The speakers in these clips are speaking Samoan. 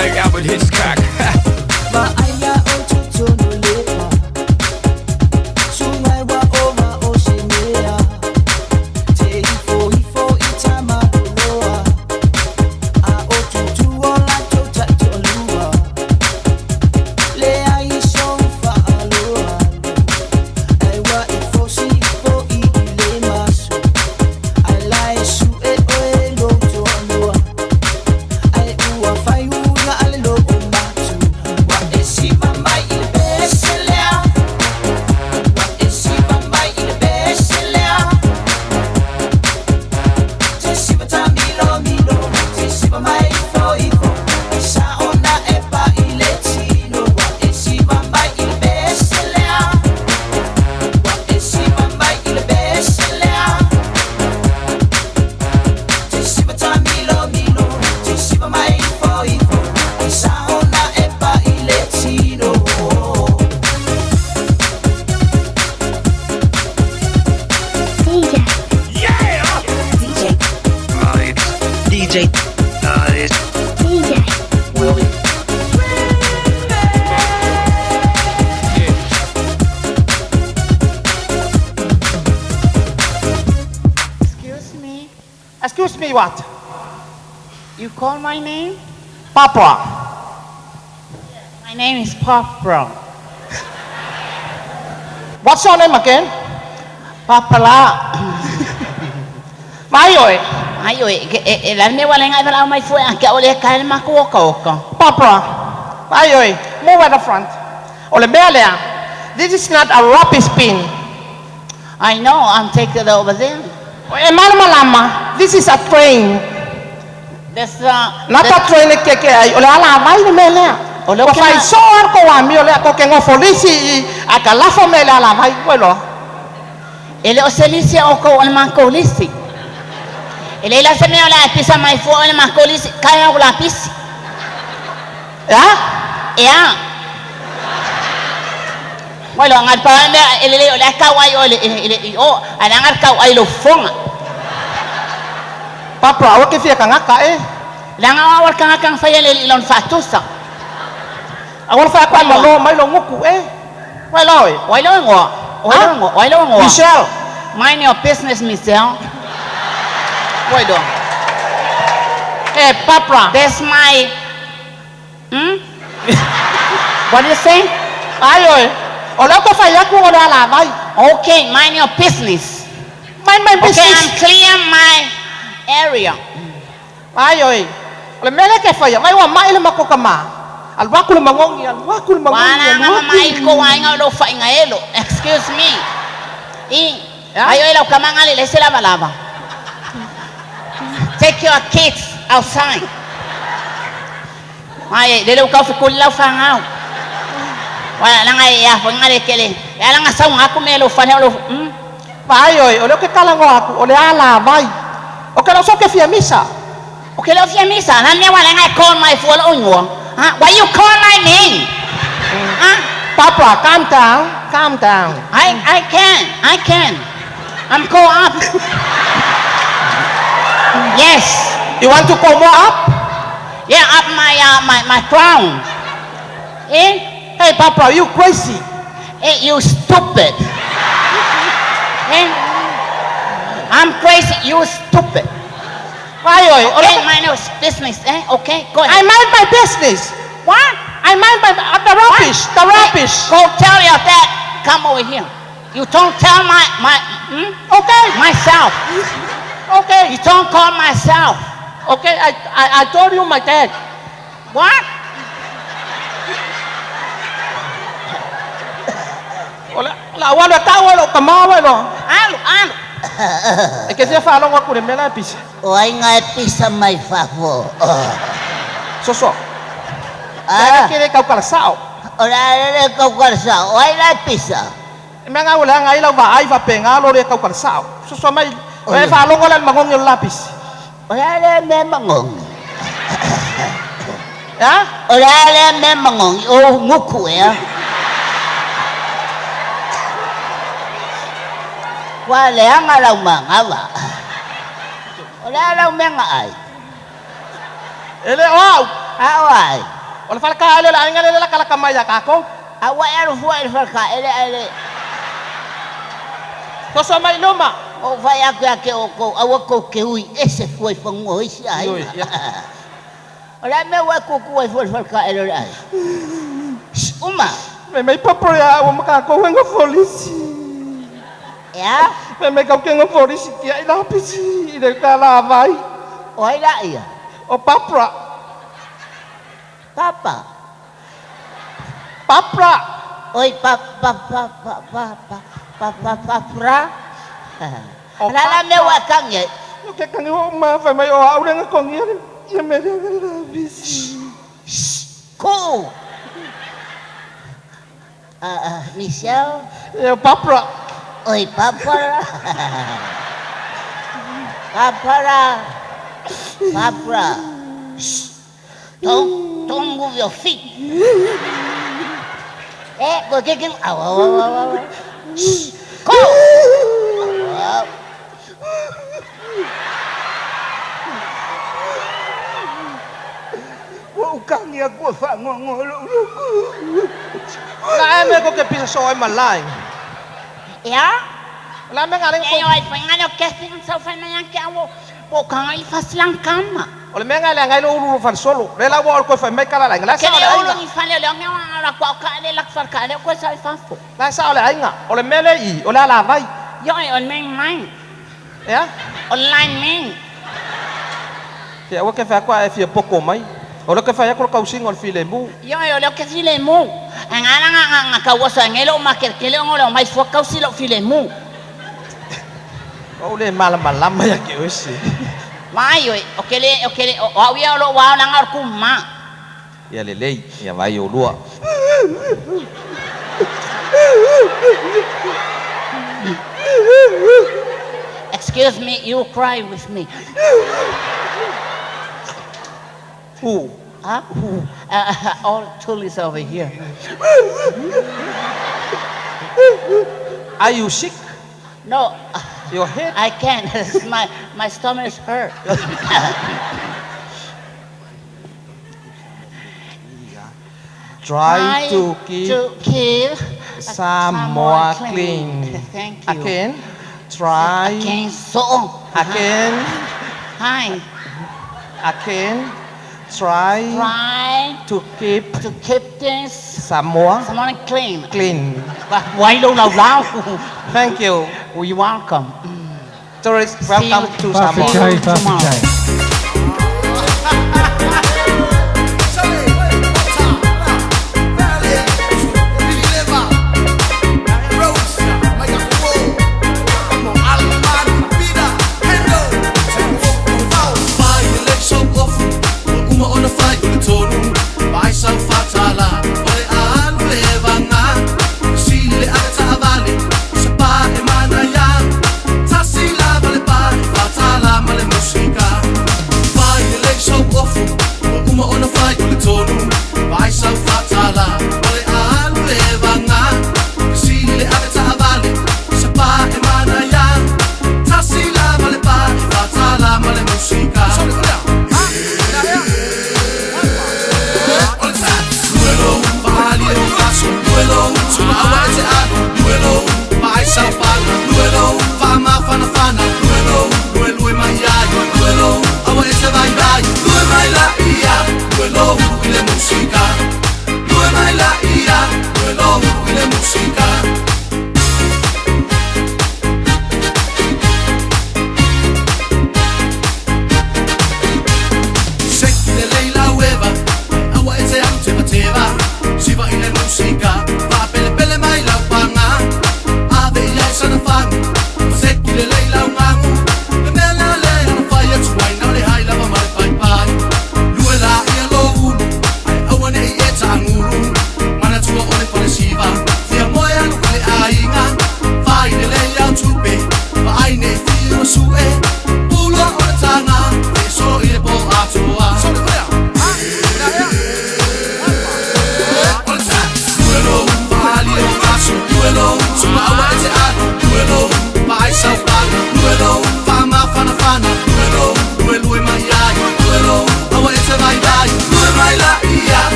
like Alfred Hitchcock. DJ. Yeah! DJ. DJ. DJ. Willie. Yeah. Excuse me. Excuse me, what? You call my name? Papa. My name is Papra. What's your name again? Papala. Mai oi. Ai oi, e la me wala ngai wala mai fue ke ole ka le maku oka oka. Papa. Mai oi. Move at the front. O le mea lea. This is not a rubbish bin. I know, I'm taking it over there. E malama lama. This is a train. This Not a train e ke ke ai. O le ala vai le mea lea. O le Ua ke fai na- so ar ko ami o lea ko ke ngofolisi i a ka lafo me le ala vai. Ua loa. E le o selisi o ko o le makolisi. E le la se me ola pisa mai fu o le makolisi kaya o la pisi. Ya? E a. Wai lo ngal pa me e le o la ka wai o le le o ana ngal ka wai lo fonga. Papa, aua ke fia kangaka e. La nga wa ka ka fa le lon fatusa. Aua le fa kwa malo mai lo nguku e. Wai lo e. Wai lo ngo. Wai lo ngo, wai lo ngo. Michelle. Mind your business, Michelle. Wai do. Eh, Papa. That's my What do you say? Ai oi. O lea ko fai aku o le ala vai. Okay, mind your business. Mind my Okay, business. I'm clear my area. Ai oi. O le mea lea ke whaia, mai ua mai le makoka mā. Alu aku le mangongi, alu aku le mangongi, Wala alu nga aku. mai ko wa nga lo fa nga elo. Excuse me. I Yeah? ayo elo kamanga le se lava lava. Take your kids outside. Ai le lo ka fi kulla fa nga. Wala nga ya fa nga le kele. Ya la nga sa nga ku me lo fa lo. Ai oi, o lea ke kalango aku, o le ala vai. O ke so ke fia misa. Okay, lo fia misa. Na me wala nga call my phone on you. Huh? Why you call my name? Huh? Papa, calm down, calm down. I can. I can. I'm go up. Yes. You want to go more up? Yeah, up my my crown. Eh? Hey, Papa, you crazy. Eh, you stupid. Eh? I'm crazy, you stupid. Ai oi, o Okay, le mind your business, eh? Okay, go I ahead. mind my business. What? I mind my, the rubbish, the rubbish. Go tell your dad, come over here. You don't tell my Okay, myself. okay, You don't call myself. okay, I told you my dad. What? O le, la wala ta wala ka ma wala. Alu, alu. E ke fia whalongo aku le mea la e pisa. O ai ngai pisa mai fafo. Soso. Ah, Ke le kau kala sao. o la le kau karsa. O ai lai pisa. E mea ngā ule ngai lau va ai va penga lo le kau kala sao. Soso mai, o e whalongo le mangongi o lapis. O la le me mangong. Ya? O la le me mangong. O nguku e. Wa le anga lau mangawa. O la lau me nga ai. E le o au. A o ai. O le falekaele o le aiga lea e lakalaka mai iā tatou. A ua e alu fua i le falekaele ae le. Toso mai i luma. Ua ou fai atu ia te outou, aua tou te ui ese fua i fanua o isi aiga. O le a le mea ua e tutu ai fua i le falekaele o le aiga? Shh, uma! Fai mai popo ia au ma kakou e gofolisi. E a? Fai mai kau ke gofolisi tiai lapisi i le kalavai. O ai laia? O Barbara. Papa. Barbara. Oi pa pa pa pa pa pa pa pa Barbara. O le a la mea ua e tagi ai? O ke tagi ua uma fai mai o au le gakogia le ia mea lea le lapisi. Shh. Kuu. Michelle. Ea Barbara. Oi Barbara. Barbara. Barbara. Shh. Don't, don't move your feet. Eh, go get him. Au, au, au, au, au. Shh. Go. Au, au. Ua ou tagi atu e faanoanoa i lou loto. La e mea ko ke pisa so ai malai. Ea? La mea ngale ko. Ea oi fai ngale o kesi ng sau fai mai ke awo po kanga i fasilang kama. O le mea ngale ngai lo ulu fal solo. Le la wa ko fai mai kala la la sa le le ulu aiga. Ni fale le ngi la kwa ka le la fal ka le ko sa i fafo. La sa le aiga. O le mea le i o le ala vai. Yo e on meng mai. Ea? Online meng. Te aua ke fai kwa e fia poko mai. O le ke fai ko kausinga o le filemu. Yo e o le ke filemu. Anga la nga nga ka wa sa ngelo ma ke ke le ngolo mai fua kausi lo filemu. O le malamalama ia ke osi. Mai oi, o ke le o ke le o au ia lo wa la nga ku ma. Ia lelei, ia vai o lua. Excuse me, you cry with me. Who? Huh? All tourists over here. Are you sick? No. Your head? I can't. My stomach is hurt. Try to keep to keep Samoa clean. Thank you. Again. Try. Again. So. Again. Hi. Again. Try. Try to keep. To keep this Samoa Samoa clean. Clean. Why don't allow? Thank you. You're welcome. Tourists, welcome to See Samoa. you tomorrow.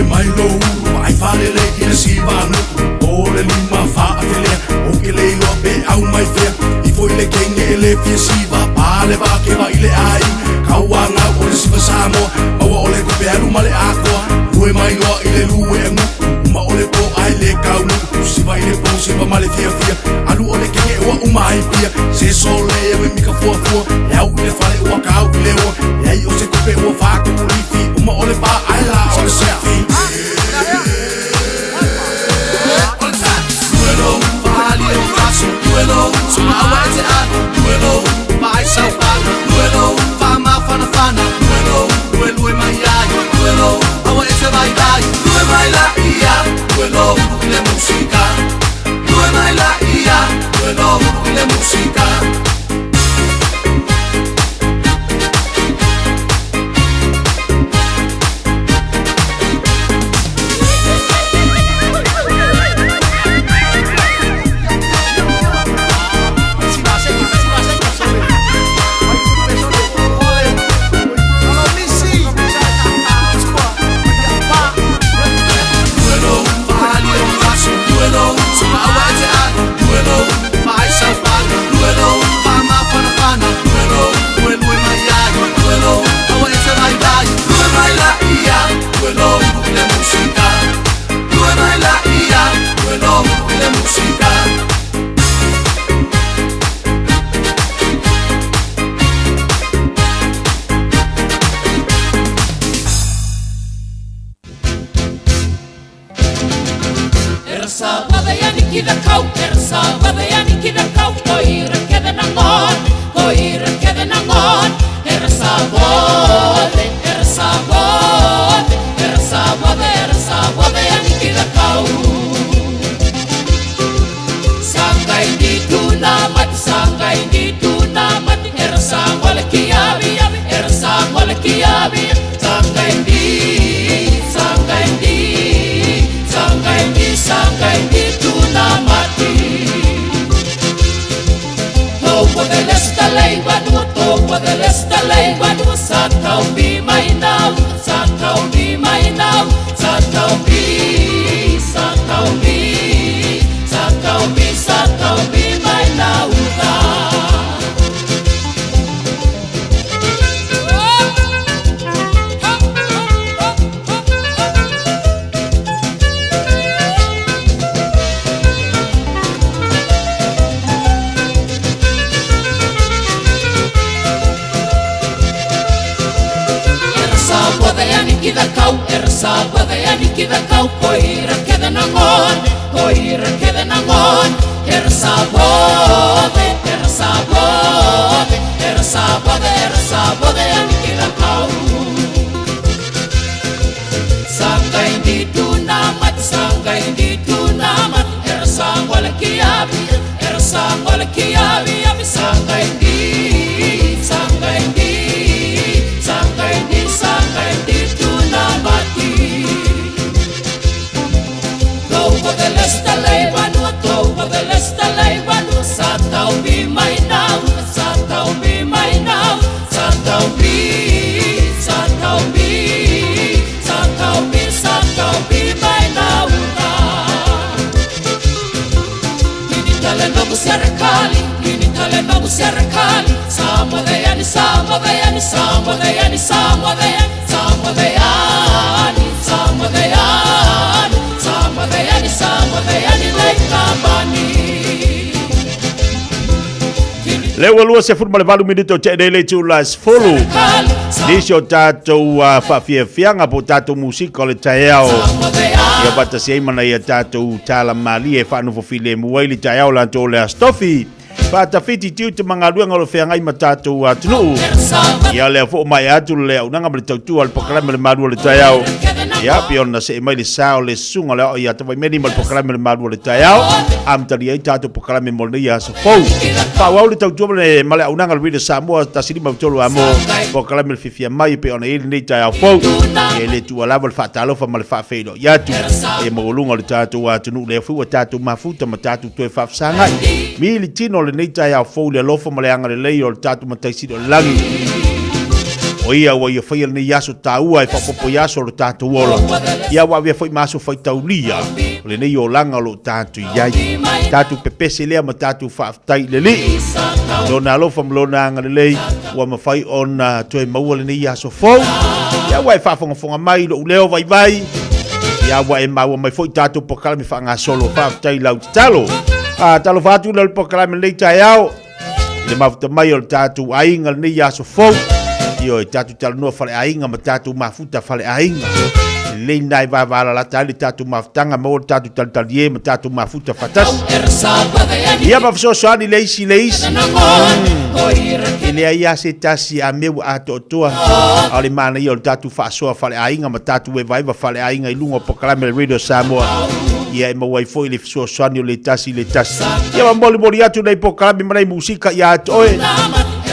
Lue mai lou ulu ma ai falelei i le siva nu'u O le lima fa'atelea Ou ke le iloa pe au mai fea Ifo i le kenge e le fia siva Pa le vakeva i le aiga Kau a gau o le siva Samoa Maua o le kope alu ma le akoa Lue mai loa i le lue a nu'u Uma o le po ae le kau nu'u Siva i le po siva ma le fiafia Alu o le kenge ua uma ai pia Se sole e me mika fuafua E au i le fale ua kau i le ua Leai o se kope ua faakulifi Uma o le pa ae la o le sifi Le ua 28 minute o te nei le itula e 10. Nisi o tatou faafiafiaga po o tatou musika o le taeao ia faatasi ai ma nai a tatou tala malie e faanofo filemu ai le taeao latou o le Aso Tofi. Faatafiti tiute ma galuega o lo feagai ma tatou atunuu. Ia lea foi maea atu le auaunaga ma le tautua a le polokalame o le Malu o le Taeao. Ia pei ona see mai le sa o le susuga o le ao ia Tafaimeni ma le polokalame o le Malu o le Taeao. Amatalia ai tatou polokalame mo lenei aso fou. Faaauau le tautua ma le, ma le auaunaga a le Radio Samoa 153 amo polokalame o le fiafia mai e pei ona i ai lenei taeao fou. E le tuua lava le faatalofa ma le faafeiloai atu e maualuga o le tatou atunuu lea foi ua tatou mafuta ma tatou toe faafesagai. Mili tino lenei taeao fou i le alofa ma le agalelei o le tatou Matai Sili o le Lagi. O ia ua ia faia lenei aso taua e faaopoopo i aso o lo tatou ola. Ia ua avea foi ma aso faitaulia o lenei olaga o lo o tatou i ai. Tatou pepese lea ma tatou faafetai i le Alii. Lona alofa ma lona agalelei ua mafai ona toe maua lenei aso fou. Ia ua e faafogafoga mai i lou leo vaivai. Ia ua e maua mai foi tatou polokalame faagasolo. Faafetai i lau tatalo. A, talofa atu le polokalame lenei taeao. I le mafuta mai o le tatou aiga lenei aso fou. Ioe, tatou talanoa faleaiga ma tatou mafuta faleaiga. Lelei lena e vavalalata ai le tatou mafutaga, maua le tatou talitalie ma tatou mafuta faatasi. Ia ma fesoasoani le isi le isi. E leai lava se tasi a mea ua atoatoa, a o le manaia o le tatou faasoa faleaiga ma tatou evaeva faleaiga i luga o polokalame a le Radio Samoa. Ia e maua ai foi le fesoasoani o le tasi i le tasi. Ia ma molimoli atu nei polokalame ma nei musika ia te oe.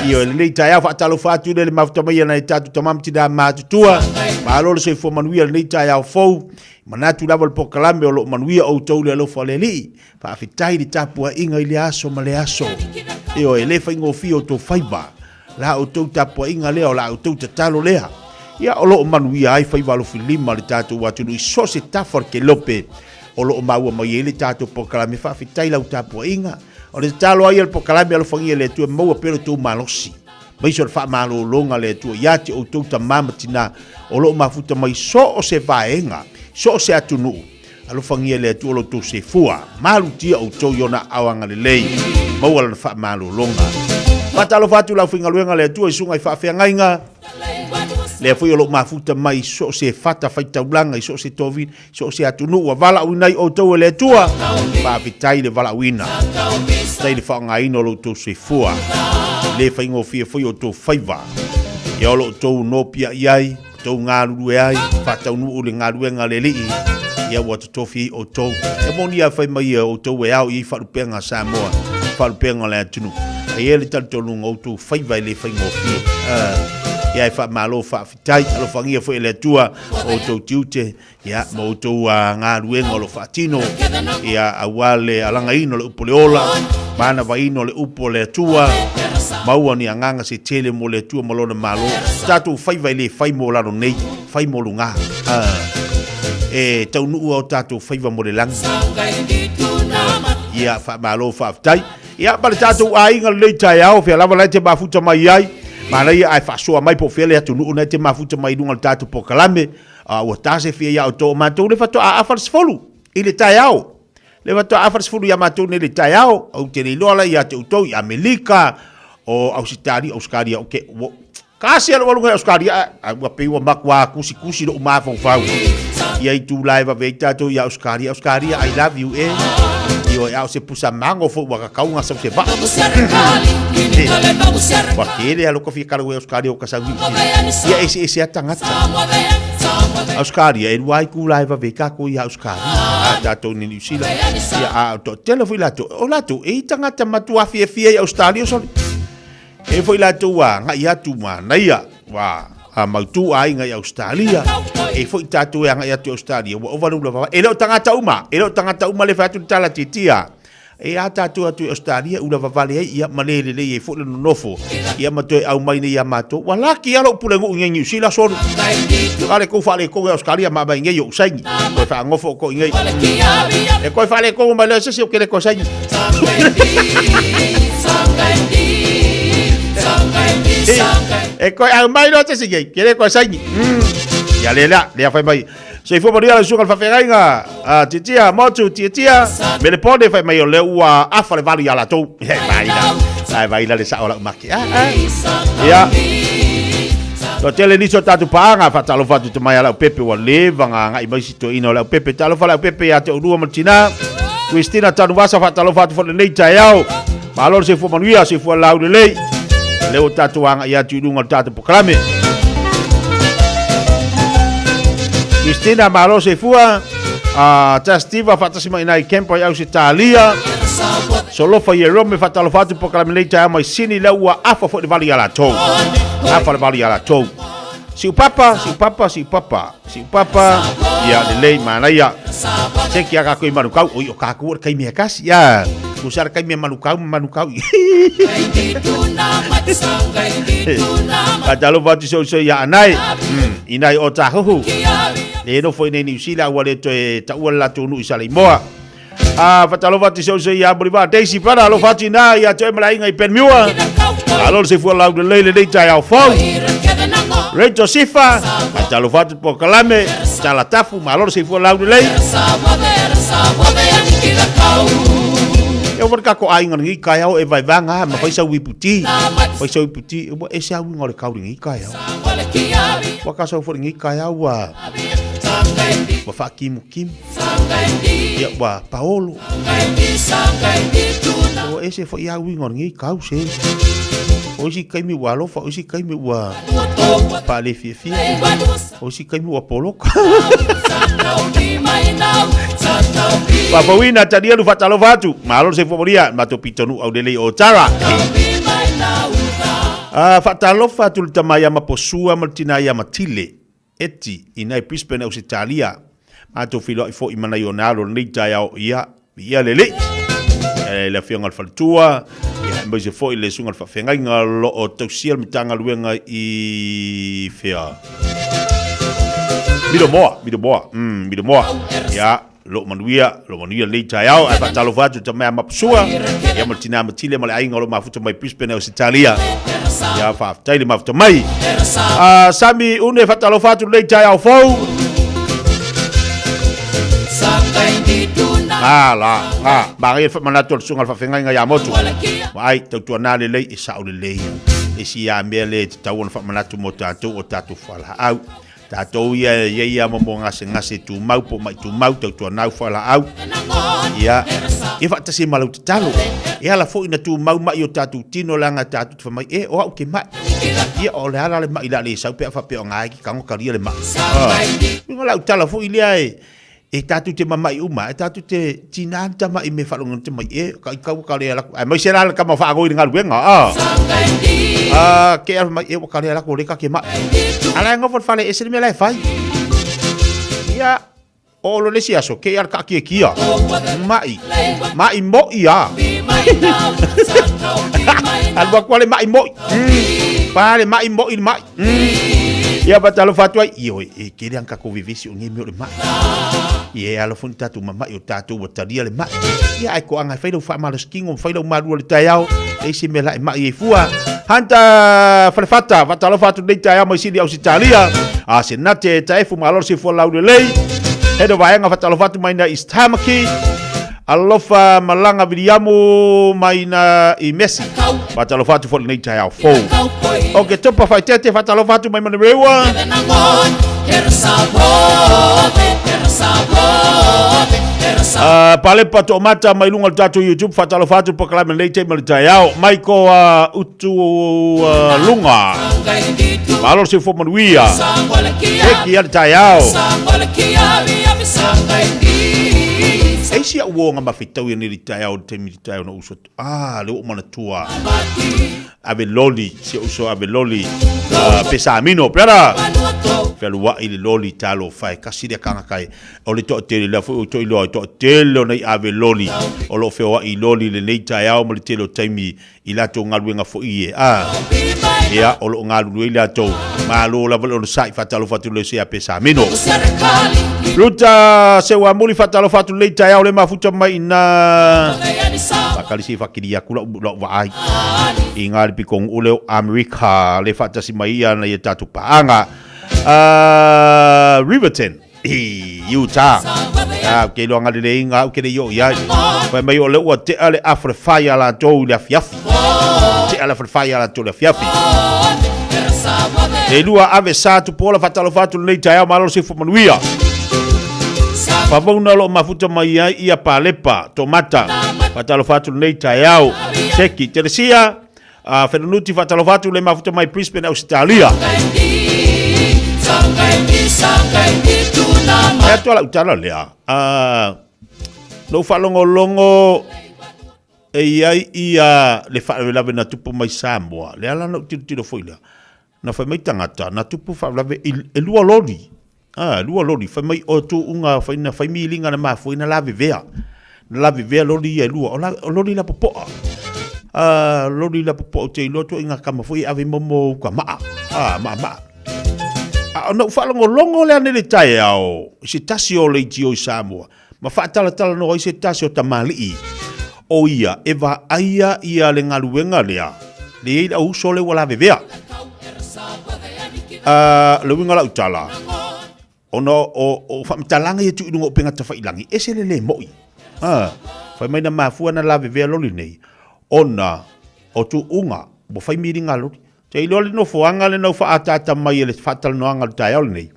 Ioe, lenei taeao faatalofa atu i le mafuta mai a nai tatou tama ma tina matutua. Malo le soifua manuia lenei taeao fou. Manatu lava le polokalame o lo o manuia outou le alofa o le Alii. Faafetai le tapuaiga i le aso ma le aso. Ioe, e le faigofie outou faiva. La outou tapuaiga lea, o la outou tatalo lea. Ia, o lo o manuia ai faiva alofilima le tatou atunuu i so o se tafa o le kelope o lo o maua mai ai le tatou polokalame. Faafetai lau tapuaiga. O le tatalo ai a le polokalame alofagia e le Atua e maua pea lo outou malosi. Aemaise o le faamalologa a le Atua ia te outou tama ma tina o lo o mafuta mai so o se vaega, so o se atunuu. Alofagia e le Atua lo outou soifua. Malutia outou i ona aao agalelei, maua lana faamalologa. Faatalofa atu i le aufaigaluega a le Atua i susuga i faafeagaiga, lea foi o lo o mafuta mai i so o se fata faitaulaga, i so o se tovina, so o se atunuu ua valaauina ai outou e le Atua. Faafetai le valaauina, faafetai le faaaogaina o lo outou soifua. E le faigofie foi outou faiva. Ia o lo outou nopiai ai, outou galulue ai, faataunuu le galuega a le Alii, ia ua totofi ai outou. E moni a fai mai e outou e ao i ai faalupega a Samoa, faalupega o le atunuu. E i ai le talitonuga o outou faiva e le faigofie. Ia e faamalo faafetai. Tai alofagia foi e le Atua o outou tiute ia, ma outou galuega o lo o faatino ia, aua le alagaina o le upu o le ola, manavaina o le upu o le Atua, maua ni agaga se tele mo le Atua ma lona malo. Tatou faiva e le fai mo lalo nei, fai mo luga. E taunuu a o tatou faiva mo le lagi. Ia, faamalo faafetai. Ia, ma le tatou aiga lenei taeao, fea lava la e te mafuta mai ai, manaia ae faasoa mai po o fea le atunuu na e te mafuta mai i luga o le tatou polokalame, a ua ta se fia ia outou, o matou le faatoa afa le 10 i le taeao. Le faatoa afa le 10 ia matou nei le taeao, ou te le iloa la ia te outou i Amerika, o Ausitalia, Ausikalia, ok, ua, kasi a lou aluga i Ausikalia, a ua pei ua matua kusikusi lou mafaufau ia itula e vave ai tatou ia Ausikalia, Ausikalia, I love you, e. Ioe, a o se pusa mango foi ua kakauga sau se vaa. Ua tele a loko fia kalawe Ausikalia o kasau ni. Ia ese ese a tagata. Ausikalia, e lua ai kula e vave ai tatou ia Ausikalia. A tatou ni New Zealand. Ia a o tele foi latou. O latou, e i tagata matua fiafia i Australia soli. E foi latou ua agai atu manaia, ua mautu aiga i Ausetalia. E foi tatou e agai atu i Ausetalia, ua ova le ula vavae. E le o tagata uma, e le o tagata uma le fai atu le tala tiatia. E a tatou atu i Ausetalia, ula vavale ai, ia ma le lelei ai foi le nonofo. Ia ma toe aumai nei ia matou. Ua laki lava lou pulenuu i nei Niu Sila solu. A le kou faaletonu i Ausetalia ma aumai nei ou saini. Toe faanofo outou i nei. E toe faaletonu mai loa se isi ou te le toe saini. E koe au mai loa te sigi, ke le koe saini. Ia le lea, lea fai mai. Soifua manuia le susuga i le faafeagaiga. Ah, tiatia, motu, tiatia. Melepone fai mai o lea ua afa le valu ia latou. He, vai la. Ai vai la le sao lau maki. Ah, ah. Ia. Toa tele nisi o tatou paaga, faatalofa atu te mai a lau pepe ua leva nga agai mai si toeaina o lau pepe. Talofa lau pepe ia te oulua ma le tina. Christina Tanuvasa faatalofa atu foi lenei taeao. Malo le soifua manuia, soifua laulelei. Lea ua tatou agai atu i luga o le tatou polokalame. Christina, malo soifua. Tastiva faatasi mai nai Kempa i Ausetalia. Solofa Jerome faatalofa atu polokalame nei taeao mai Sini lea ua afa foi le valu ia latou. Afa le valu ia latou. Siu papa, siu papa, siu papa. Siu papa, ia lelei manaia. Se ki a kākou i Manukau, oi o kākou o le kaimi he kasi, ia. Tusa le taimi e manukau ma manukau. Faatalofa atu i si ou uso ia Anae, i nai o Tāhuhu. E nofo i nei Niu Sila ua le toe taua le latou nuu i Saleimoa. A faatalofa atu i si ou uso ia Muliva Daisy brother, alofa atu i ina ia te oe ma le aiga i Panmure. Malo le soifua laulelei lenei taeao fou. Rachel Sifa, faatalofa atu i polokalame, Talatafu, malo le soifua laulelei. E oo foi le tatou aiga lenei taeao e vaevaega ma fai sau iputi. Fai sau iputi, ua ese lava uiga o le tau i lenei taeao. Ua ta sau foi lenei taeao ua ua faakimukimutimu. Ia ua paolo. Ua ese foi lava uiga o lenei tau se. O isi taimi ua alofa, o isi taimi ua faalefiafia, o isi taimi ua poloka. Faafouina Tanielu faatalofa atu. Malo le soifua manuia, matou pitonuu aulelei o Tara. Ah, faatalofa atu le tama ia Maposua ma le tina ia Matile. Eti, i nai Brisbane Ausetalia. Matou feiloai foi ma nai ona alo lenei taeao ia, ia lelei. E, le afioga i le faletua, ia, aemaise foi le susuga i le faafeagaiga o lo o tausia le Matagaluega i fea? Milomoa, Milomoa, Milomoa. Ia, lo o manuia, lo o manuia lenei taeao. Ae faatalofa atu i tama ia Mapusua, ia ma le tina Matile ma le aiga o lo o mafuta mai Brisbane, Ausetalia. Ia, faafetai le mafuta mai. Sami Une, faatalofa atu lenei taeao fou. A la, a, manaia le faamanatu a le susuga i le faafeagaiga ia Motu. Vaai, tautuana lelei e sao lelei. Le isi lava mea lea e tatau ona faamanatu mo tatou o tatou fualaau. Tatou ia e i ai lava mo gasegase tumau po o mai tumau, tautuanau fualaau. Ia, ia faatasi ai ma lau tatalo. E ala foi ina tumau mai o tatou tino leaga tatou te fai mai, e, o au ke mai. Ia, o le a la le mai le a le sau pe a faapea o nga e ki tago talia le mai. Ah. Uiga lau tala foi lea e, e tatou te mamai uma, e tatou te tina ni tamai me whalonga te mai, e, ka i kau ka le alako. Ai mai se la le kama whaangoi le ngaluenga, ah. Ah, ke ala mai, e, wa ka le alako le ka ke mai. Ala e ngofo le whale, e se le mea la e whai. Ia, o lo le si aso, ke ala ka kia kia. Mai, mai mo ia. Alua kua le mai moi. Pa le mai moi le mai. Ia faatalofa atu ai, ioe, e tele lava tatou vevesi o nei mea o le mai. Ia e alofa ni tatou mamai o tatou ua talia le mai. Ia ae toaga e fai lau faamalosikino ma fai lau malua i le taeao, leai se mea la e mai ai fua. Hunter Falefata, faatalofa atu lenei taeao mai Sini Ausetalia. A Senate Taefu malo le soifua laulelei. Head o vaega faatalofa atu mai na East Tamaki. Alofa Malaga Viliamu mai na i Messi. Faatalofa atu foi lenei taeao fou. O ke topa whaitete faatalofa atu mai Manurewa. Palepa Toomata mai luga o le tatou YouTube faatalofa atu polokalame lenei taimi o le taeao. Mai ko utu lunga. Malo le soifua manuia. Eki ia le taeao. E isi au uoga mafetau ia nei le taeao le taimi le taeao na uso atu. Ah, le ua ou manatua. Ave loli, si ou uso ave loli. Pesamino, brother. Fealuai le loli talofa e kasi lea tagata e o le toatele lea foi ua toe iloa e toatele o nei ave loli o lo o feoai i loli i lenei taeao ma le tele o taimi i latou galuega foi e a ia o lo o galulue ai latou. Malo lava le onosai, faatalofa atu le ia Pesamino. Ruta Seuamuli, faatalofa atu lenei taeao le mafuta mai ina faakali fakili aku lau lau vaai i ngā le pikongu o leo Amerika le faatasi mai ia na ia tatou paaga Riverton i Utah. Ah, ke iloa galilei ngā au ke le i o i ai. Fai mai o le ua tea le afa le whai a latou i le afiafi. Tea le afa le whai a latou i le afiafi. E lua ave sa tupu ola faatalofa atu lenei taeao malo le soifua manuia. Favauna o lo o mafuta mai ai ia Palepa, Tomata, faatalofa atu lenei taeao. Seki, Telesia, Fenunuti faatalofa atu le mafuta mai Brisbane, Ausetalia. E atu lau tala lea. Na ou faalogologo e i ai ia le faalavelave na tupu mai Samoa. Le ala na ou tilotilo foi lea. Na fai mai tagata, na tupu faalavelave i, e lua loli. Ah, lua loli. Fai mai o tuuga, fai, na fai miliga na mafua ai na lavevea. Na lavevea loli ia e lua, o, la, o loli lapopoa. Loli lapopoa ou te iloa ituaiga kama foi e ave i momo uka maa, maamaa. A ona ou faalogologo lea nei i le taeao i se tasi o leitio i Samoa, ma faatalatalanoa ai se tasi o tamalii, o ia e vaaia ia le galuega lea, le i ai le au uso lea ua lavevea. Le uiga o lau tala, Ona o faamatalaga ia tuu i luga o upega tafailagi, ese le le moi. Ha, fai mai na mafua na lavevea loli nei, ona o tuuga ua fai miliga a loli. Te iloa le nofoaga lena ua faaataata mai e le faatalanoaga o le taeao lenei,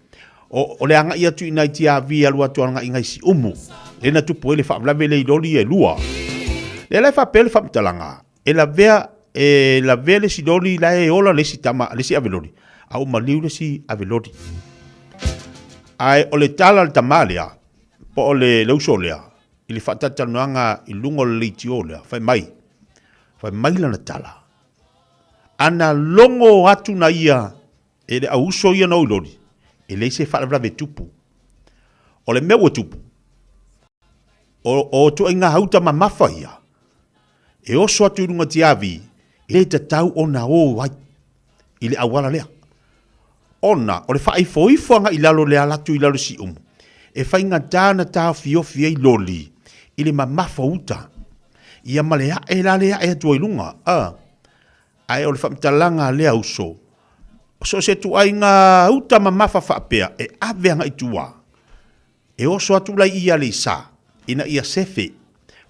o le agai atu i nai tiavi alu atu agai i nai Siumu, lea na tupu ai le faalavelave lea i loli ia e lua. Lea la e faapea le faamatalaga, e lavea, e lavea le isi loli la e ola le isi tama, le isi ave loli, a ua maliu le isi ave loli. Ae o le tala a le tama lea, po o le, le uso lea, i le faatalatalanoaga i luga o le leitio lea, fai mai, fai mai lana tala, ana logo atu na ia e le au uso ia na o i loli, e leai se faalavelave e tupu. O le mea ua tupu, o ituaiga uta mamafa ia, e oso atu i luga tiavi, e le tatau ona o ai i le auala lea. Ona o le faaifoifo agai i lalo le ala atu i lalo i Siumu, e faigata ona taofiofi ai loli i le mamafa o uta. Ia ma le ae la le ae atu ai i luga. A, ae o le faamatalaga a lea uso, so o se ituaiga uta mamafa faapea e ave agai i tua, E oso atu lai i Aleisa ina ia sefe.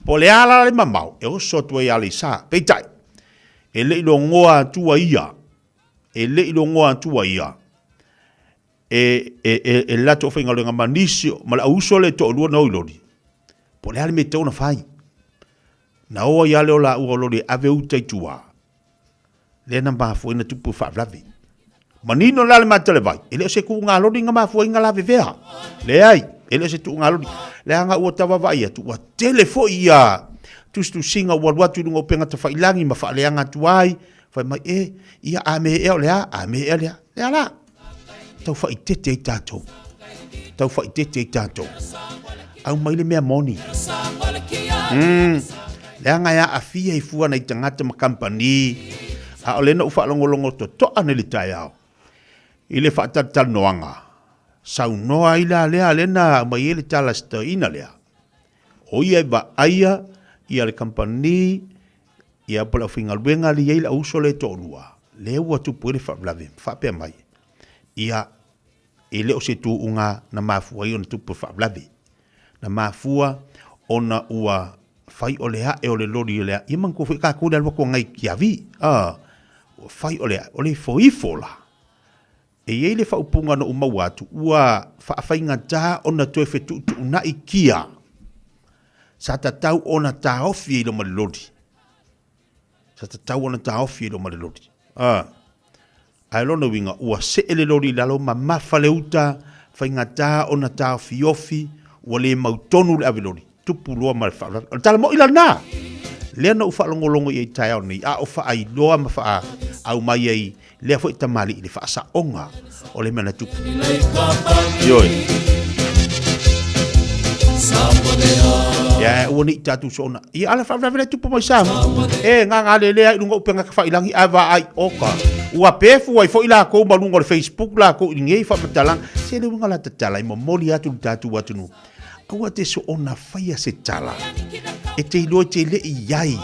Po o le a la le mamao e oso atu ai Aleisa. Peitai, e le i logoa atua ia, e le i logoa atua ia e, e, e, e le latou faigaluega ma nisi, ma le auuso lea e toalua na o i loli. Po o le a le mea e tatau ona fai. Na o ai lava lea o laua o loli e ave uta i tua. Lea na mafua ai na tupu le faalavelave. Manino la le mata o le vai, e le o se tuugaloli na mafua ai na lavevea. Leai, e le o se tuugaloli. Leaga ua tau vaavaai atu, ua tele foi ia tusitusiga ua alu atu i luga o upega tafailagi ma faaleaga atu ai, fai mai, e, ia a mea ea o le a, a mea ea le a. Le a la? Tau faaeteete ai tatou. Tau faaeteete ai tatou. Aumai le mea moni. Leaga e aafia i fua nai tagata ma kamupani, a o lea na ou faalogologo totoa nei i le taeao i le faatalatalanoaga, saunoa ai la lea, lea na aumai ai le tala a si toeaina lea, o ia e vaaia ia le kamupani ia po o le aufaigaluega lea e i ai le auuso lea e toalua, lea ua tupu ai le faalavelave, ma faapea mai, ia, e le o se tuuga na mafua ai ona tupu le faalavelave. Na mafua ona ua fai o le ae o le loli o le ae. Ia manatua foi tatou le alu atu agai Tiavi, a, ua fai o le ae, o le ifoifo la. E i ai le faaupuga na ou maua atu, ua faafaigata ona toe fetuutuunai kia sa tatau ona taofi ai loma le loli. Sa tatau ona taofi ai loma le loli. A, ae lona uiga, ua see le loli i lalo, mamafa le uta, faigata ona taofiofi, ua le mautonu le ave loli. Tupu loa ma le faalavelave. O le tala moi la lena! Lea na ou faalogologo i ai i taeao nei, a o faailoa ma faaau mai ai lea foi tamalii i le faasaoga o le mea na tupu. Ioe. Ia, aua ne i tatou soona. Ia, ala faalavelave le tupu mai Samoa. E, gaga lelea ai i luga o upega tafailagi, ae vaai, oka. Ua pefu ai foi lakou ma luga o le Facebook lakou i lenei faamatalaga. Se le uiga o la tatala, e momoli atu i le tatou atunuu. Aua te soona faia se tala e te iloa e te le i i ai,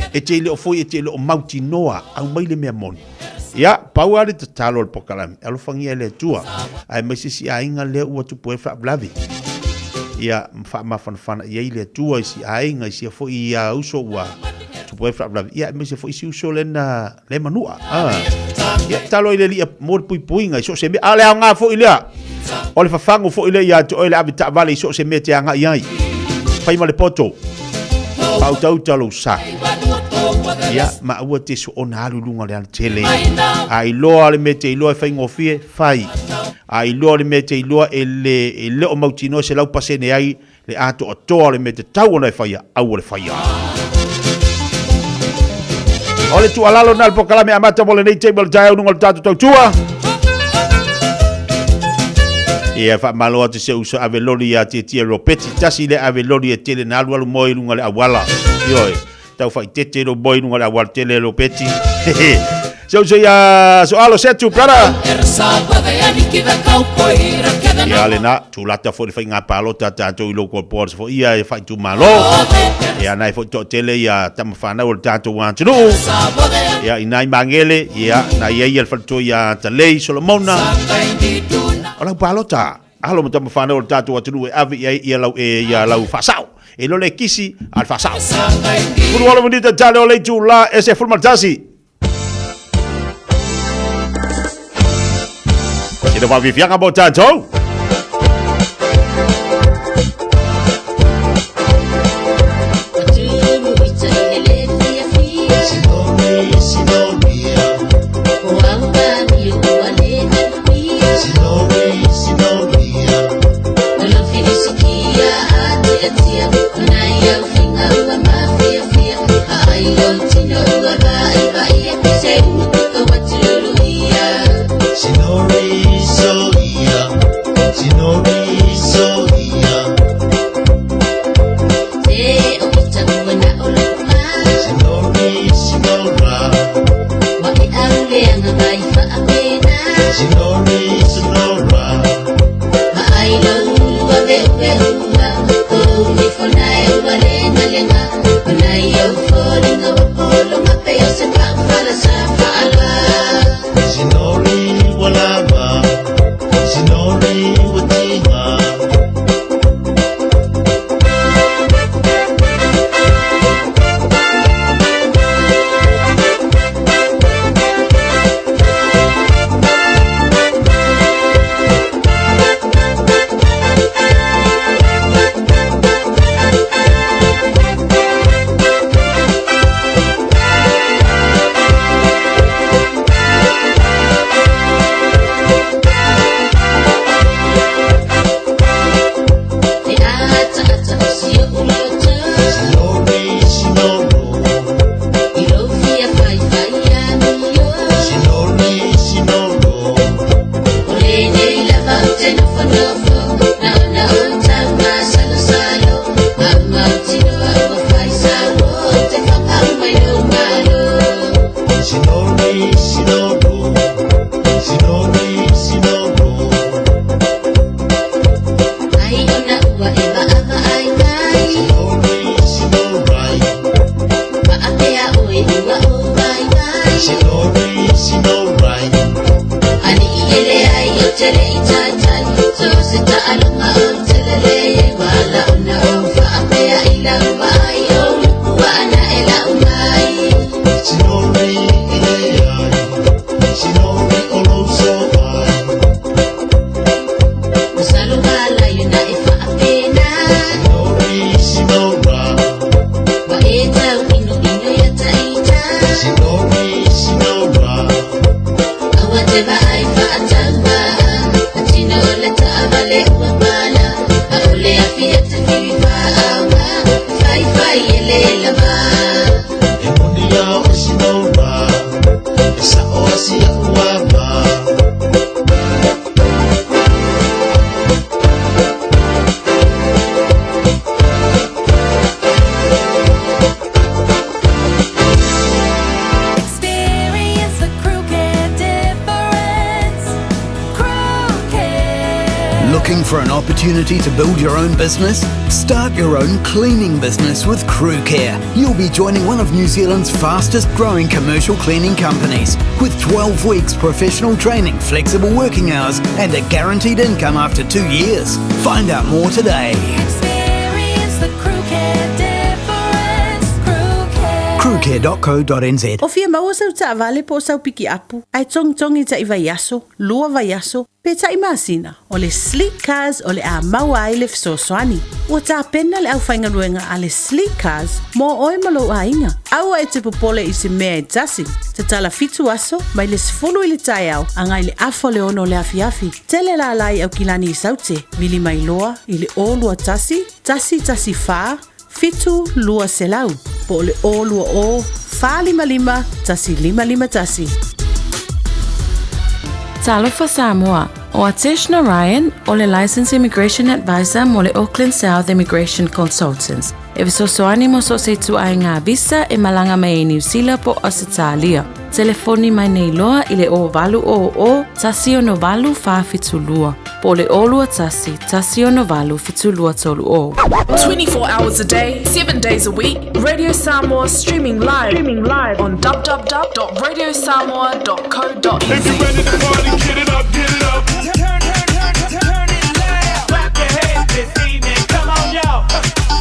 e te le o foi e te le o mautinoa, aumai le mea moni. Ia, pau lava le tatalo o le polokalame, alofagia e le Atua, aemaise si aiga lea ua tupu ai le faalavelave. Ia, faamafanafana i ai le Atua i si aiga, i sia foi ia uso ua tupu ai le faalavelave, ia, aemaise foi si uso lea na le manua. Ah. Ia, talo i le Alii mo le puipuiga i so o se mea. A o le aoga foi lea, o le fafagu foi lea ia te oe le ave taavale i so o se mea e te agai ai. Fai ma le poto, faautauta lou sa. Ia, ma aua te soona alu i luga o le alatele. A iloa le mea e te iloa e faigofie, fai. A iloa le mea e te iloa e le, e le o mautinoa 100% ai Le atoatoa o le mea tatau ona e faia, aua le faia. O le tuualalo na le polokalame amata mo lenei taimi o le taeao i luga o le tatou tautua. Ia faamalo atu i si ou uso ave loli ia Tietie Ropeti, tasi lea ave loli e tele na alualu moe i luga o le auala. Ioe, tau faaitete lou moe i luga o le auala tele Ropeti. Si ou uso ia Soalo Setu, brother. Ia lena, tulata foi le faiga palota a tatou i local boards foi ia e faaitumalo. Ia na e foi toatele ia tama fanau o le tatou atunuu. Ia ina i Magele, ia na i ai le faletua ia Talei Solomona. O lau palota, alo ma tama fanau o le tatou atunuu e ave i ai ia lau e ia lau faasao. E lo le kisi a le faasao. 18 minita tale o le itula e 11. Sina faafiafiaga mo tatou. Experience the Crew Care difference. Crew Care. Looking for an opportunity to build your own business? Start your own cleaning business with Crew Care. You'll be joining one of New Zealand's fastest growing commercial cleaning companies with 12 weeks professional training, flexible working hours, and a guaranteed income after 2 years. Find out more today. Experience the Crew Care difference. Crew Care. Crewcare.co.nz. O fia maua sau taavale po o sau pikiapu, ae togitogi taʻi vaiaso, lua vaiaso, pe taʻi masina, o le Sleek Cars o le a maua ai le fesoasoani. Ua tapena le aufaigaluega a le Sleek Cars mo oe ma lou aiga. Aua e te popole i se mea e tasi. Tatala fitu aso, mai le 10 i le taeao agai le afa o le 6 o le afiafi. Tele lala i Aukilani i Saute, vili mai loa i le 021 114 7200 po o le 020 455 1551. Talofa Samoa! O Atesh Narayan, o le Licensed Immigration Advisor mo le Auckland South Immigration Consultants, e fesoasoani mo so o se ituaiga visa e malaga mai ai Niu Sila po o Ausetalia. Telefoni mai nei loa i le 0800 168 472 po o le 021 168 7230. 24 hours a day, 7 days a week, Radio Samoa streaming live, streaming live on www.radiosamoa.co.nz. If you're ready to party, get it up, get it up. Turn, turn, turn, turn it loud. Clap your hands this evening. Come on, y'all.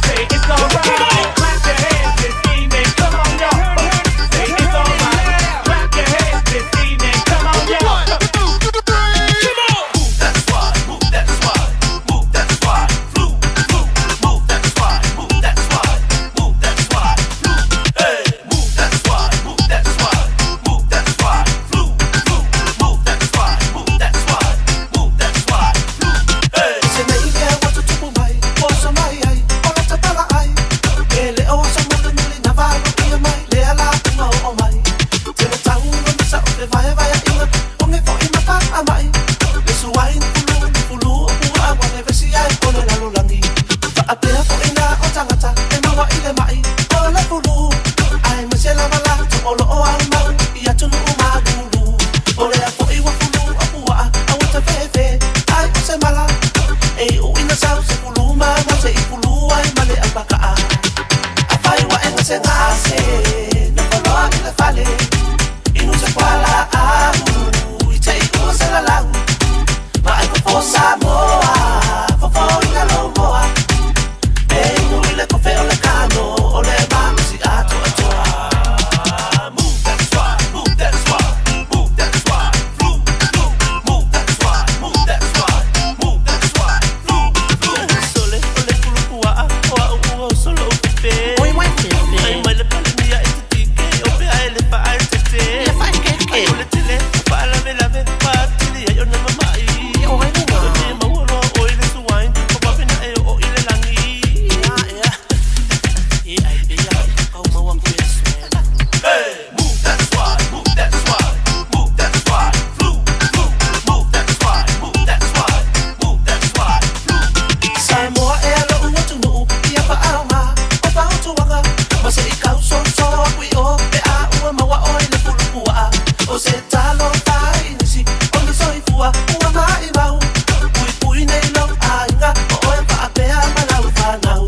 Say it's alright. Clap your hands this evening. Come on, y'all. Say it's alright. Clap your hands this evening. Come on, y'all. Come on. Move that squad. Move that squad. Move that squad. Flu, flu. Move that squad. Move that squad. Move that squad. Flu. Hey. Move that squad. Move that squad. Move that squad. Flu, flu. Move that squad. Move that squad. Move that squad. Flu. Hey. Se nei mea ua tutupu mai, poso mai ai, o la tatala ai. E le o sa motu nuli na valo ia mai, le ala unga o o mai. Te le tau o misa o te vae vae inga, o nge fo i mata a mai. Le suai ni fulu, ni fulu o pua a wane vesi ai o le lalolangi. Faapea fo ina o tangata, e maua i le mai, o le fulu. Ai me se lava la, to o lo o au mau, i atunu o malulu. O lea fo i wa fulu o pua a, a wata fefe, ai o se mala. E o ina sau se fulu ma, ma se i fulu ai ma le alpaka a. A fai wa e se ngase, na faloa i le fale. Inu se kuala ahu, i te i ua se lalau. Ma ai fofo Samoa, fofo i la lomoa. E inu i le kofe o le kano, o le malosi atoatoa. Move that squad, move that squad, move that squad, flu, flu, move that squad, move that squad, move that squad, flu, flu. Sole o le pulupuaa o au ua o solo o fefe. Oi mai fefe. Ai mai le palemia e tetike o pea e le faa e tete. Le faa e keke. Ai o le tele o faalavelave paatili ai ona mama'i. O ai luga. O te maua loa o i le suain o vavena e oo i le lagi. Ia ea. E ai pea kau maua ku e suena. Hey, move that squad, move that squad, move that squad, flu, flu, move that squad, move that squad, move that squad, flu. Samoa e alo ua tunuu ia paauga o fautuaga ma se i kausoso aku i o pe a ua maua o i le pulupuaa o se talo fai nisi o ni soifua ua maimau puipui nei lou aiga o oe faapea ma lau fanau.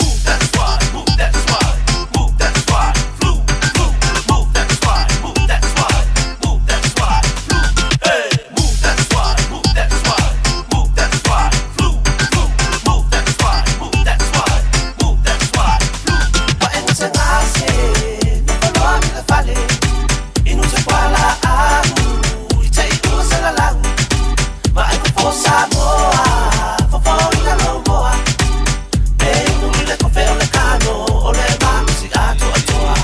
Move that squad, move that squad, move that squad, flu, flu, move that squad, move that squad, move that squad, flu. Hey, move that squad, move that squad, move that squad, flu, flu, move that squad, move that squad, move that squad, flu. Ma e se ngase na faloa i le fale inu se kuala ahu i te i ua se lalau. Ma e fofo Samoa fofo i la lomoa. E inu i le kofe o le kano o le malosi atoatoa.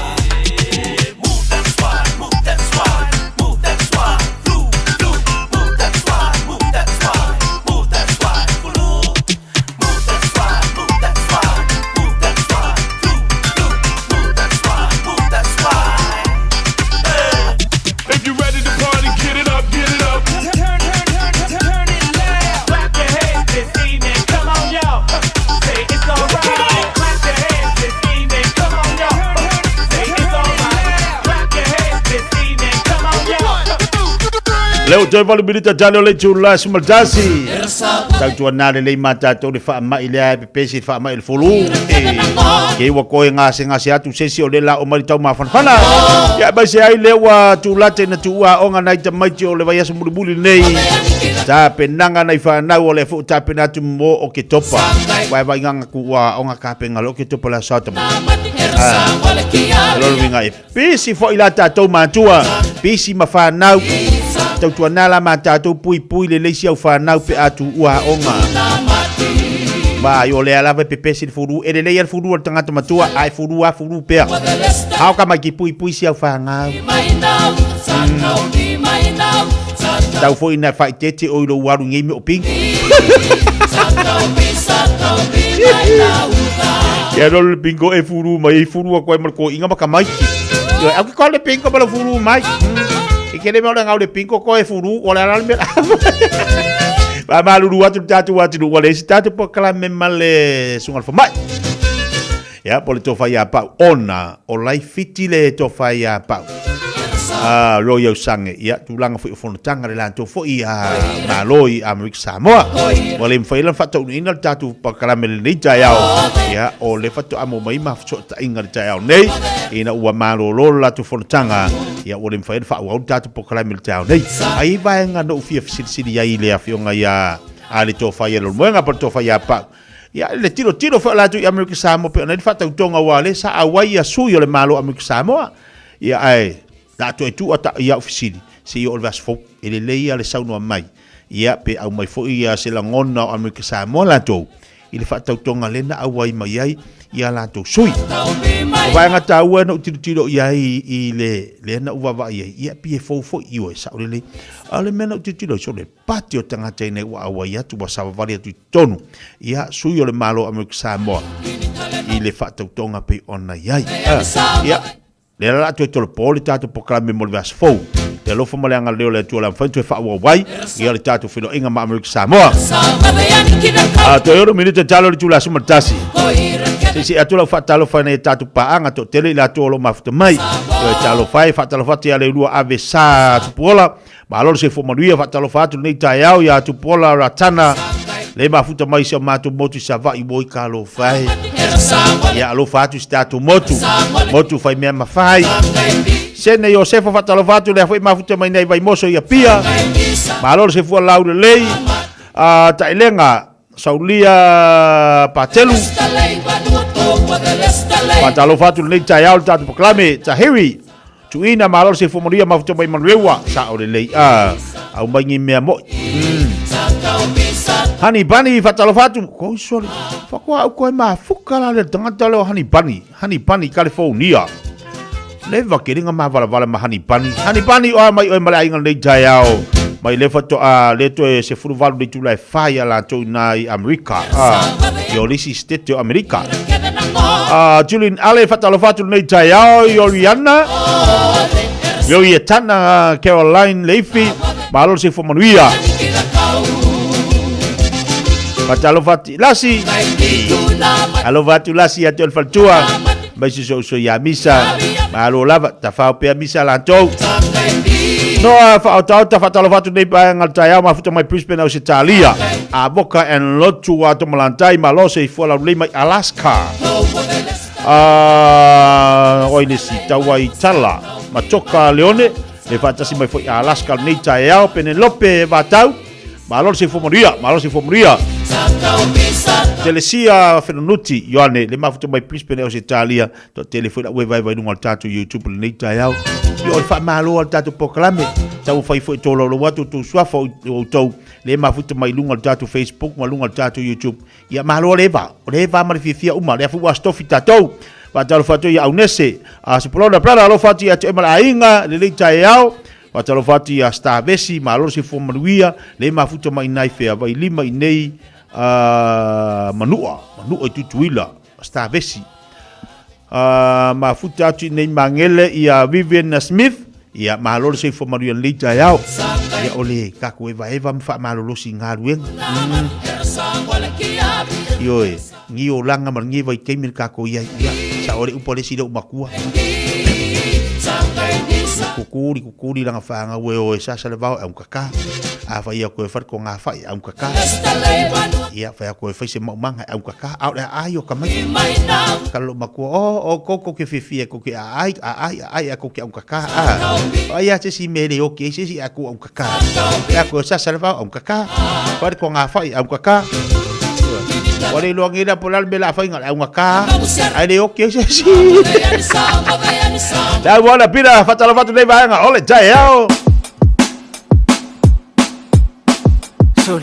Move that squad, move that squad, move that squad, flu, flu, move that squad, move that squad, move that squad, flu. Move that squad, move that squad, move that squad, flu, flu, move that squad, move that squad. Hey. If you're ready to party, get it up, get it up. Turn, turn, turn, turn it loud. Clap your hands this evening. Come on, y'all. Say it's alright. Clap your hands this evening. Come on, y'all. Say it's alright. Clap your hands this evening. Come on, y'all. Le o toe valu minita tale o le itula 11. Tautuana lelei ma tatou le faamai lea e pepesi le faamai le fulu. E ke ua koe gasegase atu se isi o le la o mai le taumafanafana. Ia aemaise ai lea ua tulata ina tuua aoga nai tamaiti o le vaiaso mulimuli lenei. Tapenaga nai fanau o lea foi ua tapena atu mo Oketopa. Ua e vaigaga kuua aoga kapega le Oketopa le aso Satama. Ah, lona uiga e pisi foi la tatou matua, pisi ma fanau. Tautuana la ma tatou puipui lelei si au fanau pe a tuua aoga. Ma ai o lea lava e pepesi le fulu, e lelei lava le fulu a le tagata matua, ae fulu lava fulu pea. Ao ka mai ki puipui si au fanau. Tau foi ina faaeteete oe i lou alu i nei mea o pingo. Ia lolo le bingo e fulu mai, e fulu atu ai ma le toeaina ma tamaiti. Ioe, au ke kau le bingo ma lou fulu mai. I ke le mea o le gau le pinko ko e fulu, o le ala le mea. Faamalulu atu le tatou atunuu, ua leai se tatou polokalame ma le susuga i le fomai. Ia, po o le tofa ia Pau, ona o la e fiti le tofa ia Pau. Ah, Roy Ausange, ia, tulaga foi o fonotaga le latou foi a Malo i Amerika Samoa. Ua le mafai ona faataunuuina le tatou polokalame i lenei taeao. Ia, o le faatoa maua mai ma fesootaiga i le taeao nei, ina ua malolo le latou fonotaga, ia, ua le mafai ona faaauau le tatou polokalame i le taeao nei. Ae i ai vaega na ou fia fesilisili ai i le afioga ia a le tofa ia Leulumoega po o le tofa ia Pau. Ia, le tilotilo foi o latou i Amerika Samoa pei ona i ai le faatautoga aua o lea sa auai ia sui o le Malo o Amerika Samoa. Ia, ae la toe tuu ata i au fesili, se i oo i le vaiaso fou, e lelei ia le saunoa mai, ia, pe aumai foi ia se lagona o Amerika Samoa latou i le faatautoga lea na auai mai ai ia latou sui. O vaega taua na ou tilotilo i ai i le lea na ou vaavaai ai, ia, pei e fou foi, ioe, sao lelei. A o le mea na ou tilotilo ai, sole, pati o tagata ina ua auai atu, ua savavali atu i totonu, ia, sui o le Malo o Amerika Samoa i le faatautoga pei ona i ai. Ia, lea la toe tolopo le tatou polokalame mo le vaiaso fou. Le alofa ma le agalelei o le Atua o le a mafai ona toe faaauau ai ia le tatou feiloaiga ma Amerika Samoa. A toe 6 minute talo le itula 11. Se i see atu lau faatalofa i nai a tatou paaga toatele i latou o lo o mafuta mai. Toe talofa e faatalofa atu ia Leilua Ave Sa Tupuola. Malo le soifua manuia, faatalofa atu lenei taeao ia Tupuola Ratana, le mafuta mai si o matou motu i Savaii ua i talofa e. Ia alofa atu i si tatou motu, motu fai mea mafai. Sene Iosefa faatalofa atu lea foi mafuta mai nei Vaimoso i Apia. Malo le soifua laulelei. Taelega Saulia Patelu. Faatalofa atu lenei taeao le tatou polokalame Tahiri. Tuina malo le soifua manuia mafuta mai Manueua. Sao lelei. Ah, au mai ni mea moi. Honey Bunny faatalofa atu. Koi sole. Fakoa au koe mafuka la le tagata leo Honey Bunny. Honey Bunny California. Leva ke ringa mavalavala ma Honey Bunny. Honey Bunny oa mai oe ma le aiga lenei taeao. Mai le faatoa le toe 18 le itula e 4 ia latou ina i Amerika. I o le isi state o Amerika. Julian Ale faatalofa atu lenei taeao i Oriana. Leo i Etana Caroline Leifi. Malo le soifua manuia. Faatalofa atu i Lasi. Alofa atu Lasi ia te oe le faletua. Mai si so uso ia Misa. Malo lava, tafao pea Misa latou. Noa whaotaota whaatalofa atu nei paenga le taeao mafuta mai Brisbane Ausetalia. A Voka and Lotu a Tomalantai malo se ifua lau lei mai Alaska. A oi le si taua i Tala Matoka Leone le whaatasi mai foi Alaska nei taeao Penelope Vatau. Malo le soifua manuia, malo le soifua manuia. Telesia Fenunuti, Ioane, le mafuta mai Brisbane Ausetalia, toatele foi lau e vaevae luga o le tatou YouTube lenei taeao. Ia o le faamalo a le tatou polokalame, taumafai foi e tolaulauina atu outou suafa o outou le mafuta mai luga o le tatou Facebook ma luga o le tatou YouTube. Ia malo le va, o le va ma le fiafia uma, lea foi ua asotofi tatou. Faatalofa atu ia Aunese, a Sepulona Brother, alofa atu ia te oe ma le aiga, lelei taeao. Faatalofa atu ia Star Vesi, malo le soifua manuia, le mafuta mai nai fea Vailima i nei Manua, Manua i Tutuila, Star Vesi. Mafuta atu i nei Magele ia Vivian Smith, ia malo le soifua manuia lenei taeao. Ia o le tatou evaeva ma faamalolosi i galuega. Ioe, ni olaga ma lenei vaitaimi le tatou i ai. Ia, sao le upu a le isi lea ou matua. Kukuli, kukuli langa whangau e o e sasa le vao e aungkaka. A whai a koe whare ko ngā whai e aungkaka. Ia, whai a koe whai se maumanga e aungkaka. A o le a ai o ka mai. Ka lo matua, o, o, ko ke whiwhi e ko ke a ai, a ai, a ai, a ko ke aungkaka. A, o ai a se si mele o ke, se si a ko aungkaka. Whai a koe sasa le vao aungkaka. Whare ko ngā whai aungkaka. Ua le iloa nei la po le a le mea o le a fai na o le augata ae le oki ai se isi. Le au ana pina faatalofa atu nei vaega o le taeao.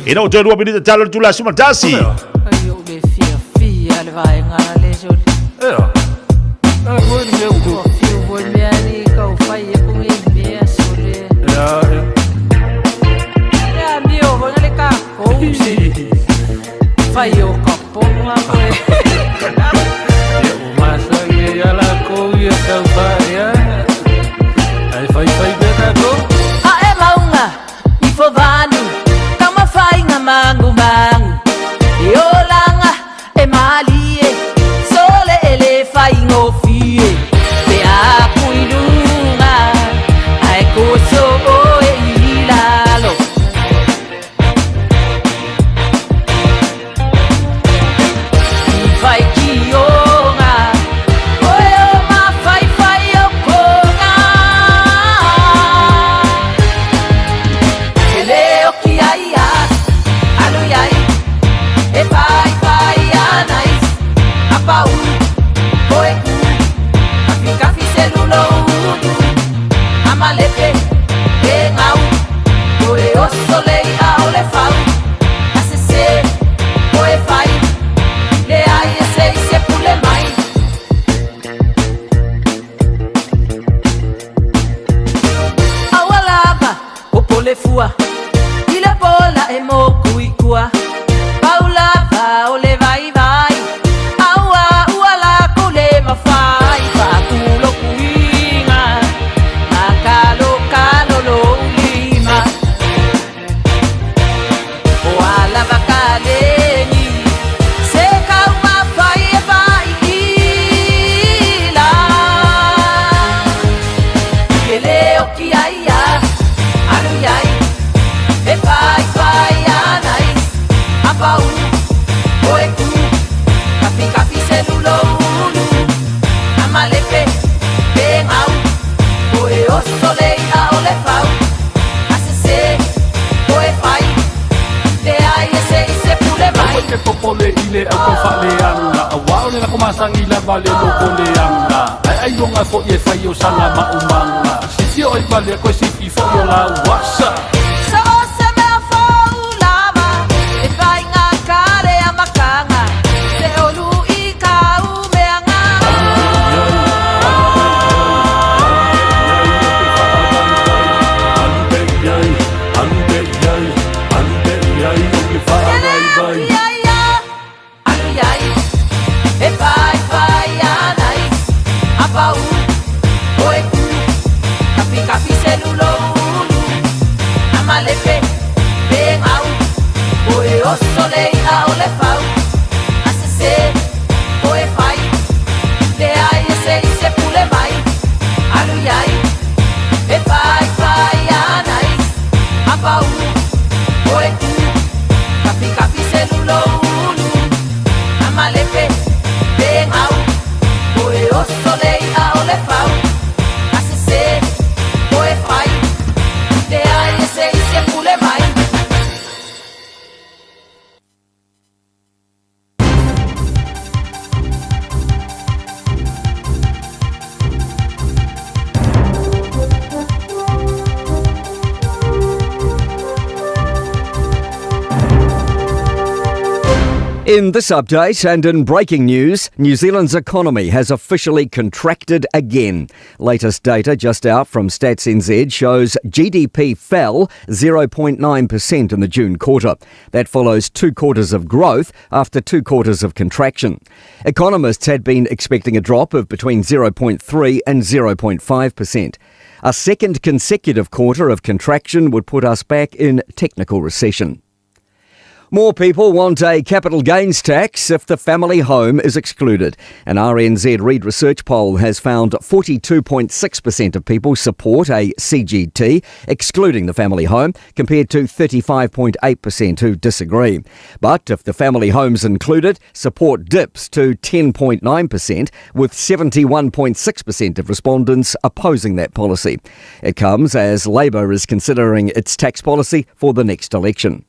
Ina ua toe 2 minute talo le tula 11. Ai ou le fiafia le vaega le soli. Ea. Ea foi le mea ua. Fiu foi mea ni kau fai e ku ngi mea sole. Ea ea. Ea mio foi le ka kou se. Fai o ka ponga koe. Ia ua masani ai a lakou ia tau faaeaga, ae faifai pea tatou. te popole i le au tau faaleaga auā o le lako masagi lava le loko leaga ae ailoga foʻi e fai o sana maumaga sifi o ai valea koe sifi foʻi o lauasa. So o se mea fou lava e faiga kare a makanga se olu i ka umeanga. Alu pe iai, alu pe iai, alu pe iai o ke faavaivai. Alu iai, e fai fai anai, a pau, o e ku, kapi kapi se lulo ulu, a malepe, pe ngau, o e oso le ia o le fau, a se se, o e fai, le ai e se i se pule mai, alu iai, e fai fai anai, a pau, o e ku, kapi kapi se lulo ulu, a malepe, pe ngau, o e oso le ia o le fau, a se se, o e fai, le ai e se i se pule mai. In this update and in breaking news, New Zealand's economy has officially contracted again. Latest data just out from Stats NZ shows GDP fell 0.9% in the June quarter. That follows 2 quarters of growth after 2 quarters of contraction. Economists had been expecting a drop of between 0.3 and 0.5%. A second consecutive quarter of contraction would put us back in technical recession. More people want a capital gains tax if the family home is excluded. An RNZ Reid Research poll has found 42.6% of people support a CGT, excluding the family home, compared to 35.8% who disagree. But if the family home's included, support dips to 10.9%, with 71.6% of respondents opposing that policy. It comes as Labour is considering its tax policy for the next election.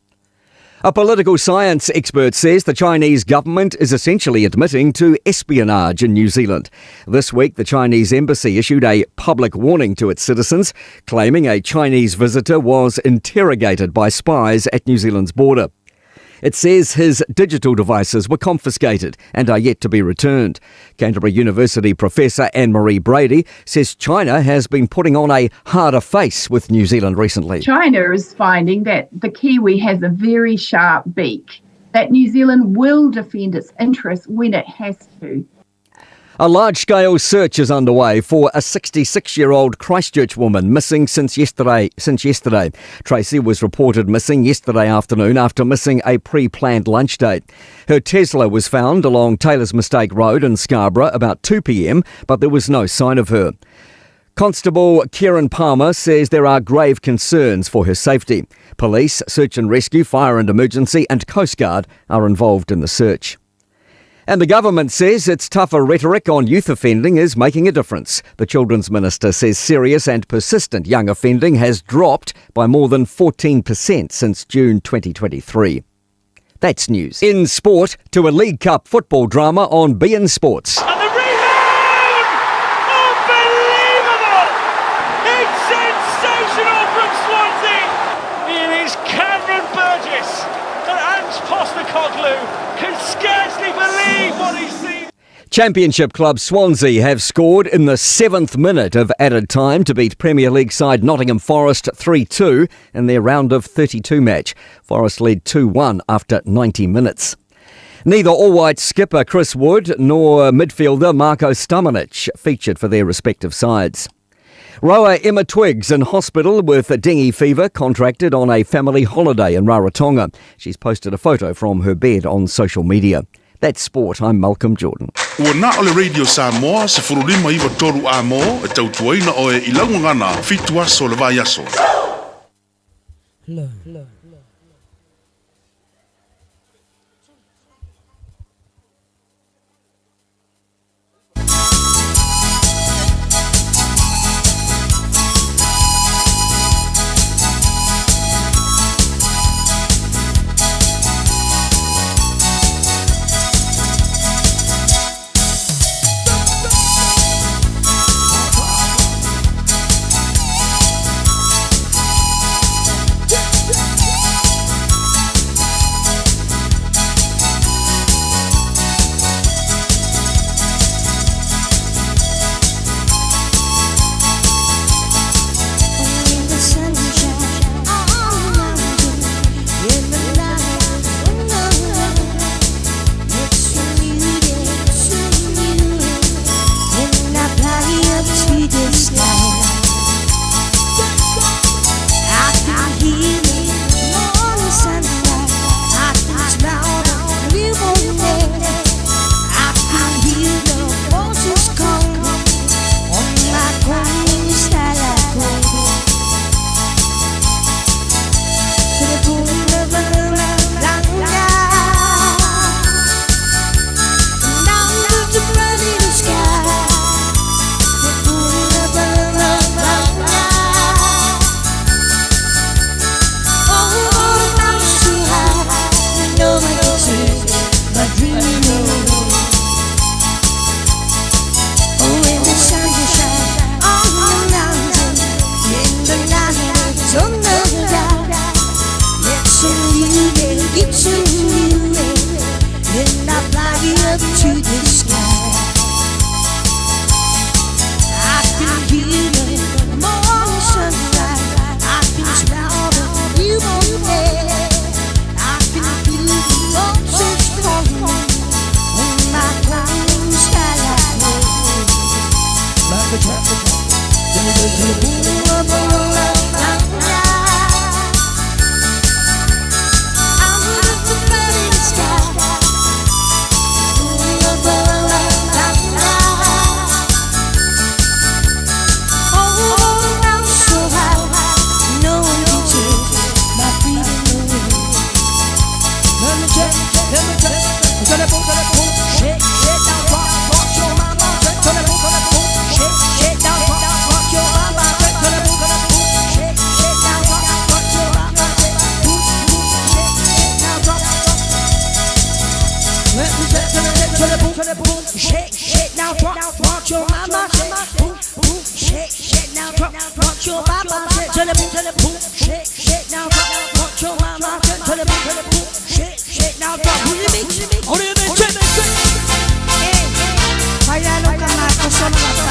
A political science expert says the Chinese government is essentially admitting to espionage in New Zealand. This week, the Chinese embassy issued a public warning to its citizens, claiming a Chinese visitor was interrogated by spies at New Zealand's border. It says his digital devices were confiscated and are yet to be returned. Canterbury University professor Anne-Marie Brady says China has been putting on a harder face with New Zealand recently. China is finding that the Kiwi has a very sharp beak, that New Zealand will defend its interests when it has to. A large-scale search is underway for a 66-year-old Christchurch woman missing since yesterday. Tracy was reported missing yesterday afternoon after missing a pre-planned lunch date. Her Tesla was found along Taylor's Mistake Road in Scarborough about 2 p.m, but there was no sign of her. Constable Kieran Palmer says there are grave concerns for her safety. Police, search and rescue, fire and emergency and Coast Guard are involved in the search. And the government says its tougher rhetoric on youth offending is making a difference. The Children's Minister says serious and persistent young offending has dropped by more than 14% since June 2023. That's news. In sport, to a League Cup football drama on beIN Sports. And the rebound! Unbelievable! It's sensational from Swansea! It is Cameron Burgess and Ange Postecoglou can scarcely believe what he's seen. Championship club Swansea have scored in the 7th minute of added time to beat Premier League side Nottingham Forest 3-2 in their round of 32 match. Forest led 2-1 after 90 minutes. Neither All Whites skipper Chris Wood nor midfielder Marko Stamenic featured for their respective sides. Rower Emma Twiggs in hospital with a dengue fever contracted on a family holiday in Rarotonga. She's posted a photo from her bed on social media. That's sport. I'm Malcolm Jordan. Ua na o le Radio Samoa, se furulima iwa toru a mō, e tautuaina oe i laugagana, 7 aso le vai aso. Low. Shake, shake now, drop, drop your mama. Boom, boom, shake, shake now, drop, drop your papa. Boom, shake, shake now, drop, drop your mama. Boom, shake, shake now, drop. Who you meet? Who you meet? Baila lo que solo la.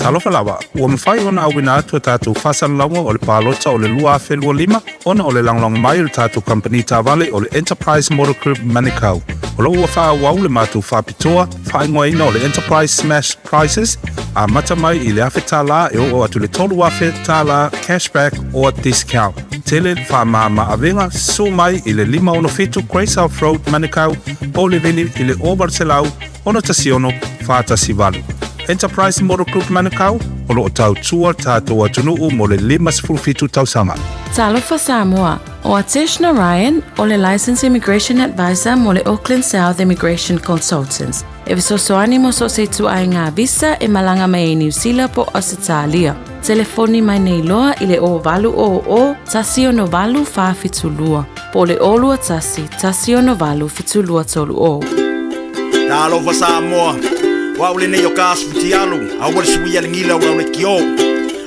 Talofa lava, ua mafai ona auina atu e tatou faasalalauga o le palota o le 2025 ona o le lagolago mai o le tatou kamupani taavale o le Enterprise Motor Group Manukau. O lo o ua faaauau le matou faapitoa faaigoaina o le Enterprise Smash Prices, amata mai i le $1,000 e oo atu i le $3,000 cashback or discount. Tele faamama avega susu mai i le 567 Great South Road Manukau po o le vili i le 0800 616 418. Enterprise Motor Group Manukau, o lo o tautua le tatou atunuu mo le 57 tausaga. Talofa Samoa, o Atesh Narayan, o le Licensed Immigration Advisor mo le Auckland South Immigration Consultants. E fesoasoani mo so o se ituaiga visa e malaga mai ai Niu Sila po o Ausetalia. Telefoni mai nei loa i le 0800 168 472 po o le 021 168 7230. Talofa Samoa, o au lenei o ka asu fitialu, aua le suia le gila o lau leitio.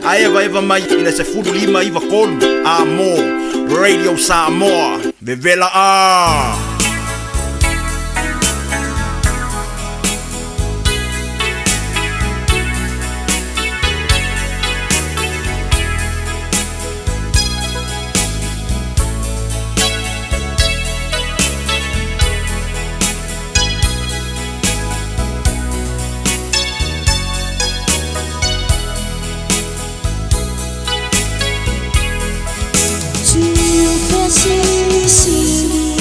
A evaeva mai i le 15 93 a mo Radio Samoa, vevela a! Siu fe sili sili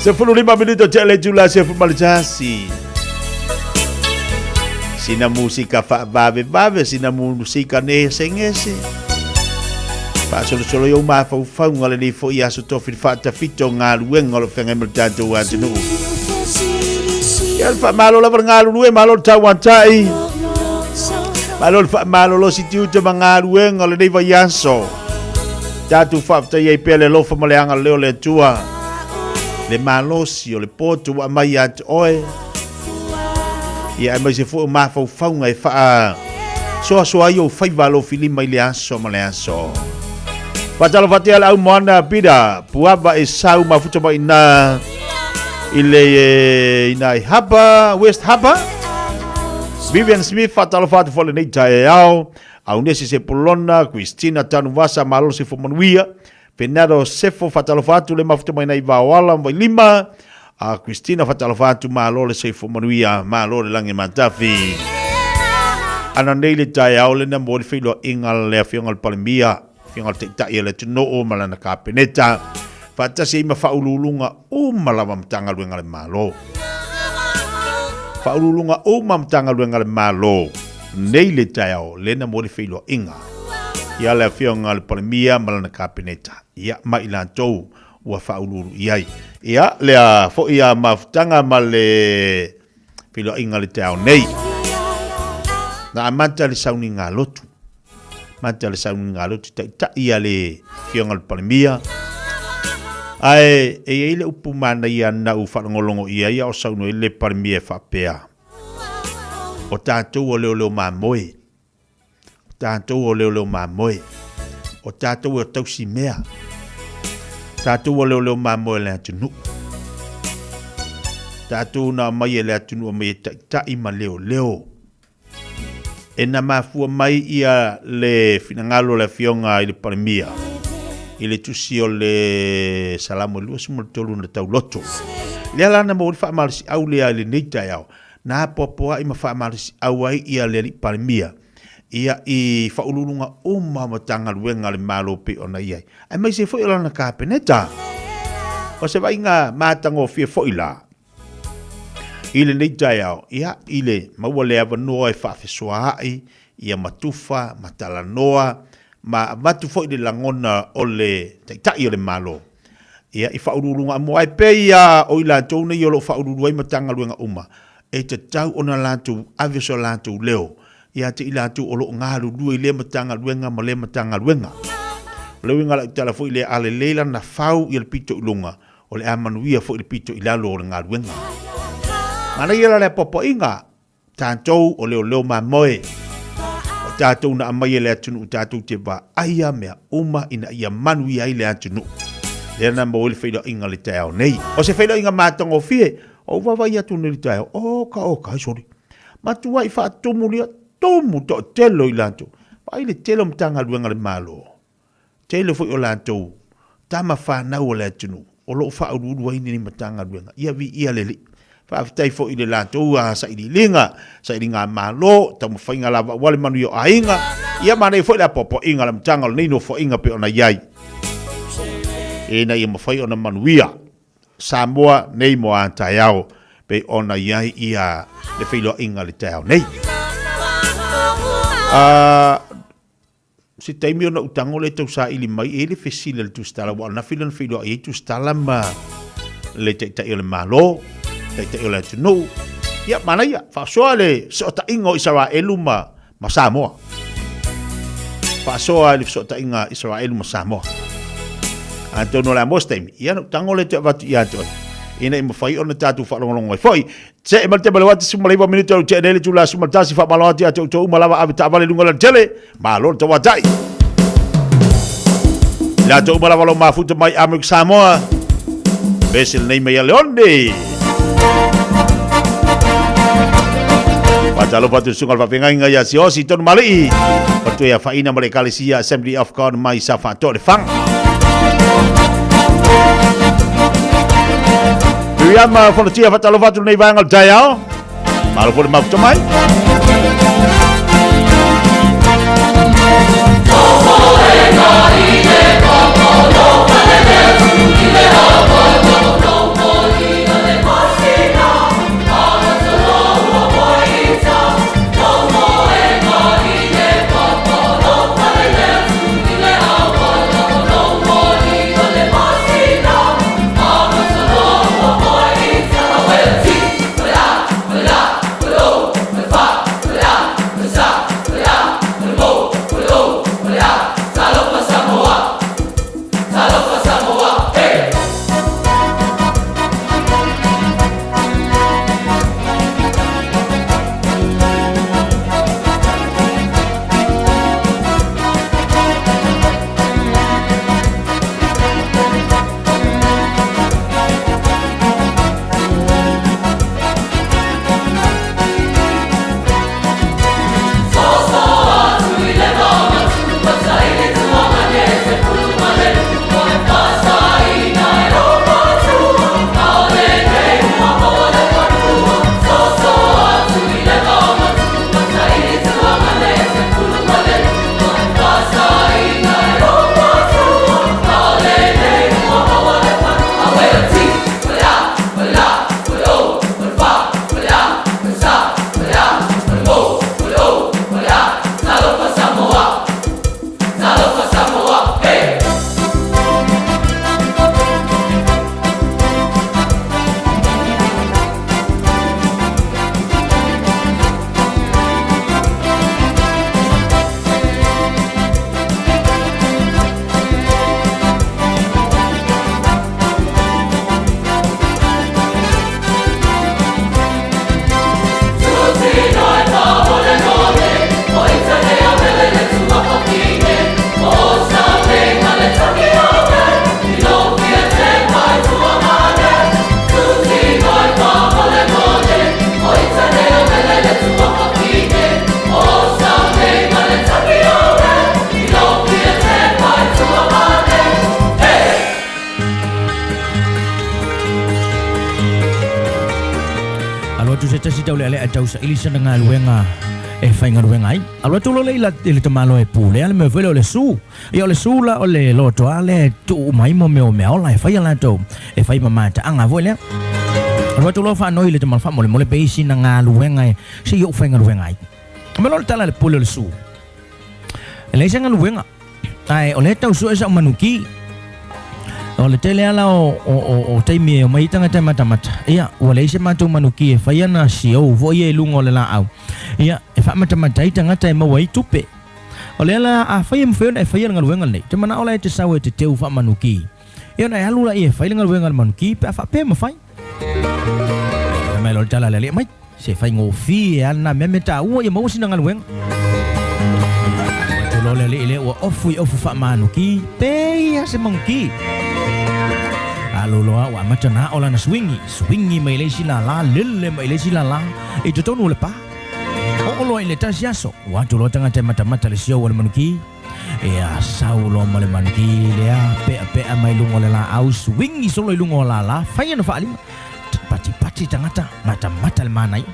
15 minuto tea le itula 11. Sina musika faavavevave, sina musika gesegese. Faasolosolo i ou mafaufauga lenei foʻi aso tofi le faatafita o galuega o lo feagai ma le tatou atunuu. Ia le faamalo lava le galulue, malo le tauataʻi, malo le faamalolosi tiute ma galuega o lenei vaiaso. Tatou faafetai ai pea le alofa ma le agalelei o le Atua, le malosi o le poto ua aumai ia te oe, ia aemaise foi o mafaufauga e faa soasoa ai ou faiva alofilima i le aso ma le aso. Faatalofa atu ia le au moana Pita Puava e sau mafuta mai ina i le ina i Hapa, West Hapa. Vivian Smith faatalofa atu foi lenei taeao. Aunesi Sepulona, Christina Tanuvasa, malo le soifua manuia. Fernando Sefo, faatalofa atu le mafuta mai nai Vaoala ma Vailima. A Christina, faatalofa atu, malo le soifua manuia, malo le lagi matafi. Ana nei le taeao lena mo le feiloaiga le Afioga i le Palemia, Afioga i le Taitai o le atunuu ma lana Kapeneta, faatasi ai ma faauluuluga uma lava Matagaluega a le Malo. Faauluuluga uma Matagaluega a le Malo nei le taeao lena mo le feiloaiga ia le Afioga i le Palemia ma lana Kapeneta, ia ma i latou ua faauluulu i ai. Ia lea foi a mafutaga ma le feiloaiga le taeao nei. Na amata le sauniga lotu. Amata le sauniga lotu taitai a le Afioga i le Palemia. Ae e i ai le upu manaia na ou faalogologo i ai a o saunoa ai le Palemia e faapea, O tatou o leoleo mamoe. O tatou o leoleo mamoe. O tatou e tausi mea. O tatou o leoleo mamoe o le atunuu. Tatou na aumai e le atunuu aumai e taitai ma leoleo. E na mafua mai ia le finagalo o le Afioga i le Palemia i le tusi o le Salamo 23 na tauloto. Lea la na maua ai le faamalosiau lea i lenei taeao, na apoapoai ma faamalosiau ai ia le Alii Palemia ia i faauluuluga uma o Matagaluega a le Malo pei ona i ai, aemaise foi o lana Kapeneta. O se vaaiga matagofie foi la i lenei taeao, ia, i le maua le avanoa e faafesoaai ia ma tufa, ma talanoa, ma avatu foi le lagona o le Taitai o le Malo, ia, i faauluuluga mo ai pei a o i latou nei o lo o faauluulu ai Matagaluega uma, e tatau ona latou ave so latou leo ia te i latou o lo o galulue i lea Matagaluega ma lea Matagaluega. O le uiga o lau tala foi lea, a lelei lana fau ia le pito i luga, o le a manuia foi le pito i lalo o le galuega. Manaia la le apoapoaiga, tatou o leoleo mamoe, o tatou na aumai e le atunuu tatou te vaaia mea uma ina ia manuia ai le atunuu. Lea na maua ai le feiloaiga i le taeao nei. O se feiloaiga matagofie, ou vaavaai atu nei i le taeao, oka oka, ai sole. Matuai faatumu lia, tumu toatele o i latou. Vaai le tele o Matagaluega a le Malo. Tele foi o latou tama fanau o le atunuu o lo o faauluulu ai lenei Matagaluega. Ia viia le Alii. Faafetai foi i le latou sailiiliga, sailiga malo, taumafaiga lava aua le manuia o aiga. Ia manaia foi le apoapoaiga o le amataga o lenei nofoaiga pei ona i ai, ina ia mafai ona manuia Samoa nei mo a taeao pei ona i ai ia le feiloaiga i le taeao nei. Se taimi ona ou tago lea e tausaili mai, e i ai le fesili a le Tusitala, aua o lena fili na feiloai ai Tusitala ma le Taitai o le Malo, Taitai o le atunuu. Ia, manaia, faasoa le fesootaiga o Isaraelu ma, ma Samoa. Faasoa le fesootaiga Isaraelu ma Samoa. Atonu o le a maua se taimi, ia ona ou tago lea e toe avatu ia te oe, ina ia mafai ona tatou faalogologo ai foi. Se'e mai le tema le 19 minute o tea nei le itula 11 faamalo atu ia te outou uma lava ave taavale i luga o le alatele malo le tauatai latou uma lava lo mafuta mai Amerika Samoa vese lenei mai a Leone Faatalofa atu i le susuga o le faafeagaiga ia Siosi Tonu Mali'i o le toe afaina ma le Ekalesia Assembly of God mai Safaatoa le Faga. Miriama Fonotia faatalofa atu lenei vaega o le taeao. Malo foi le mafuta mai. atu se tasi taulealea e tausaili sana galuega e faigaluega ai. Alu atu loa lea i la i le tamaloa e pulea le mea foi lea o le su. Ia o le su la o le lotoa lea e tuu uma ai mo mea o meaola e fai a latou e fai ma mataaga foi lea. Alu atu loa faanoi i le tamaloa faamolemole pe i sina galuega e se i ou faigaluega ai. Aumai loa le tala a le pule o le su, E leai se galuega, ae o lea e tau sue sau manuki. O le tele lava la o, o, o, o taimi e omai ai tagata e matamata, ia, ua leai se matou manuki e fai ana siou foi ia i luga o le laau, ia, e faamatamata ai tagata e maua ai tupe. O lea la, afai e mafai ona e faia le galuega lenei, ou te manao la e te sau e te teu faamanuki, ia ona e alu laia e fai le galuega a le manuki pe a faapea e mafai. Fai mai loa le tala a le alii, Aumai, se faigofie lava lena mea, mea taua ia maua sina galuega. Ua atu loa le alii lea ua ofu i ofu faamanuki, pei lava se manuki. Alu loa ua amata ona ao lana suingi, suingi mai le isi lala, lele mai le isi lala i totonu o le pa. Oo loa i le tasi aso, ua atu loa tagata e matamata le siou a le manuki. Ia, sau loa ma le manuki lea, peapea mai luga o le laau, suingi solo i luga o lala, fai ana faaaliga. Patipati tagata, matamata le manaia.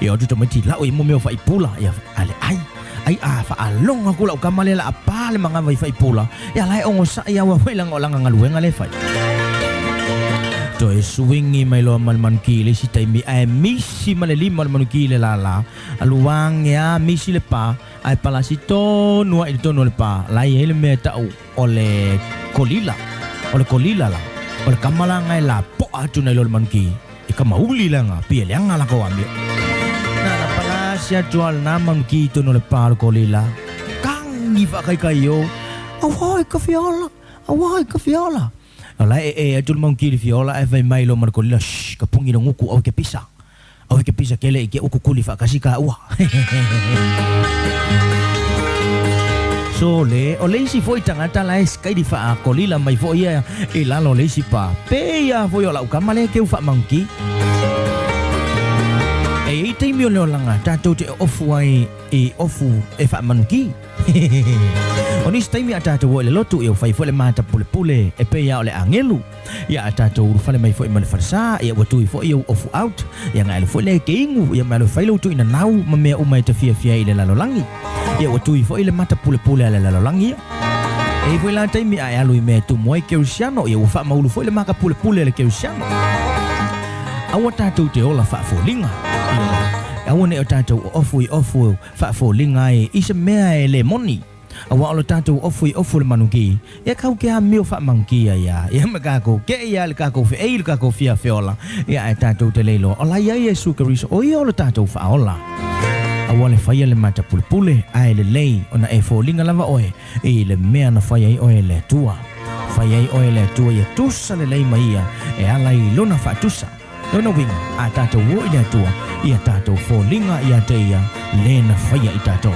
Ia, o atu tamaiti lau i mo mea o faipula, ia, a le ai. Ai a faalogo aku lau kama lea la a pa le magava i faipula, ia la e ogosai aua foi leaga o lana galuega lea e fai. Toe suingi mai loa ma le manuki i le isi taimi, ae misi ma le lima o le manuki i le lala, alu age a misi le pa, ae palasi tonu ai i totonu o le pa, la e i ai le mea e tau o le kolila. O le kolila la, o le kama la nga e lapoa atu nai lo le manuki, i kamauli leaga, pei e leaga lakou amio. Na na palasi atu lava lena manuki i totonu o le pa o le kolila, kagi faakaikaio, Auā i ka fiola! Auā i ka fiola! O la e ee atu le manuki i le fiola ae fai mai loa ma le kolila, Shh, ka pugi le guku, aua e ke pisa. Aua ke pisa kele i ke uku kuli faakasi ka ua. So le, o le isi foi tagata la e skaidi faakolila mai foi ia i lalo o le isi pa. Pei a foi o lau kama lea keu faamanuki. E i ai taimi o le olaga tatou te ofu ai i ofu e faamanuki. O nisi taimi a tatou o i le lotu ia ua fai foi le mata pulepule e pei a o le agelu. Ia a tatou ulufale mai foi ma le falesa, ia ua tui foi ou ofu out, ia na alu foi lea e te inu, ia ma alu e fai lou tuuina nau ma mea uma e te fiafia ai i le lalolagi. Ia ua tui foi le mata pulepule a le lalolagi ia. E i foi la taimi a e alu i mea e tumu ai kerisiano, ia ua faamaulu foi le maka pulepule a le kerisiano. Aua tatou te ola faafoliga. Ia, aua ne i o tatou ofu i ofu faafoliga ai i se mea e le moni. Aua o lo tatou ofu i ofu le manuki, ia kau ke amio faamanukia ia, ia ma kakou ke ia le kakou feei le kakou fia feola, ia ae tatou te le iloa o la ia Iesu Keriso o ia o lo tatou faaola. Aua le faia le mata pulepule, ae lelei ona e foliga lava oe i le mea na fai ai oe e le Atua. Fai ai oe e le Atua ia tusa lelei ma ia e ala i lona faatusa. Lona uiga, a tatou o i le Atua, ia tatou foliga ia te ia le na faia i tatou.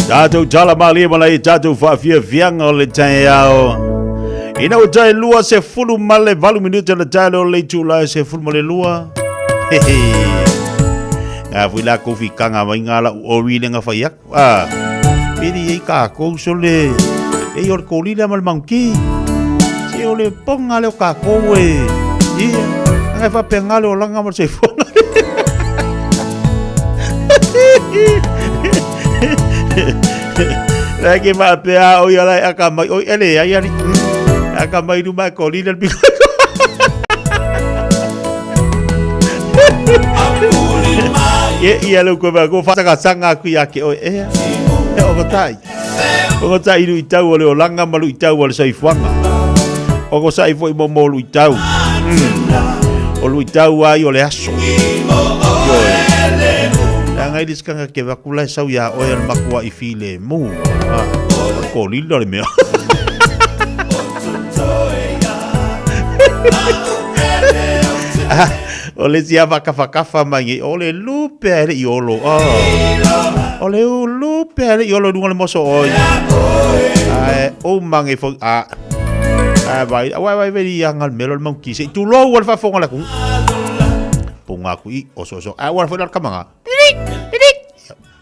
Tatou tala malie ma lai tatou faafiafiaga o le taeao. Ina ua tae 28 minute le tae o le itula e 12. Hehe. Nga fui la kou fikanga mai ngā lau ori le nga whai aku. Ah, pili ei kākou so le, e o le kōlila ma le manguki. Se o le ponga le o kākou e. Ia, ngai whapenga le o langa ma le seifonga. Lai ke faapea o ia lai aka mai oi ele ai ali. Aka mai luma e kolina le piko. Ia ia lo ko ba ko fa sanga ku ia ke oi e. E o tai. O tai lu tau o le olanga ma lu tau o le soifuaga. O ko sai foi mo mo lu tau. O lu tau ai o le aso. Ioe. Langa i liskanga ke vakula e sau ia oe al makua i file mu. Ko lilo le mea. O le sia whakawhakafa mai o le lupe a le i olo. O le lupe a le i olo lunga le moso oi. Ai, o mange fo a. A vai, a vai vai veri ia ngal melo le maunki se tu lo wal fa fonga la ku. Punga ku i oso oso. A wal fo la kamanga. Tirik, tirik.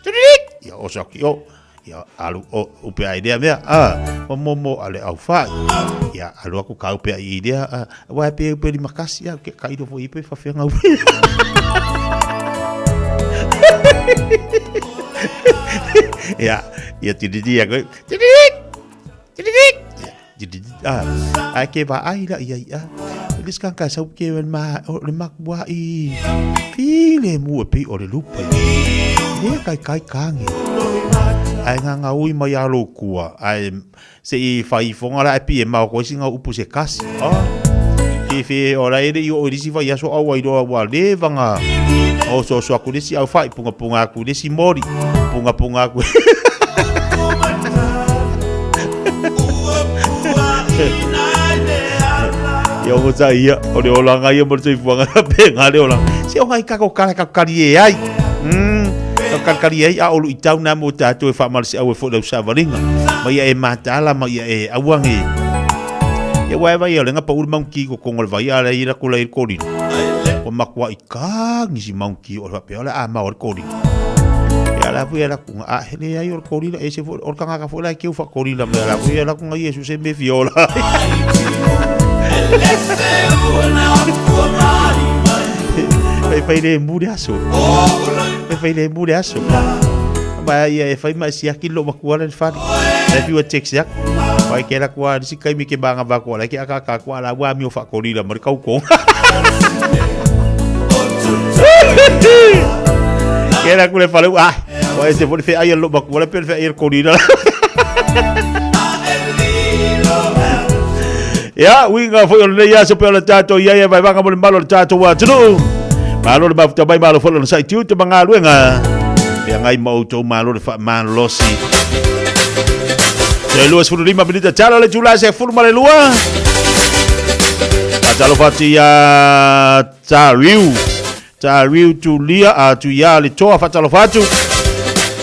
Tirik. Ia oso ki o. Ia alu o upe ai idea mea. A o momo ale au fa. Ia alu aku ka upe ai idea. A wa pe upe li makasi ia ke ka ido fo ipe fa fenga upe. Ia ia tiriri ia koe. Tirik. Tirik. Tirik. A ai ke va ai la ia ia. Lis kan ka sau ke ma o le makua i. File mu e pe o le lupe. Le kai kai kangi. Ai ngā ngā ui mai a kua. Ai se i whai fonga la e pi e mau koe singa upu se kasi. Ah. Ke whe o la ere i o risi whai aso au ai roa wa le vanga. O so so aku resi au whai punga punga aku resi mori. Punga punga aku. Ia o ngota ia, o le olanga ia mo le soifuaga pe ngā le olanga. Se o ngai kako kala kako kari e ai. Ka kari ai a olu i tau nā mo tātou e whaamara se au e fo lau savalinga. Ma ia e mātala, ma ia e auange. Ia wae vai o lenga pa uru maunki ko kongo le vai a le ira kula i korino. O makua i kāngi si maunki o le whapea o le a mao le korino. Ia la fui la kunga a hele ai o le korila e se fo o le kangaka fo la ke ufa korila me la fui la kunga Yesu se me fiola. Fai fai le muri aso. Fai fai le muri aso. Ba ia e fai mai sia ki lo makua le fari. Le fiu text ya. Pai ke la kua si kai mi ke banga ba kua la ke aka ka kua la wa mi o fa korila mo kau ko. Ke la kule fale ah. Wa se fo fe ai lo makua le pe fe ai korila. Ia, uiga foi o lenei aso pea o le tātou ia ia vaevaga mo le malo o le tātou atunuu. Malo le mafuta mai, malo foi lona saitiuta ma galuega. Feagai ma outou malo le faamalolosi. Te 25 minita tala le itula 12. Faatalofa atu ia Tariu. Tariu Tulia a Tuia le toa faatalofa atu.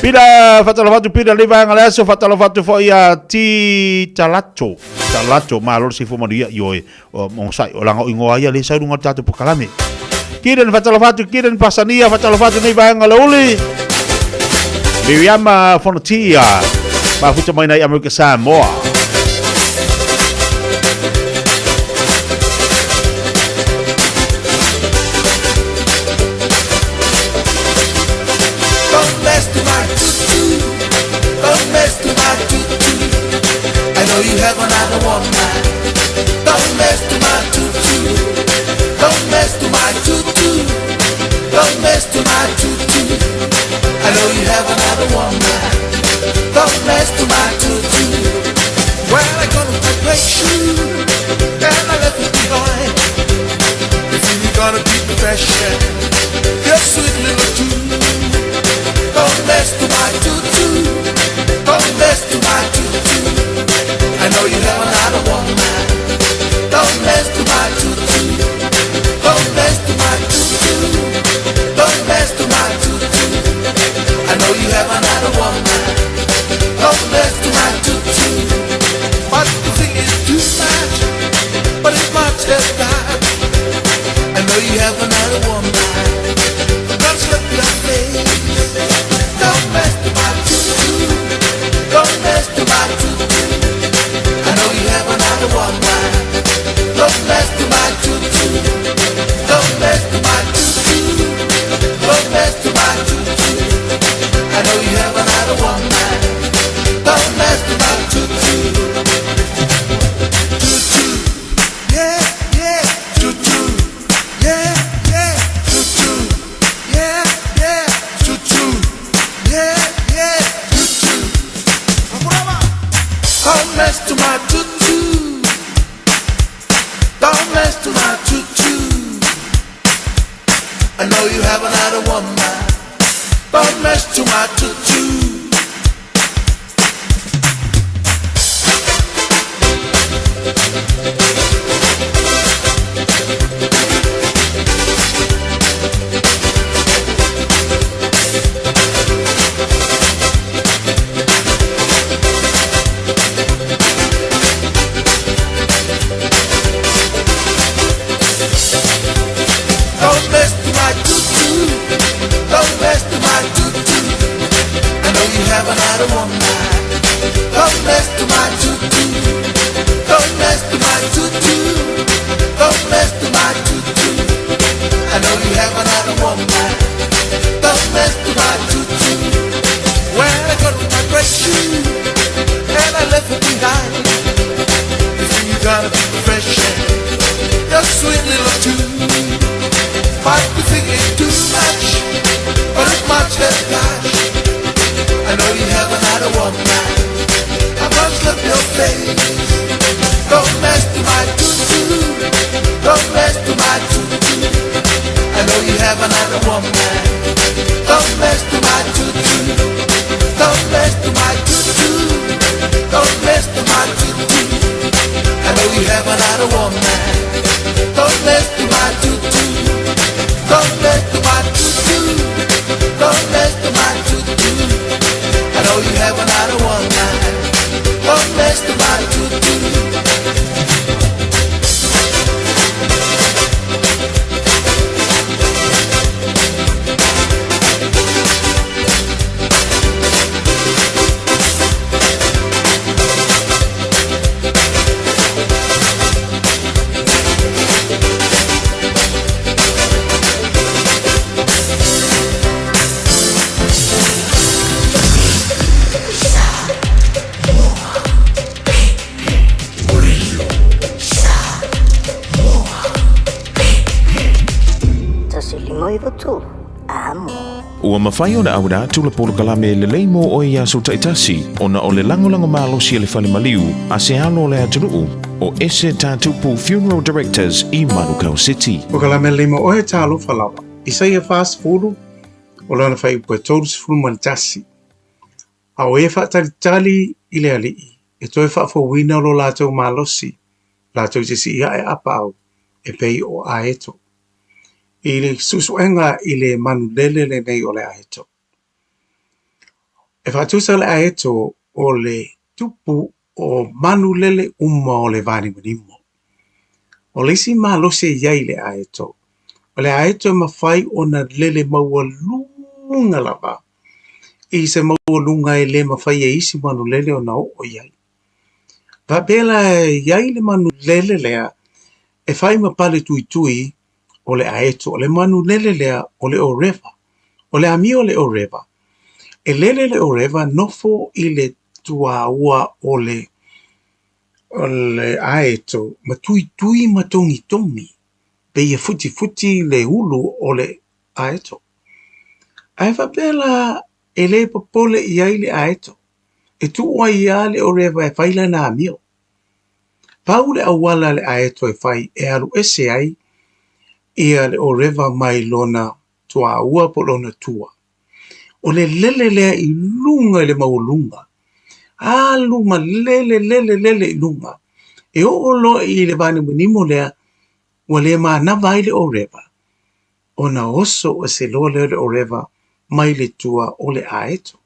Pila faatalofa atu pila le vaega le aso faatalofa atu foi ia Ti Talato. Talato malo le seifua manuia ioe o mo sai o langa o ingoa ia le sau luga o le tatou pokalame. Kiren faatalofa atu Kiren Pasania faatalofa atu nei vaega le uli. Miriama Fonotia mafuta mai nei Amerika Samoa. Don't mess to my tutu. Don't mess to my tutu. I know you have another woman. Don't mess to my tutu. Don't mess to my tutu. Don't mess to my tutu. I know you have another woman. Don't mess to my tutu. Well, I got my great shoe and I left it behind. If you gonna keep the fashion, your sweet little tune. Don't mess to my tutu. Don't mess to my tutu. I know you have another woman. Don't mess to my tutu. Don't mess to my tutu. Don't mess to my tutu. I know you have another woman. I know you haven't had a woman. Don't mess to my tutu. Don't mess with my tutu. Don't mess with my tutu. I know you haven't had a woman. Don't mess with my tutu. Don't mess with my tutu. Don't mess with my tutu. I know you haven't had a woman. Don't mess with my tutu. When I got my great shoe and I left it behind. You think you gotta be fresh your sweet little tune. Might be thinking too much, but it's much less gosh. I know you haven't had a woman. I must love your face. Don't mess with my tutu. Don't mess with my tutu. I know you haven't had a woman. Don't mess with my tutu. Don't mess with my tutu. Don't mess with my tutu. I know you haven't had a woman. Don't mess with my tutu. Don't mess with my tutu. Don't mess with my tutu. I know you haven't had a woman. Don't mess with my tutu. 15 Amo. Ua mafai ona auina atu le polokalame lelei mo oe i aso taitasi ona o le lagolago malosi a le fale maliu a se alo o le atunuu o Ese Tatupu Funeral Directors i Manukau City. Polokalame lelei mo oe talofa lava. Isaia 40, o lona faaiupu e 31. A o e faatalitali i le Alii, e toe faafouina lo latou malosi, latou te sii ae apaau, e pei o aeto. I le suesuega i le manulele lenei o le aeto. E faatusa le aeto o le tupu o manulele uma o le vanimonimo. O le isi malosi e i ai i le aeto, o le aeto e mafai ona lele maualuga lava i se maualuga e le mafai e isi manulele ona oo i ai. Faapea la e i ai le manulele lea e fai ma pale tuitui o le aeto, o le manulele lea o le orewa. O le amio o le orewa, e lele le orewa nofo i le tuaua o le o le aeto ma tuitui ma togitogi, pei e futifuti le ulu o le aeto. Ae faapea la e le popole i ai le aeto, e tuu ai lava le orewa e fai lana amio. Pau le auala a le aeto e fai e alu ese ai ia le orewa mai lona tuaua po o lona tua. O le lele lea i luga i le maualuga, alu ma lele lele lele i luga, e oo loa i le vanimonimo lea ua le manava ai le orewa, ona oso ese loa lea o le orewa mai le tua o le aeto.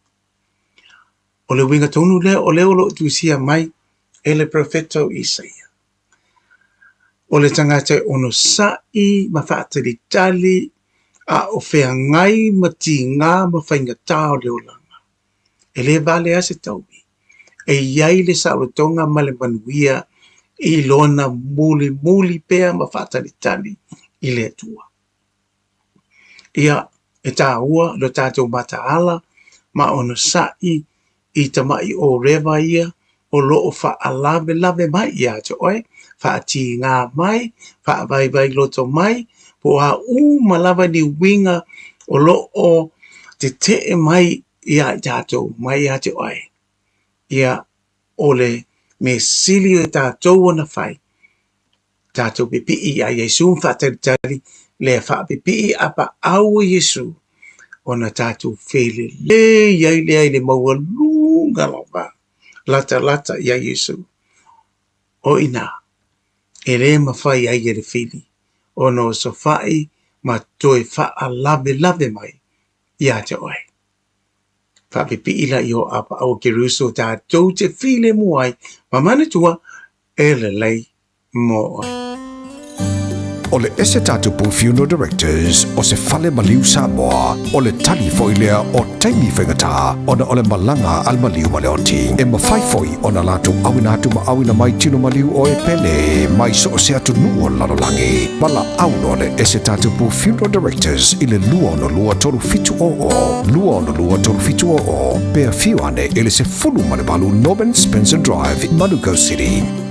O le uiga tonu lea o lea o lo o tusia mai e le perofeta o Isaia. O le tagata e onosai ma faatalitali a o feagai ma tigā ma faigata o le olaga. E le vale lava se taui. E i ai le saolotoga ma le manuia i lona mulimuli pea ma faatalitali i le Atua. Ia, e taua lo tatou mataala ma onosai i tama'i orewa ia o lo o faalavelave mai ia te oe, faatigā mai, faavaivai loto mai, po o a uma lava ni uiga o lo o tetee mai iā i tatou, mai ia te oe. Ia, o le mea sili o tatou ona fai, tatou pipii iā Iesu ma faatalitali Lea faapipii apaau o Iesu ona tatou felelei ai lea i le maualuga lava latalata iā Iesu. O i ina, e lē mafai ai e le fili ona osofai ma toe faalavelave mai ia te oe. Faapipii laia o apaau o Keriso tatou te filemu ai ma manatua e lelei mo oe. O le Ese Tatupu Funeral Directors o se fale maliu Samoa, o le tali foi lea o taimi faigata ona o le malaga a le maliu ma le oti. E mafai foi ona latou auina atu ma auina mai tino maliu o e pele mai so o se atunuu o le lalolagi. Valaau loa le Ese Tatupu Funeral Directors i le 262 3700, 262 3700, pe afio ane i le 18 Norman Spencer Drive, Manukau City.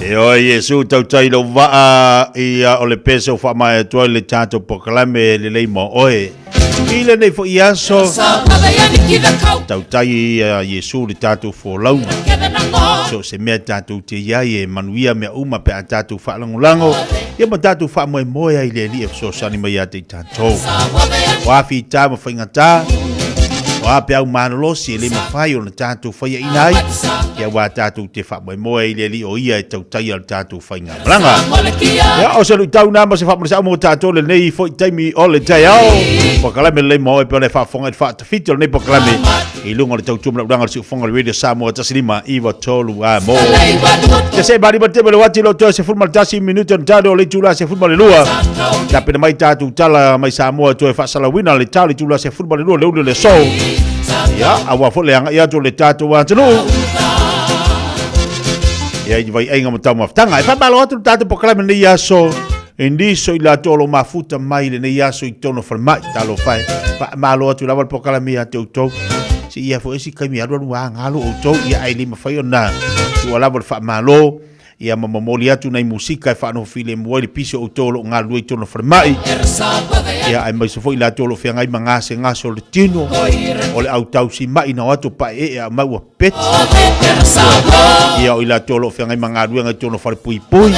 E oe Iesu tautai lou vaa ia o le pese o faamaea atu ai le tatou polokalame lelei mo oe. I lenei foi aso, tautai ia Iesu le tatou folauga. So se mea tatou te iai e manuia mea uma pe a tatou faalagolago, ia ma tatou faamoemoe ai i le Alii e fesoasoani mai ia te i tatou. O a fita ma faigata, o a peau malolosi e le mafai ona tatou faiaina ai, ia ua tatou te faamoemoe i le Alii o ia e tautaia le tatou faigamalaga. Ia, o se luitau na ma se faamalosiau mo tatou lenei foi taimi o le taeao. Polokalame lelei mo oe pe o le faafofoga i le faatafiti o lenei polokalame i luga o le tautua ma le ulaga o le siufofoga o le Radio Samoa 159 a mo. Ia se mali ma teme le wati lo toe 11 minute on talo o le itula 12. Tapena mai tatou tala mai Samoa toe faasalauina le talo itula 12 le ulu le so. Ia, aua foi le agai atu o le tatou atunuu. Ia, i vaiaiga ma taumafataga. E faamalo atu le tatou polokalame lenei aso. E niso i latou o lo o mafuta mai lenei aso i totonu o falemai. Talofa e. Faamalo atu lava le polokalame ia te outou. Se ia foi isi taimi alualu agalo outou, ia ae le mafai ona tuua lava le faamalo. Ia ma momoli atu nai musika e faanoho filemu ai le pisi o outou o lo o galulue i totonu o falemai. Ia aemaise foi i latou o lo o feagai ma gasegase o le tino, o le autausimai na o atu paeee a aumai ua peti. Ia o i latou o lo o feagai ma galuega i totonu o falepuipui.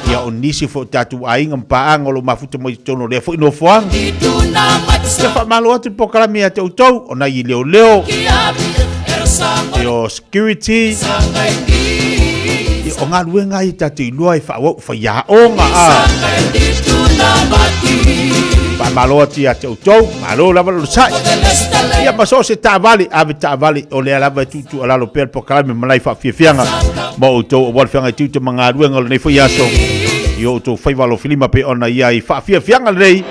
Ia o nisi foi o tatou aiga ma paaga o lo o mafuta mai i totonu o lea foi nofoaga. Ia faamalo atu le polokalame ia te outou, o nai leoleo, ia o security, ia o galuega ia tatou iloa e faaauau faiaoga a. Faamalo atu ia te outou, malo lava le onosai. Ia ma so o se taavale, ave taavale, o lea lava e tuutuualalo pea le polokalame ma nai faafiafiaga mo outou aua le feagai tiute ma galuega o lenei foi aso i o outou faiva alofilima pei ona i ai faafiafiaga lenei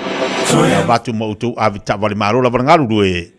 avatu ma outou ave taavale. Malo lava le galulue.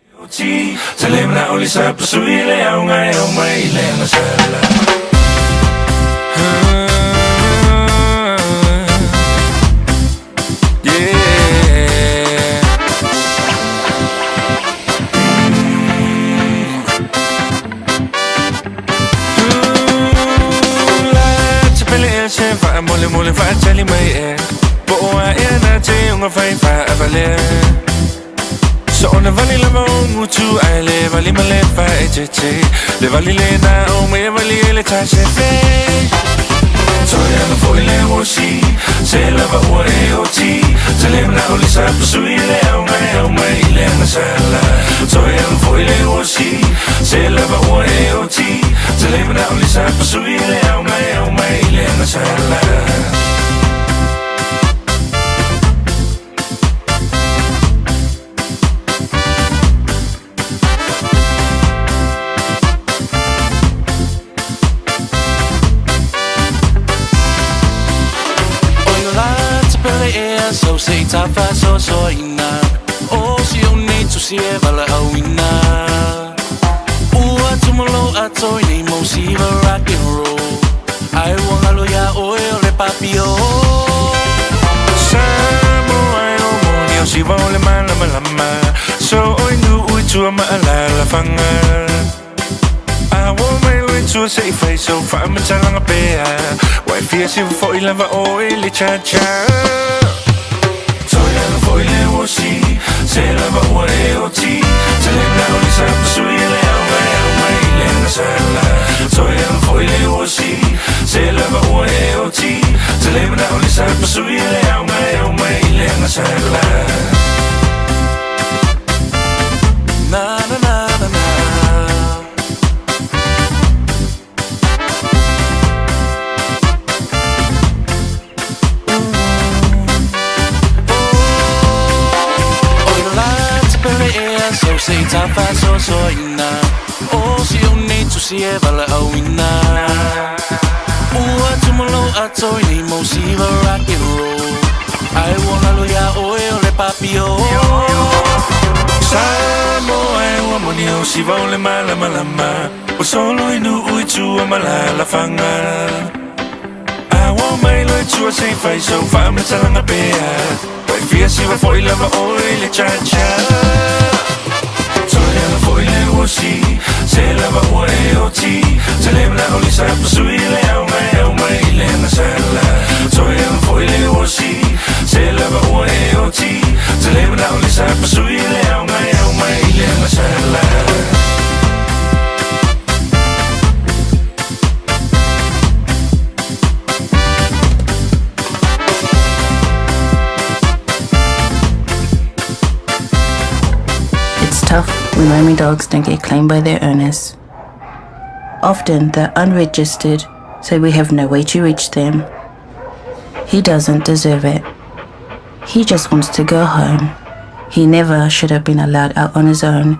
when roaming dogs don't get claimed by their owners. Often they're unregistered, so we have no way to reach them. He doesn't deserve it. He just wants to go home. He never should have been allowed out on his own.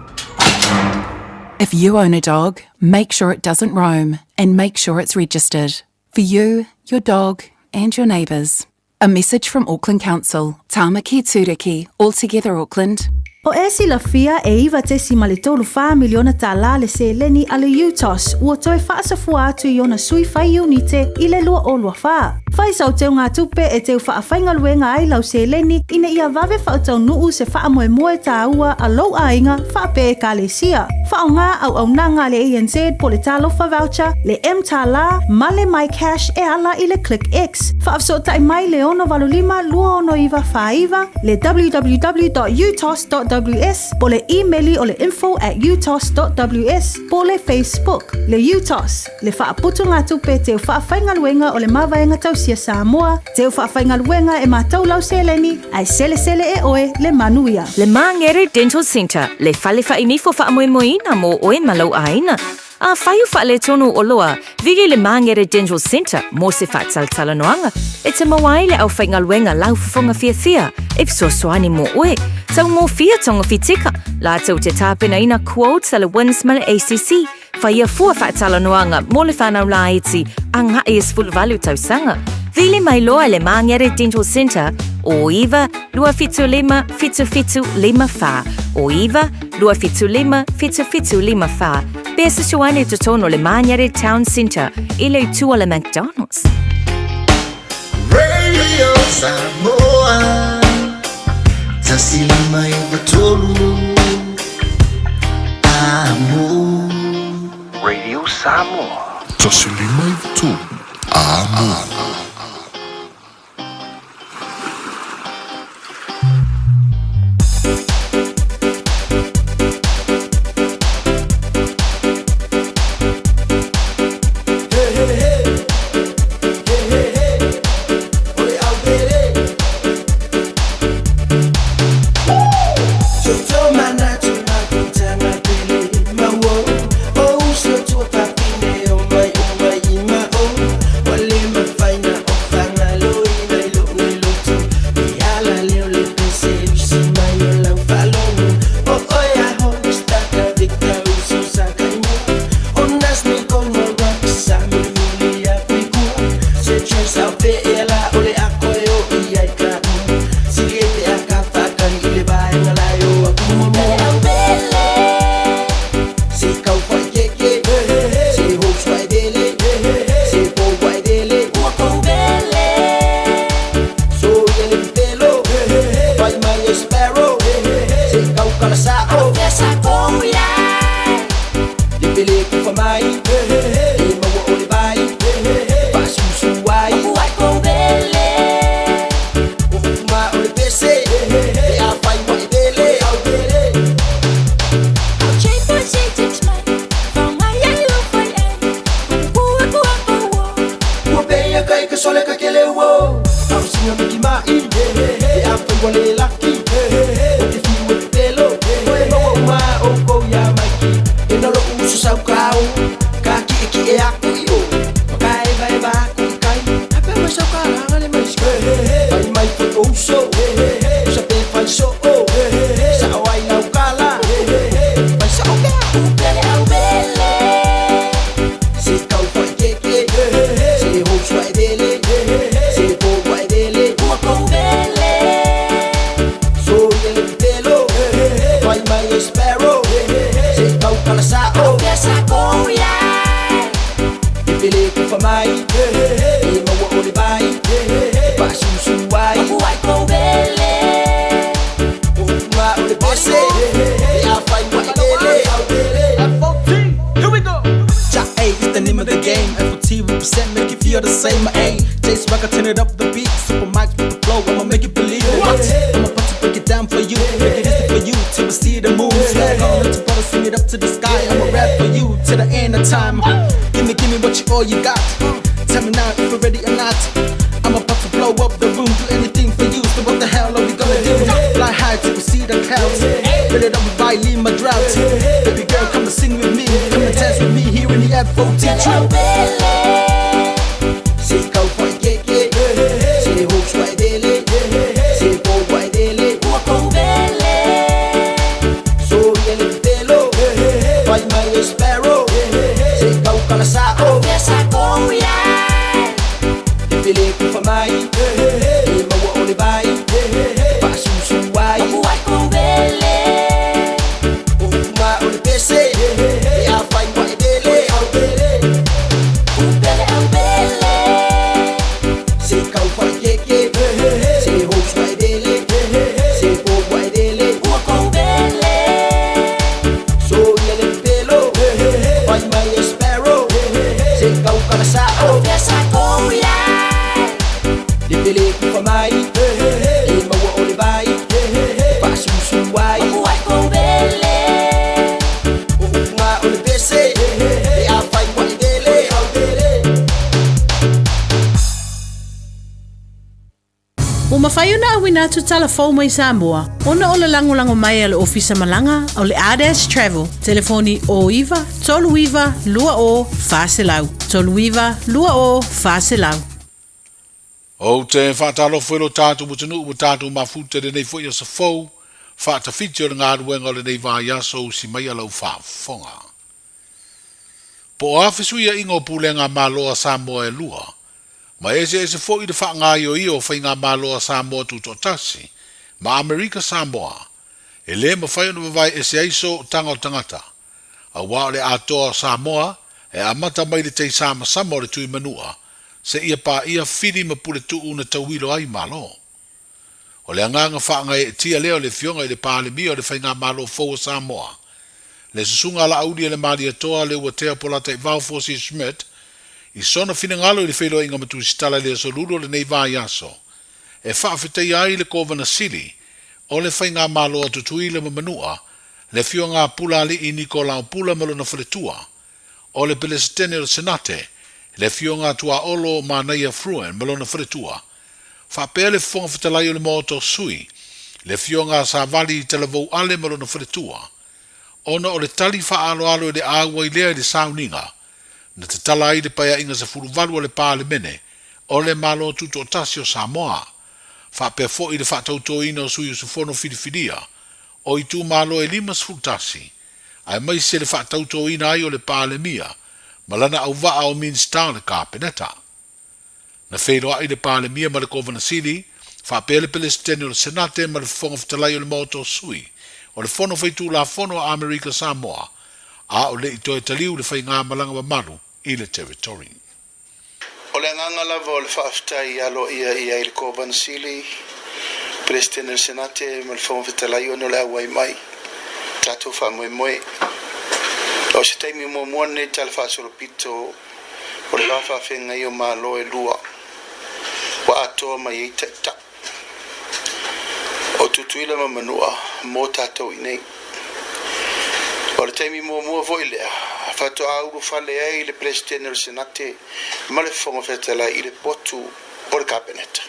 If you own a dog, make sure it doesn't roam and make sure it's registered. For you, your dog, and your neighbours. A message from Auckland Council, Tāmaki Tūriki, All Together Auckland. O e silafia e 9.34 miliona tālā le seleni a le UTOS ua toe faasafua atu i ona sui fai iunite i le 2024. Fai sau teugatupe e teu faafaigaluega ai lau seleni ina ia vave faataunuu se faamoemoe tāua a lou aiga faapea ekalesia. Faaaogā auaunaga a le ANZ po o le Talofa Voucher, le mTālā ma le MyCash e ala i le ClickX. Faafesootai mai le 685 269 49, le www.utos.ws po o le imeli o le info@utos.ws po o le Facebook. Le UTOS, le faaputugatupe teu faafaigaluega o le Mavaega Tausia Samoa, teu faafaigaluega e matau lau seleni, ae selesele e oe le manuia. Le Māngere Dental Centre, le fale faainifo faamoemoeina mo oe ma lou aiga. Afai o faaletonu oloa, vili le Māngere Dental Centre mo se faatalatalanoaga e te maua ai le aufaigaluega laufofoga fiafia e fesoasoani mo oe. Taugofie togofitika, latou te tapenaina quotes a le WINZ ma le ACC. Faia fua faatalanoaga mo le fanau laiti agai i 18 tausaga. Vili mai loa i le Māngere Dental Centre o 9 275 7754, o 9 275 7754. Pe susio ane i totonu o le Māngere Town Centre i le itu o le McDonald's. Radio Samoa 105 9 3 Amo. Radio Samoa. 105 9 Amo. Fill it up with I leave my drought. Baby girl, come and sing with me. Come and dance with me here in the FOT trip. Se kau whai keke, se hooks wai dele, se po wai dele, ua kou vele. So yele pelo, wai mai e sparrow, se kau kala sao, E pele kufa mai, e maua o le vai, e paasusu ai, O upu o le pese, e a whai wai dele, au pele. Se kau whai keke, se hooks wai dele, se po wai dele, ua kou vele. So yele pelo, whai mai e sparrow, se kau kala sao, Le pele kufa mai, e maua o le vai, e paasusu ai, O upu o le pese, e a whai wai dele, au pele. Ua mafai ona auina atu tala fou mai Samoa, ona o le lagolago mai a le Ofisa Malaga o le Ardash Travel. Telefoni 09 39 20 400. 39 20 400. Ou te faatalofa i lo tatou atunuu ua tatou mafuta i lenei foi aso fou, faatafiti o le galuega o lenei vaiaso usi mai a lau faafofoga. Po o a fesuiaiga o pulega Malo a Samoa e lua, ma eseese foi le faagaioia o Faigamalo a Samoa Tutoatasi ma Amerika Samoa, e lē mafai ona vavae ese ai sootaga o tagata, auā o le atoa o Samoa e amata mai le teisamasama o le Tuimanua seia paia fili ma puletuu na tauilo ai Malo. O le agaga faagaeetia lea o le Afioga i le Palemia o le Faigamalo fou o Samoa, le Susuga a Laaulialemalietoa Leuatea Polataivao Fosi Schmidt, i sona finagalo i le feiloaiga ma Tusitala i le aso Lulu o lenei vaiaso, e faafetaia ai le Kovana Sili o le Faigamalo a Tutuila ma Manua, le Afioga a Pulaalii Nikolao Pula ma lona faletua, o le Pelesetene o le Senate, le Afioga a Tuaolo Manaia Fruen ma lona faletua, faapea le Fofoga Fetalai o le Maota o Sui, le Afioga a Savali Talavou Ale ma lona faletua, ona o le tali faaaloalo i le auai lea i le sauniga na tatala ai le Paeaiga 18 a le Palemene o le Malo Tutoatasi o Samoa, faapea foi le faatautoina o sui usufono filifilia o itumalo e 51, aemaise le faatautoina ai o le Palemia ma lana auvaa o Minisita o le Kapeneta. Na feiloai le Palemia ma le Kovana Sili, faapea le Pelesetene o le Senate ma le Fofoga Fetalai o le Maota o Sui o le Fono Faitulafono a Amerika Samoa, a o le i toe taliu le faigamalaga mamalu i le Territory. O le agaga lava o le faafetai aloaia i ai le Kovana Sili, Peresetene o le Senate ma le Fofoga Fetalai ona o le auai mai tatou faamoemoe. O se taimi muamua lenei Tala Faasolopito o le va faafeagai o Malo e lua ua atoa mai ai taitai o Tutuila ma Manua mo tatou i nei. O le taimi muamua foi lea faatoa ulufale ai le Peresetene o le Senate ma le Fofoga Fetalai i le potu o le Kapeneta.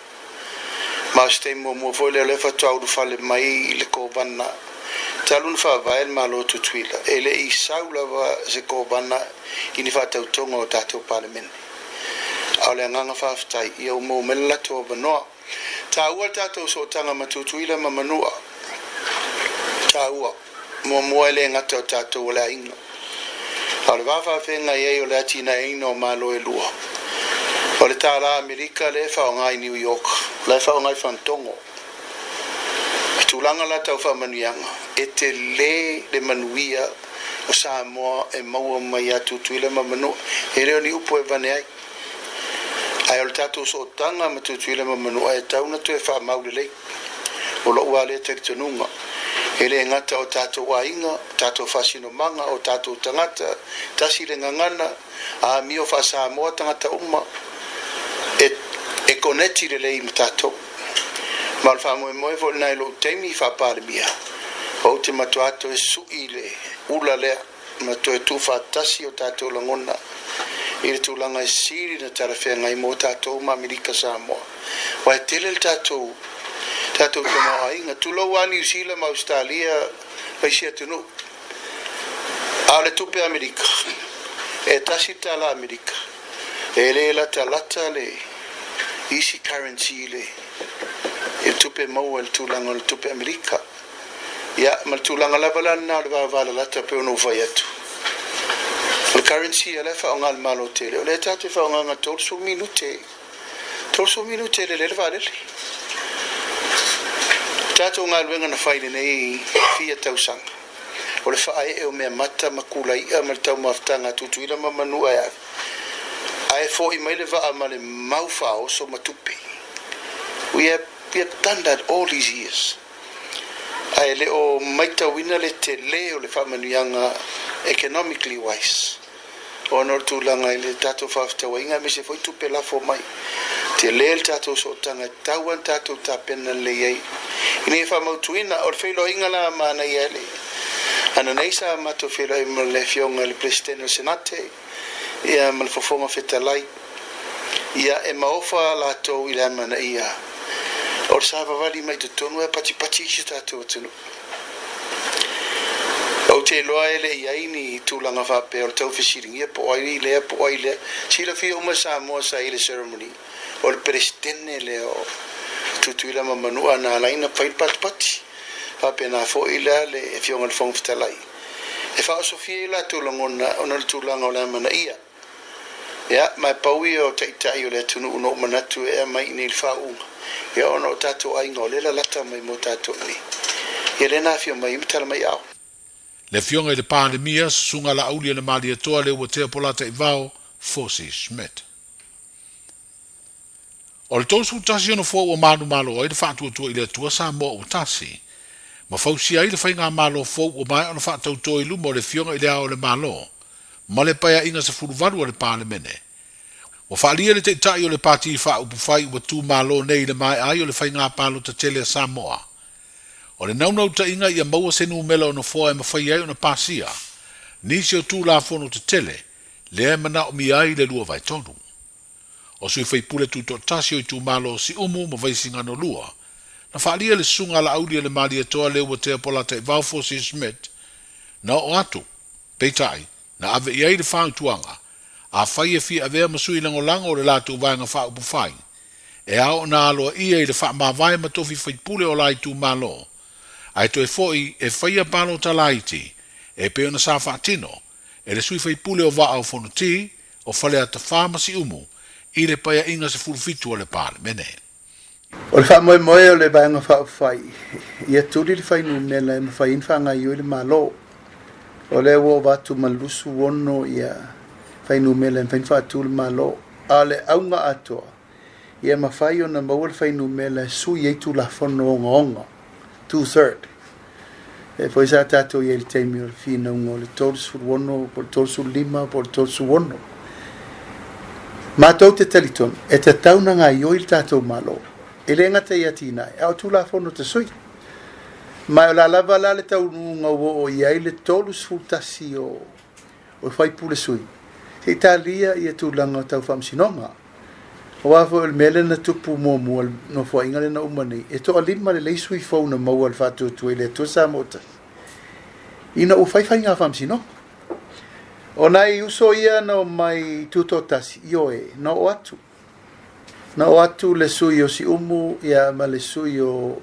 Ma o se taimi muamua foi lea o lea faatoa ulufale mai le Kovana talu ona faavae le Malo o Tutuila, e le i sau lava se Kovana i ni faatautoga o tatou Palemene. A o le agaga faafetai ia ua maua mai le latou avanoa. Taua le tatou sootaga ma Tutuila ma Manua. Taua. Muamua e le gata o tatou o le aiga. A o le va faafeagai ai o le atinaeina o Malo e lua. O le tālā Amerika lea e faaaoga i New York, la e faaaoga i Fagatogo. I tulaga la tau faamanuiaga, e tele le manuia o Samoa e maua mai ia Tutuila ma Manua. E le o ni upu e avane ai. Ae o le tatou sootaga ma Tutuila ma Manua e tatau ona toe faamau lelei. O lou lava lea talitonuga, e le gata o tatou aiga, o tatou faasinomaga, o tatou tagata, tasi le gagana, amio faa-Samoa tagata uma, e, e koneti lelei ma tatou. Ma o le faamoemoe foi lena i lou taimi faa-Palemia, ou te matua toe sui le ula lea ma toe tuufaatasi o tatou lagona i le tulaga e sili ona talafeagai mo tatou ma Amerika Samoa. Aua e tele le tatou tatou tamaoaiga. Tulou lava Niu Sila ma Ausetalia, ma isi atunuu. A o le tupe Amerika, e tasi le tala Amerika, e le latalata le isi currency i le i le tupe maua i le tulaga o le tupe Amerika. Ia, ma le tulaga lava la lena o le vavalalata e pei ona ou fai atu. O le currency ia la e faaaoga e le Malo tele, o lea tatou te faaaogaina 30 minute, 30 minute e lele ai le vaalele. O tatou galuega na fai i lenei fia tausaga, o le faaee o meamata ma kulaia ma le taumafataga a Tutuila ma Manua e ave, ae foi mai le vaa ma le mau faaoso ma tupe. We have, we have done that all these years. Ae le o maitauina le tele o le faamanuiaga economically wise ona o le tulaga i le tatou faafetauaiga aemaise foi tupe lafo mai. Tele le tatou sootaga e tatau lava ona tatou tapena lelei ai ina ia faamautuina. O le feiloaiga la manaia le ananei sa matou feiloai ma le Afioga i le Peresetene o le Senate ia ma le Fofoga Fetalai ia e maofa latou i le amanaia o le savavali mai totonu ae patipati i si o tatou atunuu. Ou te iloa e le i ai ni tulaga faapea o le tau fesiligia po o ai lea po o ai lea. Silafia uma e Samoa sa i ai le ceremony o le Peresetene lea o Tutuila ma Manua na ala ai ona fai le patipati. Faapena foi la le Afioga i le Fofoga Fetalai e faaosofia ai o latou lagona ona o le tulaga o le amanaia. Ia, ma e pau ia o taitai o le atunuu na ou manatu e aumai i inei i le faauuga, ia ona o tatou aiga o lea e lalata mai mo tatou i inei. Ia lea na afio mai ai ma tala mai ao. Le Afioga i le Palemia, Susuga Laaulialemalietoa Leuatea Polataivao Fosi Schmidt. O le 31 o nofoa ua manumalo ai le Faatuatua i le Atua Samoa ua tasi, ma fausia ai le Faigamalo fou ua maea ona faatauto i luma o le Afioga i Le Ao o le Malo ma le Paeaiga 18 a le Palemene. Ua faaalia le Taitai o le Pati Faaupufai ua tumalo nei i le maea ai o le Faiga Palota tele a Samoa. O le naunautaiga ia maua se numela o nofoa e mafai ai ona pasia nisi o Tulafono tetele lea e manaomia ai le lua vaetolu. O sui faipule tutoatasi o itumalo o Siumu ma Vaisigano 2, na faaalia le susuga a Laauli a le Malietoa Leuatea Polataivao Fosi Schmidt, na oo atu, peitai, na ave i ai le fautuaga, afai e fia avea ma sui lagolago o le latou Vaega Faaupufai, e ao ona aloaia i le faamavae ma tofi faipule o la itumalo, ae toe foi e faia palota laiti e pei ona sa faatino e le sui faipule o Vaa o Fonoti, o Faleata 4 ma Siumu i le Paeaiga 17 a le Palemene. O le faamoemoe o le Vaega Faaupufai, ia tuli le fuainumera e mafai ai ona faagaoioi le Malo. O lea ua ova atu ma le 26 ia fuainumera e mafai ona faatu le Malo. A o le auga atoa, ia mafai ona maua le fuainumera e sui ai Tulafono ogaoga, two third. E foi sa tatou i ai i le taimi o le finauga o le 36 po o le 35 po o le 36. Matou te talitonu, e tatau ona gaoioi le tatou Malo, e le gata i atinae, a o Tulafono tasui. Ma o le a lava la le taunuuga ua oo i ai le 31 o faipule sui, se i talia ia tulaga tau faamasinoga. Aua foi o le mea lea na tupu muamua i le Nofoaiga lea na uma nei, e toalima lelei sui fou na maua e le Faatuatua i le Atua Samoa Tasi, ina ua fai faiga faamasinoga. O nai uso ia na omai tutoatasi, ioe, na oo atu. Na oo atu le sui o Siumu ia ma le sui o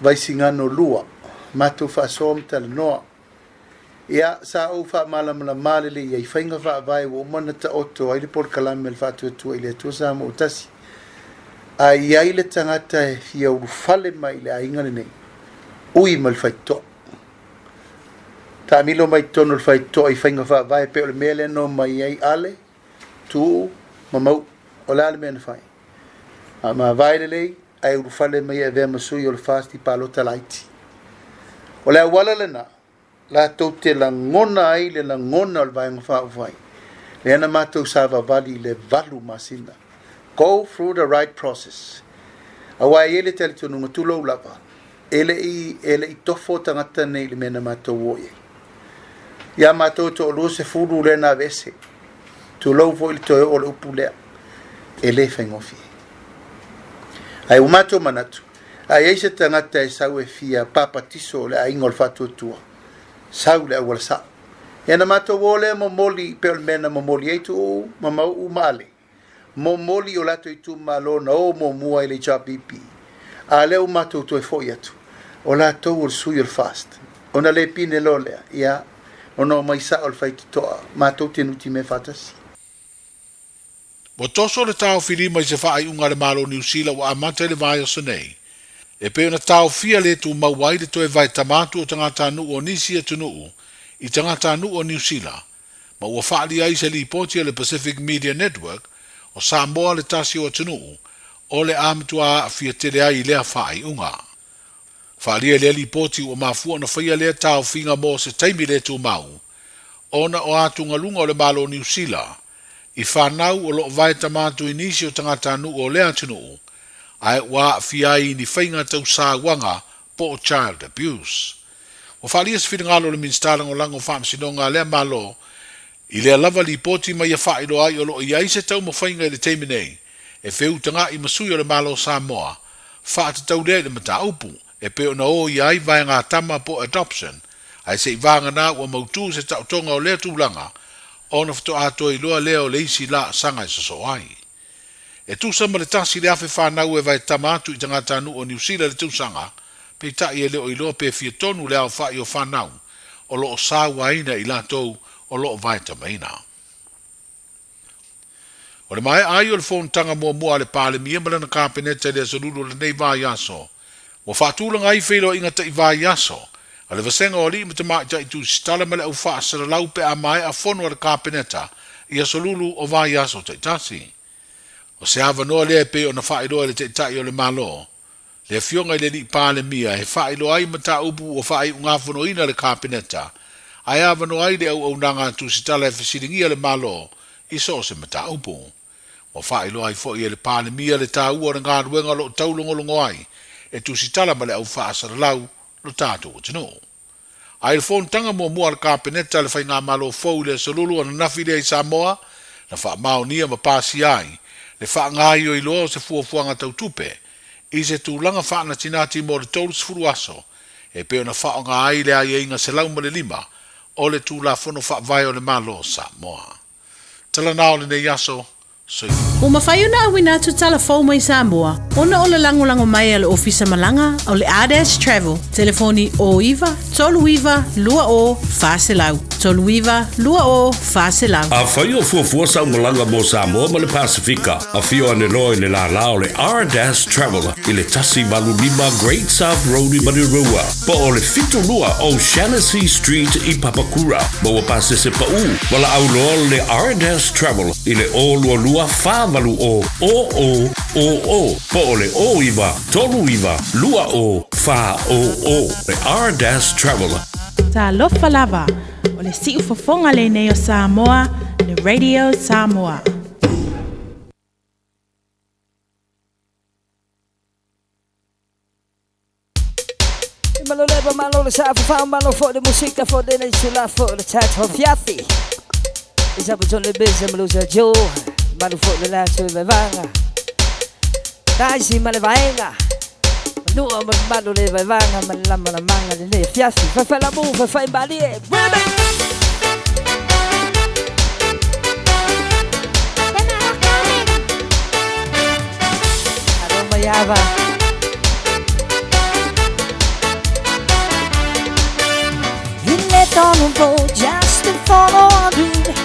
Vaisigano 2, matou faasoa ma talanoa. Ia, sa ou faamalamalama lelei i ai faiga faavae ua uma ona taoto ai le polokalame a le Faatuatua i le Atua Samoa Tasi. A i ai le tagata e fia ulufale mai i le aiga lenei, ui mai le faitotoa. Taamilo mai totonu o le faitotoa i faiga faavae pei o le mea lea na omai ai Ale, Tuuu ma Mauu. O le a le mea na fai? Faamavae lelei ae ulufale mai e avea ma sui o le FAST i palota laiti. O le auala lena latou te lagona ai le lagona o le Vaega Faaupufai, lea na matou savavali i le valu masina. Go through the right process. Aua e i ai le talitonuga, tulou lava, e le i, e le i tofo tagata nei i le mea na matou o i ai. Ia matou e toalua sefulu lea na aveese. Tulou foi le toe oo o le upu lea, e le faigofie. Ae ua matou manatu, A i ai se tagata e sau e fia papatiso le aiga o le faatuatua, sau le auala sa'o. Ia na matou o lea momoli pei o le mea na momoli ai Tuuu ma Mauu ma Ale, momoli i o latou itumalo na o muamua i le HRPP, a lea ua matou toe foi atu, o latou o le sui o le FAST. Ona le pine loa lea, ia, ona omai sa'o le faitotoa, matou te nutimea faatasi. Ua toso le taofilima i se faaiuga a le Malo o Niu Sila ua amata i le vaiaso nei, e pei ona taofia le tumau ai le toe vaetama atu o tagatanuu o nisi atunuu i tagatanuu o Niu Sila, ma ua faaalia ai se lipoti a le Pacific Media Network o Samoa le tasi o atunuu o le a matua aafia tele ai i lea faaiuga. Faaalia i lea lipoti ua mafua ona faia lea taofiga mo se taimi le tumau ona o atugaluga o le Malo o Niu Sila i fanau o lo o vaetama atu i nisi o tagatanuu o lea atunuu ae ua aafia ai i ni faiga tau sauaga po o child abuse. Ua faaalia se finagalo o le Minisita Lagolago o Faamasinoga a lea Malo i lea lava lipoti ma ia faailoa ai o lo o i ai se taumafaiga i le taimi nei e feutaga'i ma sui o le Malo o Samoa faatatau lea i le mataupu e pei ona o ia ai vaegatama po o adoption ae se i vagana ua mautū se taotoga o lea tulaga ona faatoa toe iloa lea o le isi laasaga e sosoo ai. E tusa ma le 1,000 fanau e vaetama atu i tagatanuu o Niu Sila i le tausaga, peitai e le o iloa pe fia tonu le aofa'i o fanau o lo o sauaina i latou o lo o vaetamaina. O le maea ai o le fonotaga muamua a le Palemia ma lana Kapeneta i le Aso Lulu o lenei vaiaso, ua faatulaga ai feiloaiga ta'i vaiaso a le Vasega o Alii ma Tamaitai Tusitala ma le Au Faasalalau pe a maea fono a le Kapeneta i Aso Lulu o vaiaso taitasi. O se avanoa lea e pei ona faailoa e le Taitai o le Malo, le Afioga i le Alii Palemia, e faailoa ai mataupu ua faaiugafonoina le Kapeneta, ae avanoa ai le auaunaga a Tusitala e fesiligia le Malo i so o se mataupu. Ua faailoa ai foi e le Palemia le taua o le galuega o lo o taulogologo ai e Tusitala ma le au faasalalau lo tatou atunuu. A i le fonotaga muamua a le Kapeneta a le Faigamalo fou i le Aso Lulu ananafi lea i Samoa, na faamaonia ma pasia ai le faagaioiloa o se fuafuaga tau tupe i se tulaga faanatinati mo le 30 aso e pei ona faaaoga ai le aiaiga 105 o le Tulafono Faavae o le Malo o Samoa. Tala na o lenei aso, soifua. Ua mafai ona auina atu tala fou mai Samoa ona o le lagolago mai a le Ofisa Malaga o le Ardash Travel, telefoni 09 39 20 400, 39 20 400. Afai o fuafua sau malaga mo Samoa ma le Pasefika, afio ane loa i le lālā o le Ardash Travel i le 185 Great South Road i Manurewa, po o le 72 O'Shannessy Street i Papakura. Maua pasese paʻū, valaau loa le Ardash Travel i le 022 480 0000 po o le 09 39 20 400. Le Ardash Travel. Talofa lava, o le siufofoga lenei o Samoa, le Radio Samoa. Malo leva malo le sa fa malo fo de musika fo de sula fo le chat fo fiafi. Isa bu le beze malo sa jo malo fo le la so le vanga. Dai si male vaenga. Nu ma malo le vanga ma la ma la manga le fiafi. Fa fa la mu fa fa bali. Women. Mayava. He left on a boat just to follow a dream.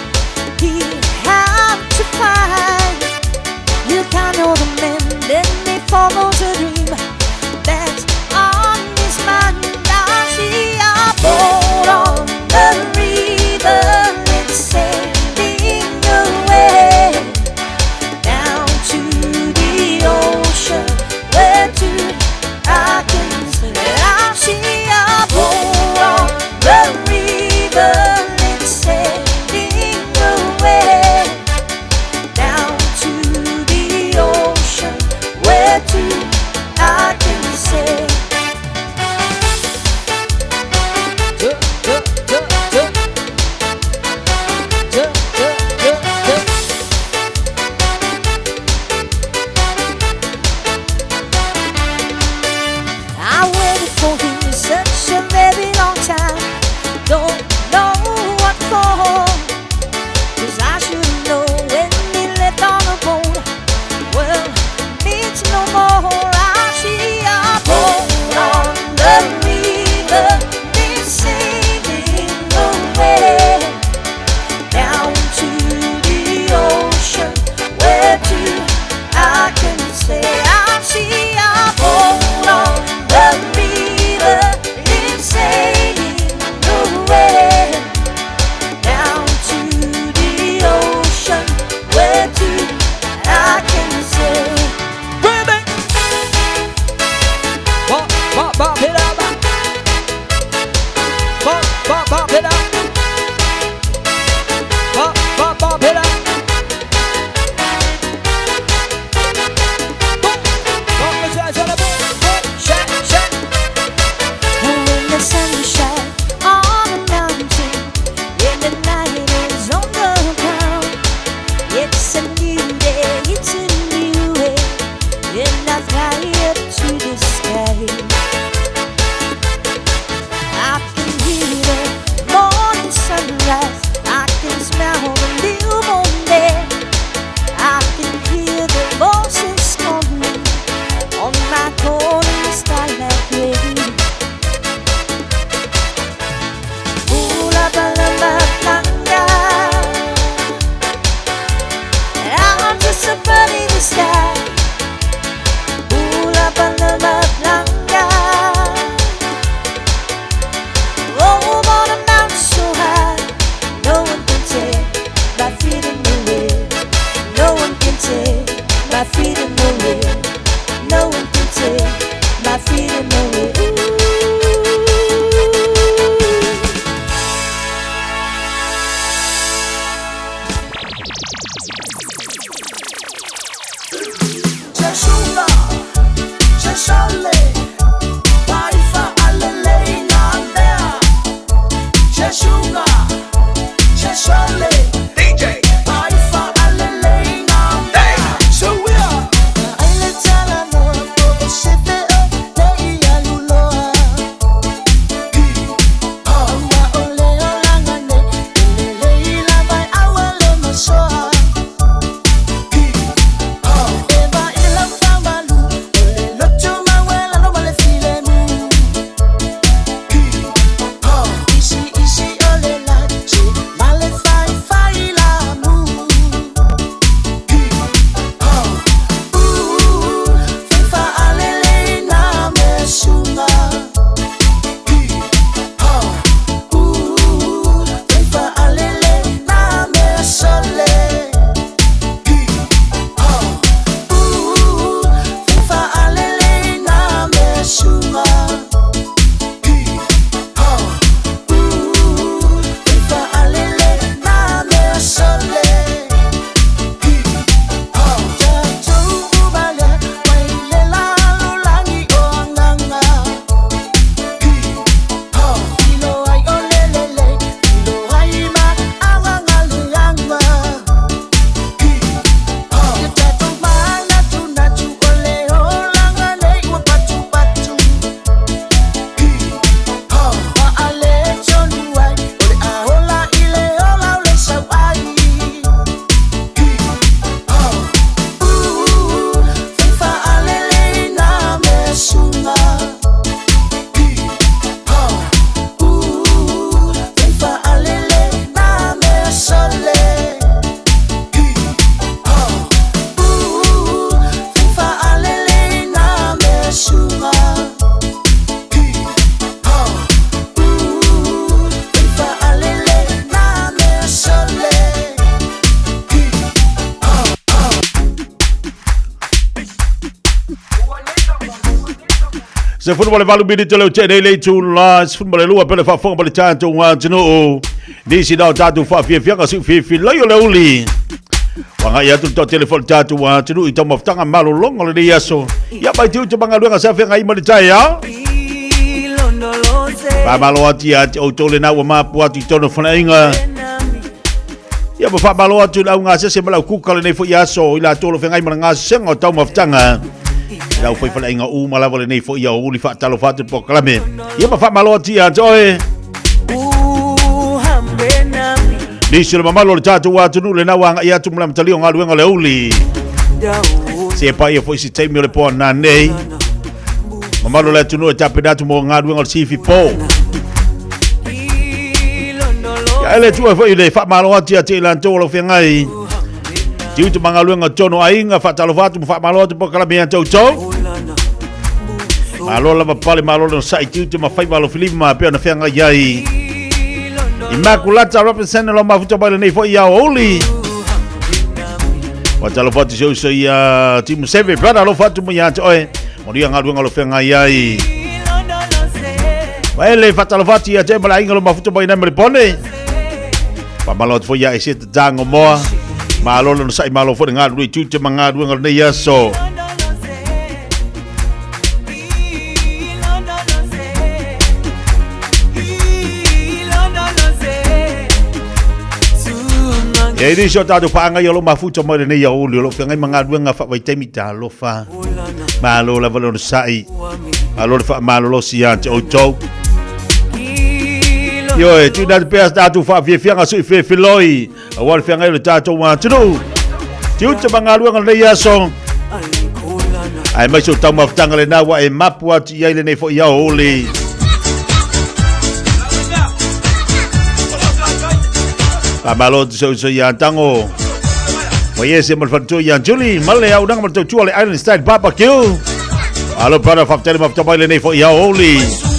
He had to find. You can't know the man, then he follows a dream. That's on his mind. I see a boat on the river. It's sailing away down to the ocean where to I can see. I see a boat on the river. It's sailing the sky. Oh, on a mountain so high, no one can take my freedom away. No one can take my freedom away. No one can take my freedom away. DJ 18 minute leo tene le itu la 12 pele faafofoga ma le tatou atunuu. Nisi na o tatou faafiafiaga siu fiafilai o le uli. Wagai atu le toatele foi le tatou atunuu i taumafataga malologa o lenei aso. Ia mai tiu te magaluega sa feagai ma le taeao. Faamalo atu ia te outou lena ua mapu atu i tonu o faleaiga. Ia ma faamalo atu i le augasese ma le aukuka o lenei foi aso i latou o lo o feagai ma le gasesega o taumafataga. I lau foi faleaiga uma lava lenei foi aoauli faatalofa atu i le polokalame. Ia ma faamalo atu ia te oe. Nisi o le mamalu o le tatou atunuu lena ua agai atu ma le amatalia o galuega o le aoauli. Se paia foi se taimi o le po nanei. Mamalu o le atunuu e tapena atu mo galuega o le sifi po. Ia ele tua foi le faamalo atu ia te i latou o lo o feagai. Tiute ma galuega tonu aiga, faatalofa atu ma faamalo atu polokalame ia te outou. Malo lava pale, malo lana sa'i tiute ma faiva alofilima pei ona feagai ai. Immaculata Robinson lo mafuta mai lenei foi ia aoauli. Faatalofa atu si ou uso ia Timu Seve, brother, alofa atu mai ia te oe. Manuia galuega o lo feagai ai. Vaele, faatalofa atu ia te oe ma le aiga lo mafuta mai nai ma le pone. Faamalo atu foi ia e se tatango moa. Malo lona sa'i malo foi le galulue i tiute ma galuega o lenei aso. Ia i nisi o tatou paaga ia o lo o mafuta mai lenei aoauli o lo o feagai ma galuega faavaitaimi talofa. Malo lava le onosai. Malo le faamalolosi ia te outou. Ioe, tuuina atu pea sa tatou faafiafiaga sui feloi aua le feagai o le tatou atunuu. Tiute ma galuega o lenei aso. Aemaise o taumafataga lena ua e mapu atu i ai lenei foi aoauli. Faamalo atu se uso ia Tango. Faiese ma le faletua ia Julie, ma le auaunaga ma le tautua le Island Style Barbecue. Alo brother, faafetai le mafuta mai lenei foi aoauli.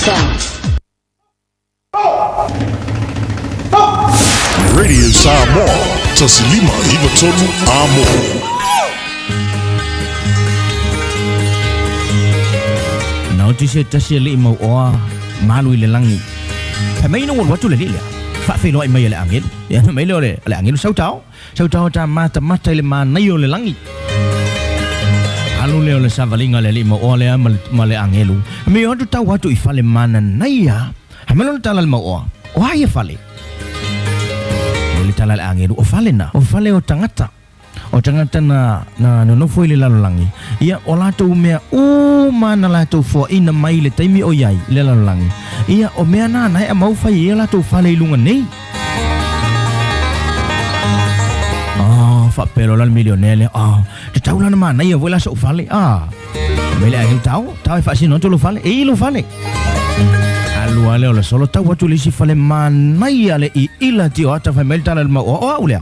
South. Radio Samoa, 1593 Amo. Na oti se tasi alii mau oa malu i le lagi. Fai mai ina ua alu atu le alii lea, faafeiloai mai e le agelu. Ia fai mai lea o le agelu, Sau tao, sau tao ta matamata i le manaia o le lagi. Alu lea o le savaliga a le alii mau oa lea ma le agelu. Fai mai, O atu tau atu i fale mananaia. Fai mai lona tala i le mau oa, O a ia fale? Fai mai le tala a le agelu, O fale na, o fale o tagata. O tagata na, na nonofo i le lalolagi, ia, o latou mea uma na latou foaina mai i le taimi o i ai i le lalolagi, ia, o mea na na e mau fai ai o latou fale i luga nei. Oh, faapea loa la le milionea lea, oh, tatau la ona manaia foi la so'u fale, ah. Mai le aiga, tao, tao e faasino atu lou fale, e i lou fale. Alu lava lea o le solo, tau atu i le isi fale manaia le iila tio ata, fai mai le tala i le mau oa, o au lea.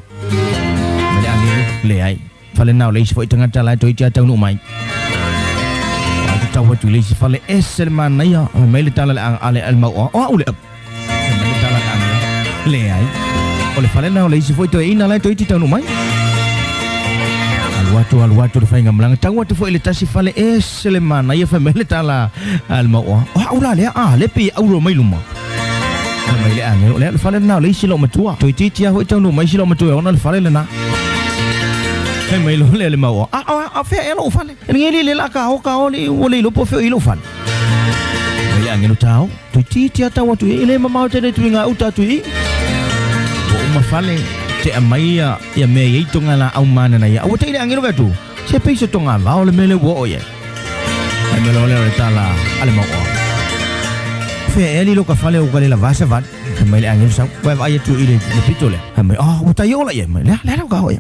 Mai le agelu, leai. Fale na o le isi foi tagata la e toeitiiti lava taunuu mai. Atu tau atu i le isi fale ese le manaia, fai mai le tala a le mau oa, o au lea. Fai mai le tala a le agelu, leai. O le fale na o le isi foi toeaina la e toeitiiti taunuu mai. Alu atu, alu atu le faigamalaga, tau atu foi i le tasi fale ese le manaia, fai mai le tala a le mau oa, o au la lea, a, lea pei e auro mai luma. Fai mai le agelo, lea le fale lena o le isi loomatua. Toeitiiti lava foi taunuu mai isi loomatua e ona le fale lena. Fai mai loa lea le mau oa, a, a, a fea ea lou fale? E lenei alii le la ka o ka o le ua le iloa po o fea o i ai lou fale. Fai mai le agelo, tao, toeitiiti lava tau atu i ai, e le mamao tele atu i gauta atu i i. Ua uma fale, tea mai ia, ia mea e i ai toga laau mananaia. A ua tai le agelo fai atu, se pei se toga vao le mea lea ua oo i ai. Fai mai loa lea o le tala a le mau oa. Fea ea lilo ka fale o ka le lava sa vale. Fai mai le agelu sau. Ua e vaai atu i le, le pito lea. Fai mai, oh, ua tai ola ia. Mai, lea, lea lau ka hoi.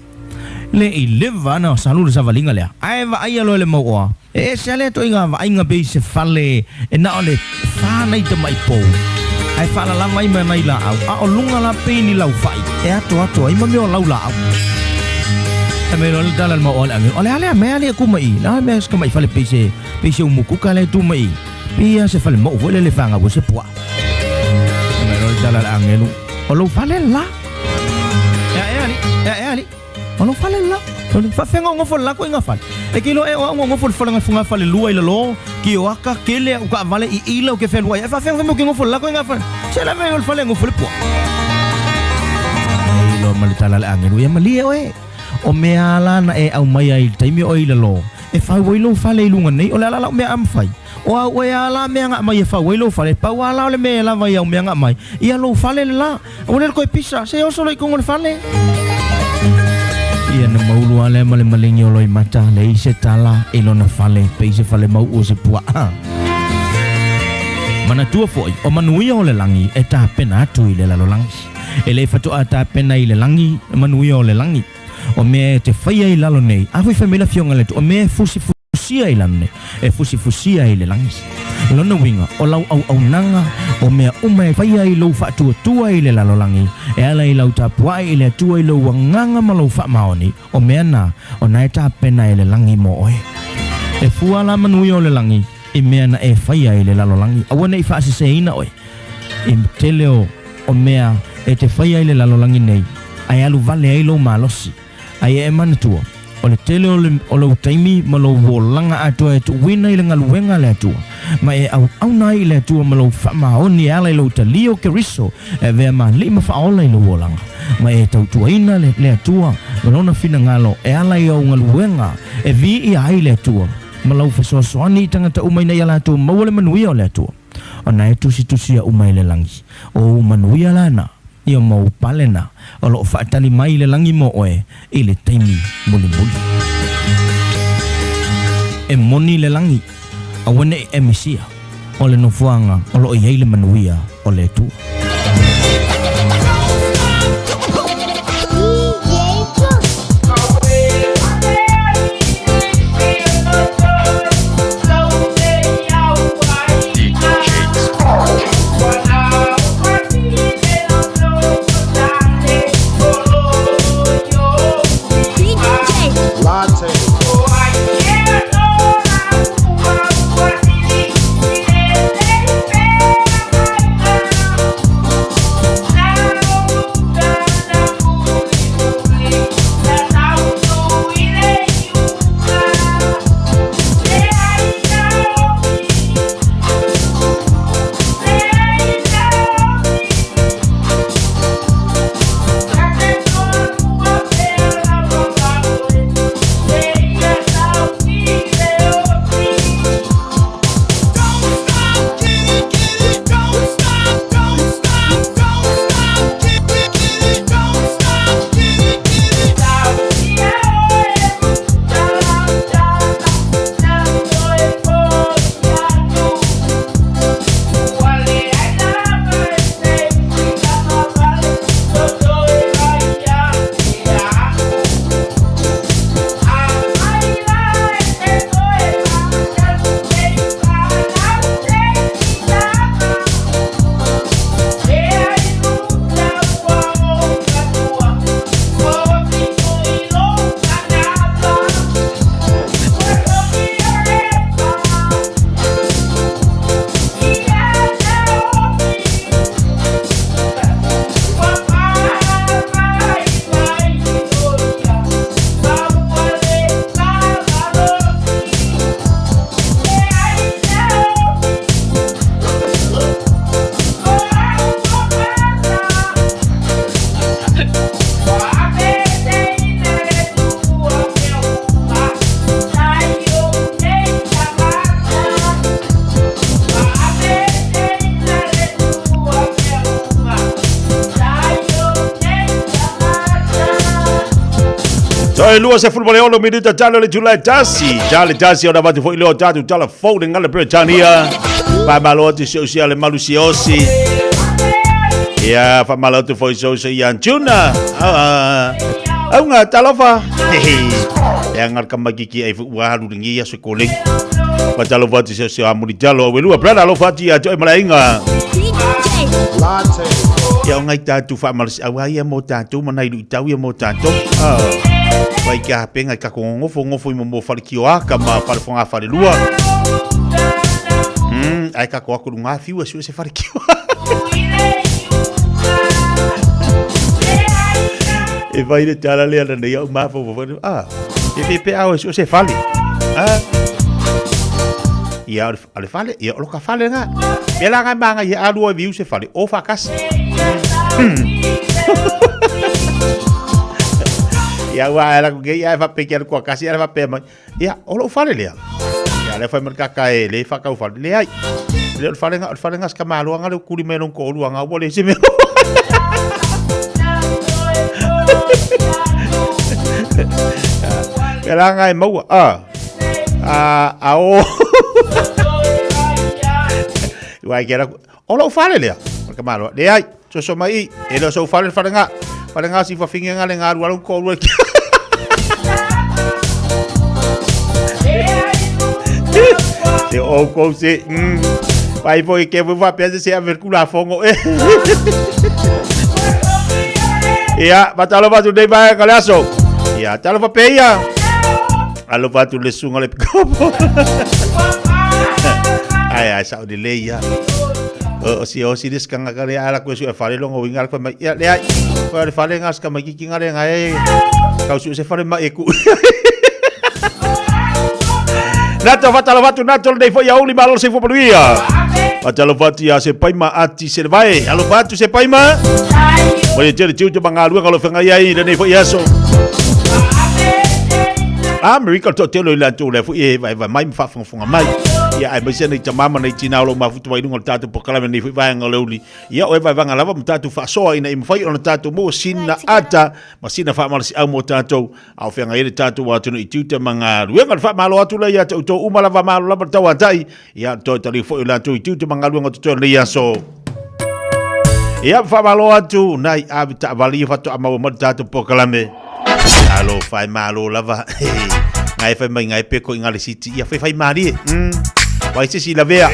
Le i leva ana salu le savaliga lea. Ae vaai loa le mau oa. E ese lea toaiga vaaiga pei se fale e na o le fa nai tamai pou. Ae faalalava ai ma nai laau, a o luga la pei ni lau fai e atoato ai ma mea o lau laau. Fai mai loa le tala a le mau oa le agelu, o le a lea mea alii e tu mai i? Le a mea se tamai fale pei se, pei se umukuka lea e tu mai i? Pei lava se fale mou foi lele e fagau ai se puaa. Fai mai loa le tala a le agelu, o lou fale la. Ea ea alii, ea ea alii. O lou fale la. O le faafega o gofo le lako i ngā fale. E ke iloa e o au ngā gofo le fale ngā fale lua i lalo, ki o aka, kele au kaavale i ila o ke whenua ai. E faafega whamea o ke gofo le lako i ngā fale. Se la mea o le fale gofo le pua. Nei loa ma le tala a le agelu, ia malie oe. O mea ala na e aumai ai i le taimi o i lalo, e fau ai lou fale i luga nei, o le ala lau mea a mawhai. O au oe ala mea nga mai e fau ai lou fale, pau ala o le mea e lava i au mea nga mai, ia lou fale le la. Ua le koe pisa, se oso loa i koga o le fale. Ia na maulu lava lea ma le maligi o Loimata, leai se tala i lona fale, pei se fale mau'u o se pua'a. Manatua foi, o manuia o le lagi e tapena atu i le lalolagi. E le fato'a tapena i le lagi manuia o le lagi. O mea e te faia i lalo nei, a foi fai mai le Afioga a le Atua, o mea e fusifusia i lalo nei, e fusifusia ai i le lagi. Lona uiga, o lau auaunaga, o mea uma e faia i lou faatuatua i le lalolagi, e ala i lau tapuai i le Atua i lou agaga ma lou faamaoni, o mea na, o na e tapena e le lagi mo oe. E fua la manuia o le lagi i mea na e faia i le lalolagi. Aua ne i faaseseina oe i tele o, o mea e te faia i le lalolagi nei, ae alu vale ai lou malosi. Aia e manatua, o le tele o, le, o lou taimi ma lou olaga atoa e tuuina i le galuega a le Atua, ma e auauna ai i le Atua ma lou faamaoni e ala i lou talia o Keriso e avea ma Alii ma Faaola i lou olaga, ma e tautuaina le, le Atua ma Lona finagalo e ala i au galuega e viia ai le Atua ma lau fesoasoani i tagata uma ina ia latou maua le manuia o le Atua. Ona e tusitusia uma i le lagi. O ou manuia lana, ia ma ou palena, o lo o faatali mai i le lagi mo oe i le taimi mulimuli. E moni le lagi, aua ne i e misia, o le nofoaga o lo o i ai le manuia o le Atua. Toe 26 minuta tala le itula e tasi. Tala tasi ona avatu foi lea o tatou tala fou le gala Peretania. Faamalo atu i si ou sia le malu siosi. Ia, faamalo atu foi i si ou sia ia Juna. Auga, talofa. Ia ngal ka makiki ai fu ua alu lengi ia se kolegi. Fatalofa atu i si ou sia amuli talo. Awelua, brother, alofa atu ia te oe malainga. Ia o ngai tātou whaamalasi au ia mō tātou mana i luitau ia mō tātou. Ah. Wai kia hapenga i kako ngofo ngofo i mo whare ki o aka ma whare whanga whare lua. Ai kako ako ngā whiua sua se whare ki o E vai le tala lea na nei au mafo fo ah. E pe pe au sua se fale. Ah. Ia o le fale, ia o lo ka fale nga. Pe la nga manga ia alua e viu se fale o whakasi. Ia ua ala ku ia e whape ki ala kua kasi ala whape mai. Ia o lo fale lea. Ia le whai mar kaka e le whakau fale le ai. Le o le fale nga o le fale nga ska malo nga le kuli me long ko olua nga ua le se me. Pe la nga e maua. Ah. A a o. Wai ke ra o lo fale lea. O ka malo. Le ai, so so mai e lo so fale fale nga. Fale nga si fa finge nga le nga ru ko ru. Te o ko se. Vai foi que vou fa pesa se a ver kula fongo. Ia, batalo va tu dei vai ka leaso. Ia, talo fa peia. Alofa atu le suga le pikopo. Ai ai sa o le ia. O si o si des kanga kare ala ko su e fale longo winga ko mai ia le ai. Ko le fale ngas ka mai ki ngare ngai. Kau su se fale mai ku. Nato fatalo fatu nato le foi ia uli malo se fo paluia. Fatalo fatu ia se paima ati se vai. Alo fatu se paima. Mo le tele tiu te mangalua ka lo whenga ia i lenei foi aso. Amerika to telo i latou le foi e vai vai mai ma faafogafoga mai. Ia aemaise nei tama ma nei tina o lo mafuta mai luga o le tatou polokalame nei foi vaega o le uli. Ia o e vaevaega lava ma tatou faasoa ina ia mafai ona tatou maua sina ata ma sina faamalosiau mo tatou a o feagai ai le tatou atunuu i tiute ma galuega. Le faamalo atu lea ia te outou uma lava malo lava le tauatai. Ia toe tali foi o latou i tiute ma galuega o totoe o lenei aso. Ia faamalo atu nai ave taavale ia faatoa maua mai le tatou polokalame. Alo fai malo lava. Ngai fai mai ngai pe ko inga le siti ia fai fai malie. Wai se si lavea.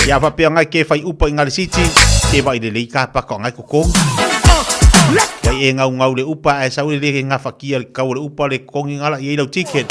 Ia fa pe ngai ke fai upa inga le siti. Ke vai le lei ka pa ko ngai ko Wai e ngau ngau le upa ai sau le le nga fakia le kau le upa le kongi ngala i lau ticket.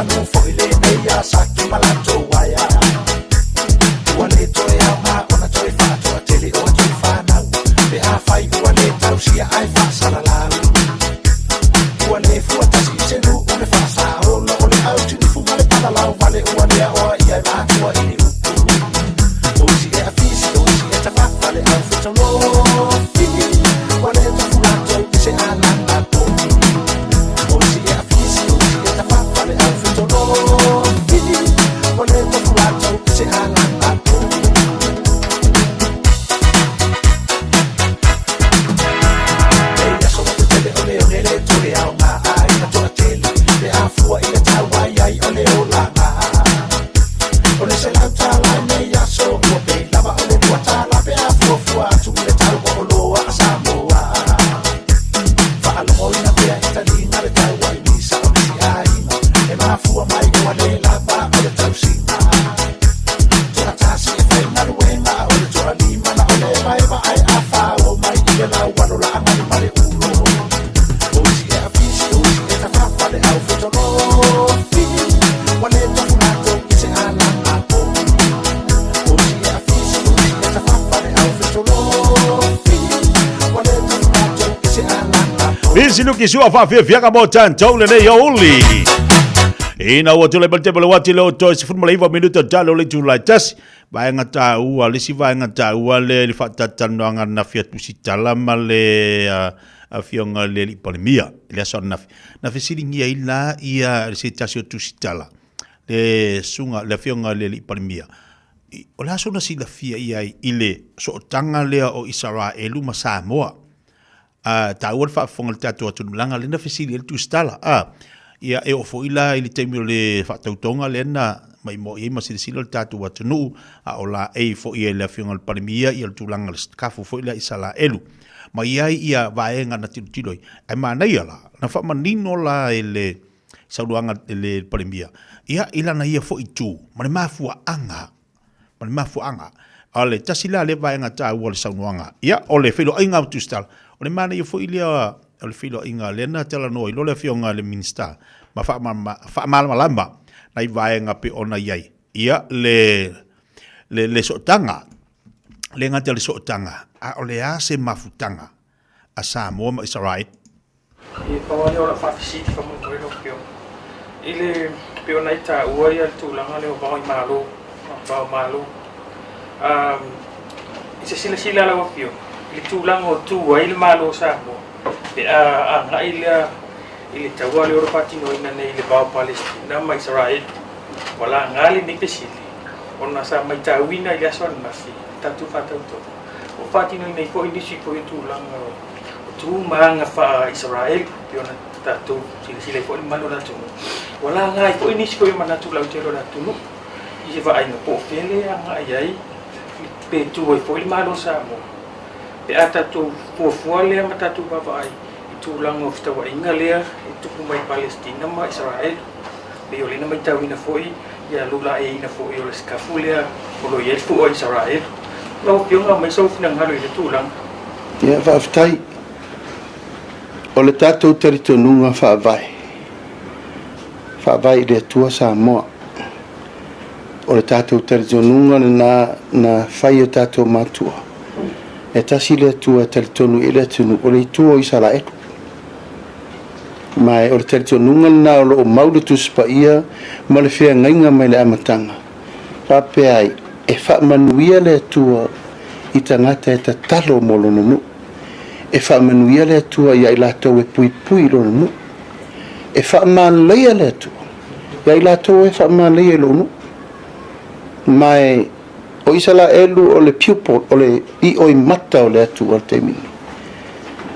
Manu foi lenei ia Saki ma latou aia. Ua le toe aoga ona toe faatoatele o atu fanau pe afai ua le tausia ae faasalalau. Ua le fuatasi i se nuu le faasaolo o le autinifu ma le palalau vale ua le aoa ia e matua i ni upu. O isi e afisi, o isi e tafafa le au fetaulofi. Ua le tofu latou i se alanga povi. O isi e afisi, o isi e tafafa le au fetaulofi. Ua le tofu latou i se alanga povi. Nei aso o te tele o le one le toe aoga ai na toatele pe afua i le tau ai ai o le olaga. O le $100 i nei aso ua pei lava o le $2 pe a fuafua atu i le tau o oloa a Samoa. Faalogoina pea i taliga le tau ai misa o nisi aiga e mafua mai ua le lava o le tausiga. Toatasi e faigaluega a o le toalima na o le evaeva ae afao mai i le laualo laaga ma le ulo. O isi e afisi, o isi e tafafa le au fetolofi. Ua le tofu latou i se alanga povi. O isi e afisi, o isi e tafafa le au fetolofi. Ua le tofu latou i se alanga povi. Misi luki sua faafiafiaga mo tatou lenei aoauli. Ina ua tulai mai le table wati le o toe 19 minuta talo le itula e tasi. Vaega taua, le isi vaega taua lea i le faatalatalanoaga ananafi a Tusitala ma le Afioga i le Alii Palemia i le aso ananafi. Na fesiligia ai la ia se tasi o Tusitala, le susuga, le Afioga i le Alii Palemia, o le a sona silafia i ai i le sootaga lea o Isaraelu ma Samoa. A taua le faafofoga a le tatou atunuu, leaga lea na fesili ai le Tusitala, a, ia e oo foi la i le taimi o le faatautoga lea na maimoa i ai ma silasila le tatou atunuu, a o laei foi e le Afioga i le Palemia ia le tulaga o le sekafu foi lea Isaraelu. Ma i ai ia vaega na tilotilo ai. Ae manaia la, na faamanino la e le saunoaga e le Palemia, ia i lana ia foi itu ma le mafuaaga ma le mafuaaga. A o le tasi la lea vaega taua o le saunoaga, ia, o le feiloaiga o Tusitala, o le manaia foi lea o le feiloaiga lea na talanoa ai loa le Afioga i le Minisita ma faamalamalama nai vaega pei ona i ai, ia, le, le, le sootaga, le gata i le sootaga, a o le a se mafutaga a Samoa ma Israel. E pau lava lea o lau faafesili faamolemole lau Afioga i le pei ona e taua ia le tulaga lea o vao i Malo, vao Malo. I se silasila a lau Afioga i le tulaga o tu ai le Malo o Samoa pe a agai lea i le taua lea o lo o faatinoina nei i le va o Palestina ma Isaraelu. Ua laga lenei fesili ona sa matauina i le aso ananafi i tatou faatautoga ua faatinoina ai foi nisi foi o tulaga o O tu ma aga faa-Isaraelu, pei ona tatou silasila ai foi i le mamalu o le atunuu, ua laga ai foi nisi foi o manatu lautele o le atunuu i se vaaiga po o fea lea e agai ai pe tu ai foi le Malo o Samoa pe a tatou fuafua lea ma tatou vaavaai i tulaga o fetauaiga lea e tupu mai Palesitina ma Isaraelu. Pei o lea na matauina foi ia lulaeina foi o le sikafu lea o lo o i ai le fua o Isaraelu. Lau Afioga, aumai sou finagalo i lea tulaga. Ia, faafetai. O le tatou talitonuga faavae, faavae i le Atua Samoa. O le tatou talitonuga lena na fai e o tatou matua. E tasi le Atua e talitonu i ai le atunuu, o le Atua o Isaraelu. Ma o le talitonuga lena o lo o mau le Tusi Paia ma le feagaiga mai le amataga, faapea ai, e faamanuia le Atua i tagata e tatalo mo lona nuu. E faamanuia le Atua ia i latou e puipui i lona nuu. E faamalaia le Atua ia i latou e faamalaia i lou nuu. Ma o Isaraelu o le pupil, o le ioimata o le Atua i le taimi nei.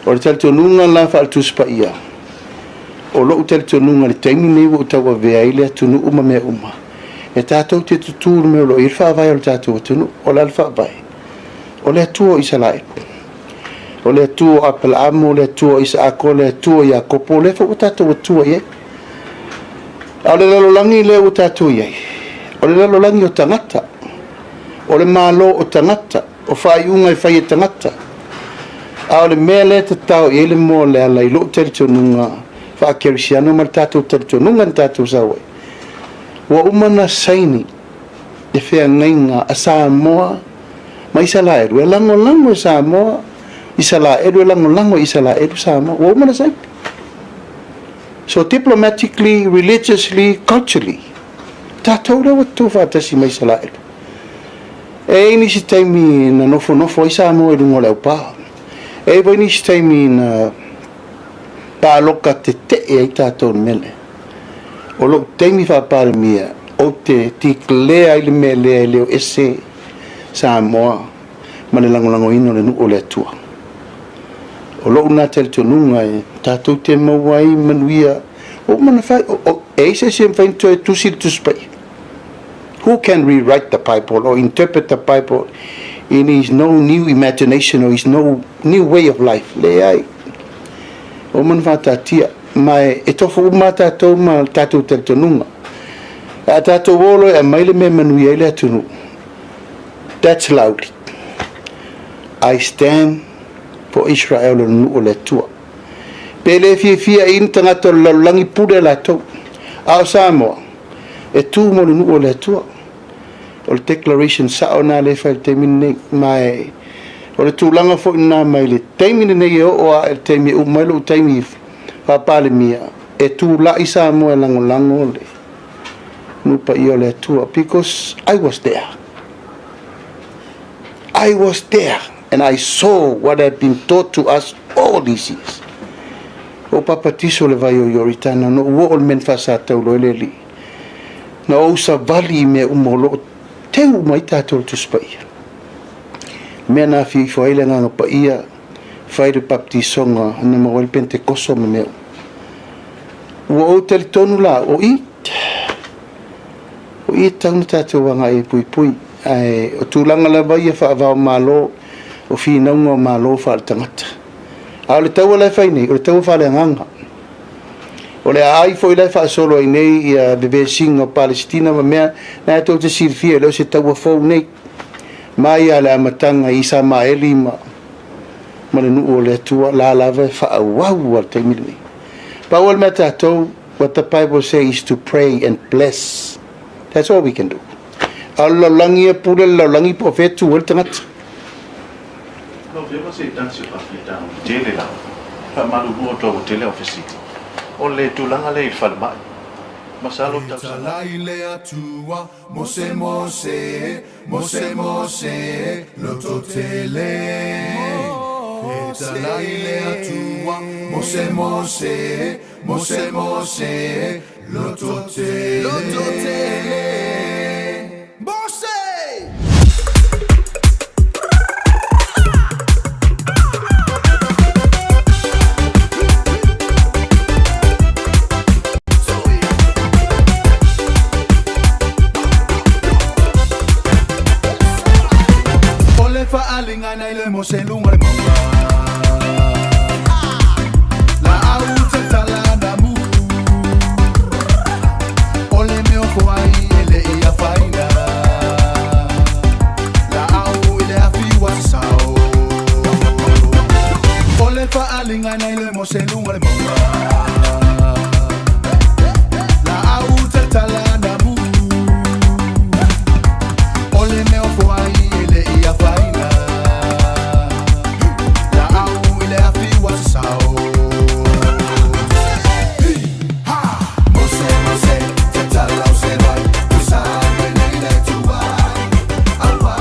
O le talitonuga la faale-Tusi Paia, o lou talitonuga i le taimi lenei ua ou tauavea ai le atunuu ma mea uma, e tatou te tutū i le mea o lo o i ai le faavae o le tatou atunuu. O le a le faavae? O le Atua o Isaraelu. O le Atua o Aperaamo, o le Atua o Isaako, o le Atua o Iakopo, o lea foi ua tatou Atua i ai. A o le lalolagi lea ua tatou i ai, o le lalolagi o tagata, o le malo o tagata, o faaiuga e fai e tagata. A o le mea lea e tatao i ai le moa o le ala i lou talitonuga faakerisiano ma le tatou talitonuga na tatou sau ai, Ua uma ona saini le feagaiga a Samoa ma Isalaelu e lagolago e Samoa Isalaelu e lagolago e Isalaelu Samoa. Ua uma ona saini. So diplomatically, religiously, culturally, tatou lea ua tutu faatasi ma Isalaelu. E i ai nisi taimi na nofonofo ai Samoa i luga o le aupā. E i ai foi nisi taimi na pāloka tetee ai tatou i le mea lea. O lou taimi faa-Palemia, ou te declare ai le mea lea e le o ese Samoa ma le lagolagoina o le nuu o le Atua. O lou na talitonuga e tatou te maua ai manuia ua uma ona fai. E i ai se isi e mafai ona toe tusi le Tusi Paia? Who can rewrite the Bible or interpret the Bible in his no new imagination or his no new way of life? Leai. Ua uma ona faataatia. Ma e tofu uma lava tatou ma le tatou talitonuga. A tatou o loa e aumai le mea e manuia ai le atunuu, that's loudly. I stand for Israel o le nuu o le Atua. Pe le fiafia i ni tagata o le lalolagi pule latou. A o Samoa, e tu mo le nuu o le Atua. O le declaration sao lena lea e fai i le taimi lenei. Ma e, o le tulaga foi lena mai le taimi lenei e oo lava i le taimi e uma ai lou taimi faa-Palemia, e tulai Samoa e lagolago le nuu paia o le Atua because I was there. I was there and I saw what had been taught to us all these years. O papatiso le vai o Ioritana, na ou oo i le mea na faasataulo ai le Alii. Na ou savali i mea uma o lo o teu uma ai tatou i le Tusi Paia. Mea na afio ifo ai le Agaga Paia, fai le baptisoga na maua ai le Pentekoso ma mea uma. Ua ou talitonu la, o i, o i e tatau ona tatou agai e puipui. Ae o tulaga lava ia faava-o-Malo, o finauga o Malo faale-tagata. A o le taua la e fai nei, o le taua faaleagaga. O le aai foi la e faasolo ai nei ia vevesiga o Palesitina ma mea, na e tou te silafia e le o se taua fou nei. Mai lava i le amataga i Isamaeli ma ma le nuu o le Atua, la lava e faaauau lava i le taimi lenei. Pau o le mea tatou, what the Bible say is to pray and bless. That's all we can do. A o le lalolagi ia, pule le lalolagi po o fea e tu ai le tagata. Lau Afioga se tasi o faafitauli tele lava, faamalulu atu ua tele au fesili, o le tulaga lea i le falemai. Masalo i tausaga. E talai le Atua, Mose Mose, Mose Mose, lototele. E talai le Atua, Mose Mose, Mose Mose, lototele. Lototele. Mose! O le faaaliga nai le Mose i luga o le mauga. Laau tatala na mu. O le mea o foai e le i afaina. Laau i le afi ua sasao. O le faaaliga nai le Mose i luga o le mauga. Laau tatala na mu. O le mea o foai e le i afaina. Laau i le afi ua sasao. Mose, Mose, tatala o se vai, usa nei le Atua. Aua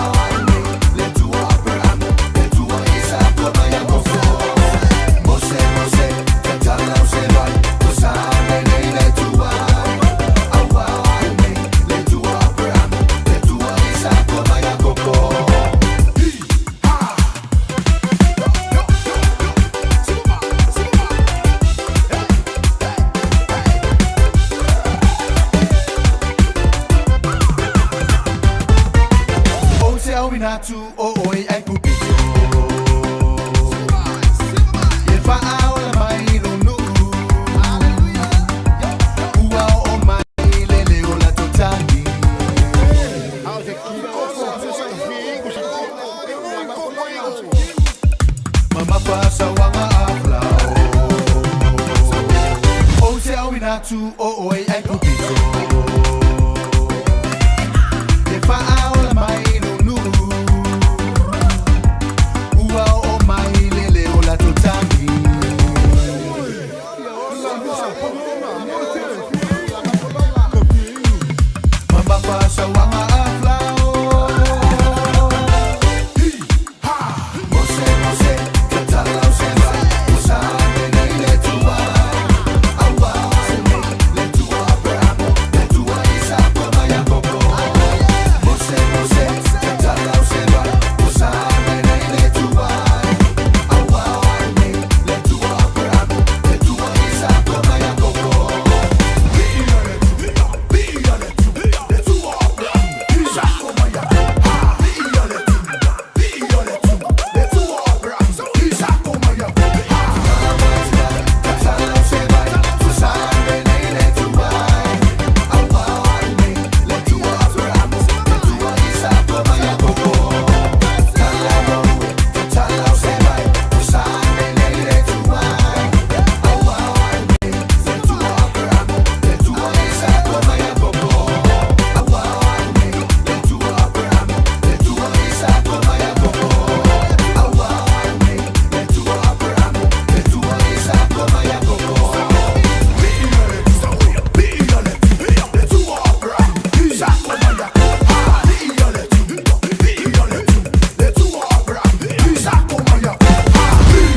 nei le Atua Abraham, le Atua Isako ma Iakopo. Mose, Mose, tatala o se vai, usa nei le Atua. Aua nei le Atua Abraham, le Atua Isako ma Iakopo. Ou te auina atu o oe ai kupito. E faaola mai lou nuu. Ua oo mai le leo o latou tagi. Mamafa sauaga a Falao. Ou te auina atu o oe ai kupito. faaola mai lou nuu. Ua oo mai le leo latou tagi. Mamafa sauaga a Falao. Mose, Mose, tatala o se vai, o sa nei le Atua. Aua se nei le Atua Aperamo, le Atua Isako ma Iakopo. Mose, Mose, tatala o se vai, o sa nei le Atua. Aua nei le Atua Aperamo, le Atua Isako ma Iakopo.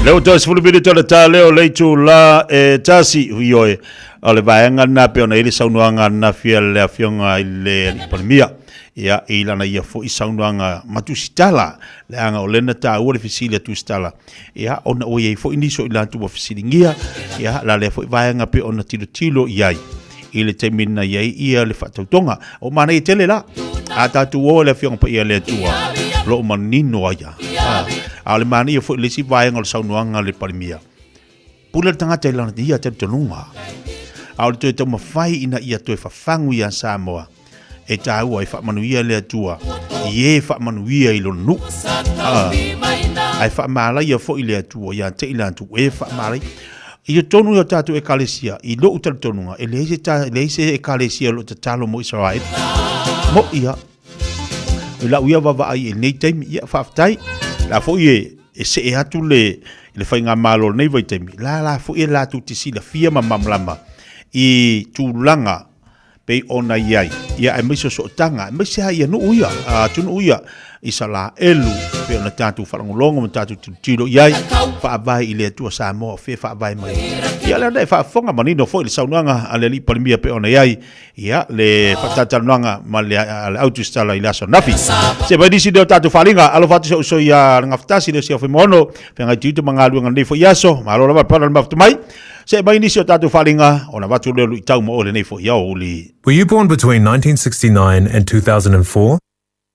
Le ua toe sefulu minute o le ta leo le itula e tasi ioe o le vaega lena pei ona i ai le saunoaga ananafi a le Afioga i le Alii Palemia ia i lana ia foi saunoaga ma Tusitala leaga o lea na taua le fesili a Tusitala ia ona ua i ai foi nisi o i latou ua fesiligia ia la lea foi vaega pei ona tilotilo i ai i le taimi na i ai ia le faatautoga. O manaia tele la. A tatou o i le Afioga Paia a le Atua, o lo o manino ai a. A o le manaia foi le isi vaega o le saunoaga a le Palemia, pule le tagata i lana ia talitonuga. A o le toe taumafai ina ia toe fafagu iā Samoa, e taua e faamanuia le Atua i e faamanuia i lona nuu. Ae faamalaia foi le Atua ia te i latou e faamalaia. I totonu i o tatou ekalesia, i lou talitonuga, e leai se, ta, leai se ekalesia o lo o tatalo mo Israel. Mo ia, i lau ia vaavaai i lenei taimi, ia faafetai. La foi e, e see atu le, le faigamalo o lenei vaitaimi, la la foi e latou te silafia ma malamalama i tulaga pei ona i ai, ia aemaise o sootaga, aemaise lava i nuu ia, atunuu ia, Isalaelu, pei ona tatou faalogologo ma tatou tilotilo i ai, faavae i le Atua Samoa o fea faavae mai ai. Ia lea ona e faafofoga manino foi le saunoaga a le Alii Palemia pei ona i ai, ia le faatalatalanoaga ma le, le autusitala i le aso ananafi. Se mai nisi lea o tatou faaaliga, alofa atu si ou uso ia Lagafatasi, le Siaofe Moano, feagai tiute ma galuega lenei foi aso, malo lava le pala le mafuta mai. Se mai nisi o tatou faaaliga, ona avatu lea o luitau mo oe lenei foi aoauli. Were you born between 1969 and 2004?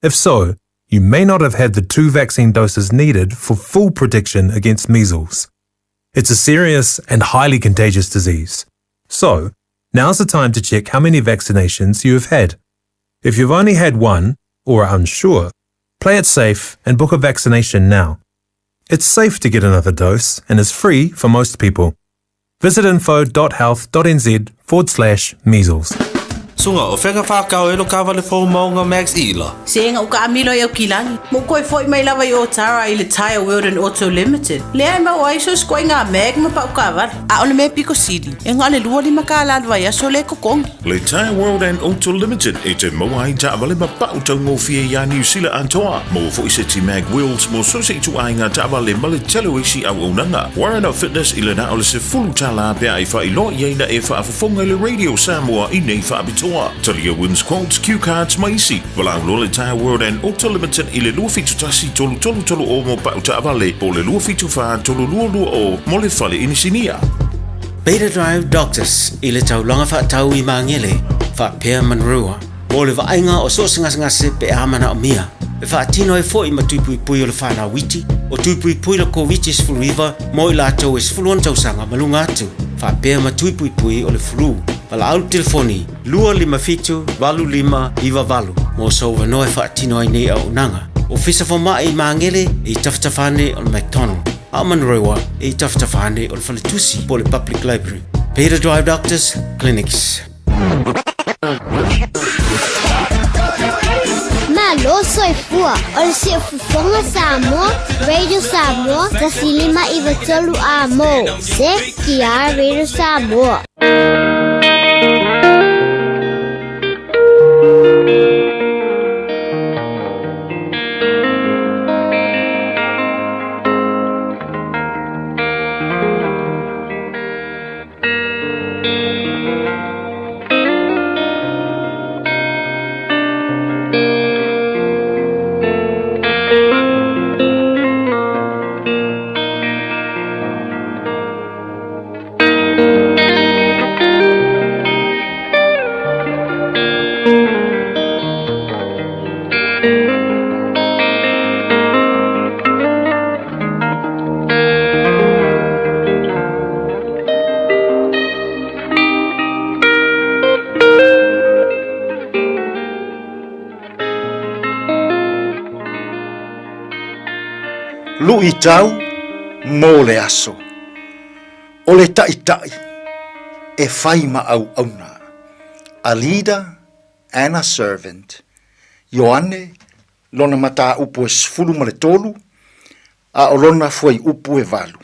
If so, you may not have had the two vaccine doses needed for full protection against measles. It's a serious and highly contagious disease. So, now's the time to check how many vaccinations you have had. If you've only had one, or are unsure, play it safe and book a vaccination now. It's safe to get another dose and is free for most people. Visit info.health.nz forward slash measles. Suga, o fea ka whākau e lo kāwale fou maunga Max Ila? Se ga uka amilo i au kilagi. Mo koe foi mai lava i Otara i le Tyre World and Auto Limited. Lea e maua ai so sikoa i ngā mag ma pau kāwale. A o le mea piko sili, e ngā le 25 kālā le vaiaso le kokongi. Le Tyre World and Auto Limited e te maua ai taavale ma pau taugofie iā Niu Sila atoa. Maua foi seti mag wheels mo so se ituaiga taavale ma le tele o isi auaunaga. Warren Fitness i le na o le $10 pe a e faailoa i ai na e faafofoga i le Radio Samoa i nei faapitoa. Talia wins quotes, cue cards ma isi. Valaau loa le Tyre World and Auto Limited i le 271 333 o mo pau taavale po o le 274 322 mo le fale inisinia. Beta Drive Doctors i le taulaga faatau i Magele, faapea Manurewa, mo le vaaiga o so o se gasegase pe a manaomia. E faatino ai foi ma tuipuipui o le whanau iti, o tuipuipui la Koviti-19 mo i latou e 16 tausaga ma luga atu, faapea ma tuipuipui o le flu. Valaau le telefoni 257 8598 mo sou avanoa e faatino ai nei auaunaga. Ofisa Fomai i Magele i tafatafa ane o le McDonald. A o Manurewa i tafatafa ane o le Faletusi po o le Public Library. Beta Drive Doctors Clinics. Atua. O le Siufofoga Samoa, Radio Samoa, 1593 Amo. CTR Radio Samoa. Luʻitau mo le aso. O le taʻitaʻi e fai ma ʻauʻauna. A leader and a servant. Ioane, lona mataupu e 13, a ʻo lona fuaiupu e valu.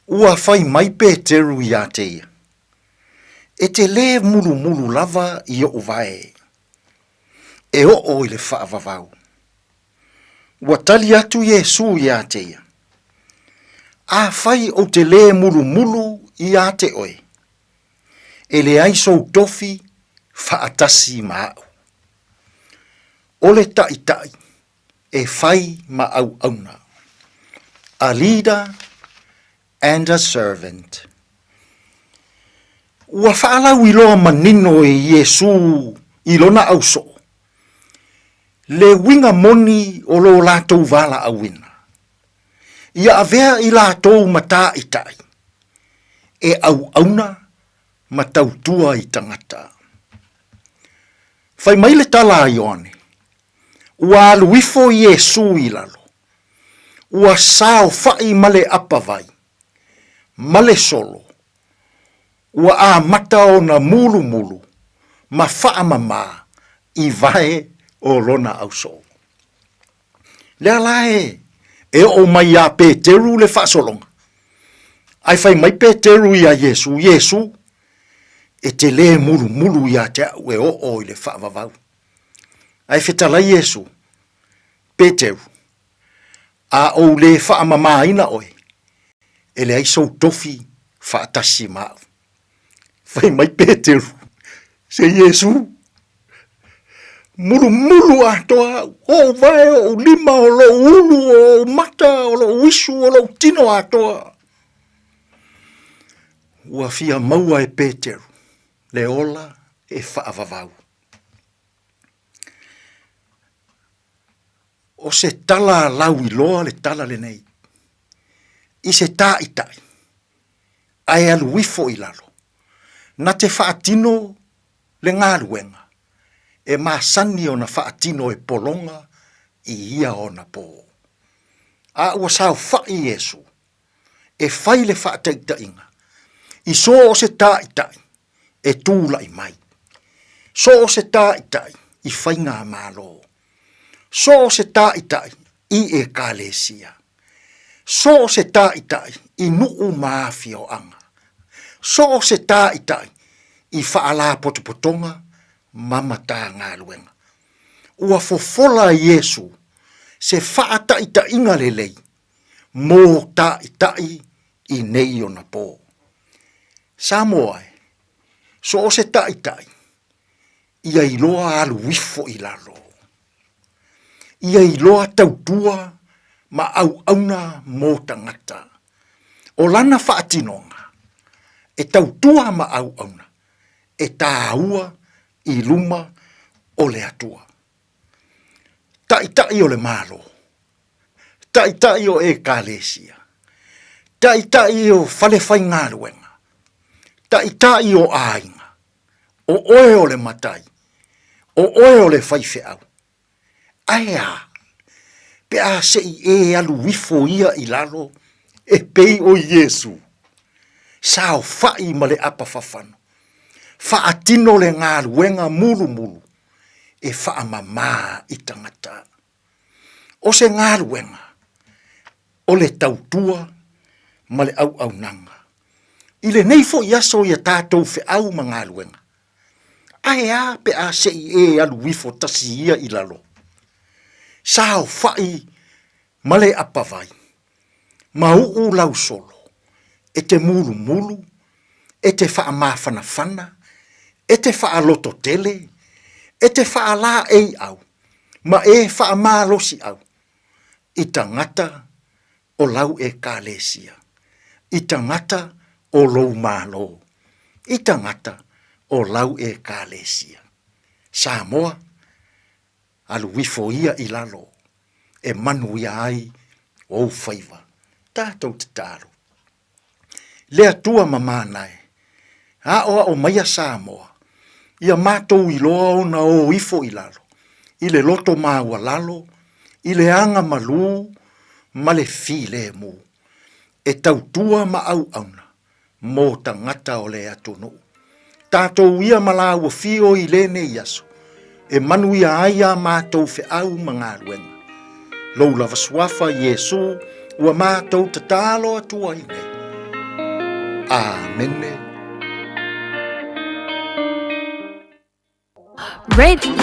Ua fai mai Peteru iā te ia, E te lē mulumulu lava i oʻu wae, e oʻo i le faavavau. Ua tali atu Iesū iā te ia, Afai ou te lē mulumulu iā te oe, e leai sou tofi faatasi ma aʻu. O le taʻitaʻi e fai ma ʻauʻauna. A leader and a servant. Ua faalauiloa manino e Iesū i lona ʻausoo, le uiga moni o lo latou valaauina, ia avea i latou ma taʻitaʻi, e ʻauʻauna ma tautua i tagata. Fai mai le tala a Ioane, Ua alu ifo Iesū i lalo, ua saofaʻi ma le ʻapawai, ma le solo, ua amata ona mulumulu ma faamamā i wae o lona ʻausoo. Lea la e e oo mai iā Peteru le faasologa, ae fai mai Peteru iā Iesū, Iesū, e te lē mulumulu iā te aʻu e oo i le faavavau. Ae fetalai Iesū, Peteru, a ou lē faamamāina oe, e leai sou tofi faatasi ma aʻu. Fai mai Peteru, Se Iesū, mulumulu atoa aʻu, oʻu wae, oʻu lima, o loʻu ulu, o oʻu mata, o loʻu isu, o loʻu tino atoa. Ua fia maua e Peteru le ola e faavavau. O se tala lauiloa le tala lenei, i se taʻitaʻi, ae alu ifo i lalo, na te faatino le galuega e masani ona faatino e pologa i ia ona pō. A ua saofaʻi Iesū e fai le faataʻitaʻiga i so o se taʻitaʻi e tulaʻi mai. So o se taʻitaʻi i faigamalo. So o se taʻitaʻi i ʻEkalesia. So o se taʻitaʻi i nuʻu ma afioaga. So o se taʻitaʻi i faalapotopotoga ma Matagaluega. Ua fofola Iesū se faataʻitaʻiga lelei mō taʻitaʻi i nei ona pō. Samoa e, so o se taʻitaʻi, ia iloa alu ifo i lalo. Ia iloa tautua ma ʻauʻauna mō tagata. O lana faatinoga, e tautua ma ʻauʻauna, e tāua i luma o le Atua. Taʻitaʻi o le Malo, taʻitaʻi o ʻEkalesia, taʻitaʻi o fale faigaluega, taʻitaʻi o ʻāina, ʻo ʻoe o le matai, ʻo ʻoe o le faifeau. Ae a, pe a seʻi e alu ifo ia i lalo e pei ʻo Iesū, saofaʻi ma le ʻapa fafano, faatino le galuega mulumulu. e faamamā i tagata. O se galuega o le tautua ma le auaunaga. I lenei foi aso ia tatou feau ma galuega, ae a pe a se i e alu ifo tasi ia i lalo? Saofai ma le apavai, ma uu lau solo, e te mulumulu, e te faamafanafana, e te faalototele, e te faalaeiau, ma e faamalosiau i tagata o lau Ekalesia, i tagata o lou Malo, i tagata o lau Ekalesia. Samoa, alu ifo ia i lalo e manuia ai ou faiva. Tatou tatalo. Le Atua mamana e, aoao maia Samoa, ia matou iloa ona o ifo i lalo, i le loto maualalo, i le aga malū ma le filemu, e tautua ma auauna mo tagata o le atunuu. Tatou ia ma lāua fio i lenei aso, e manuia ai a matou feau ma galuega. Lou lava suafa Iesu ua matou tatalo atu ai nei. Amene.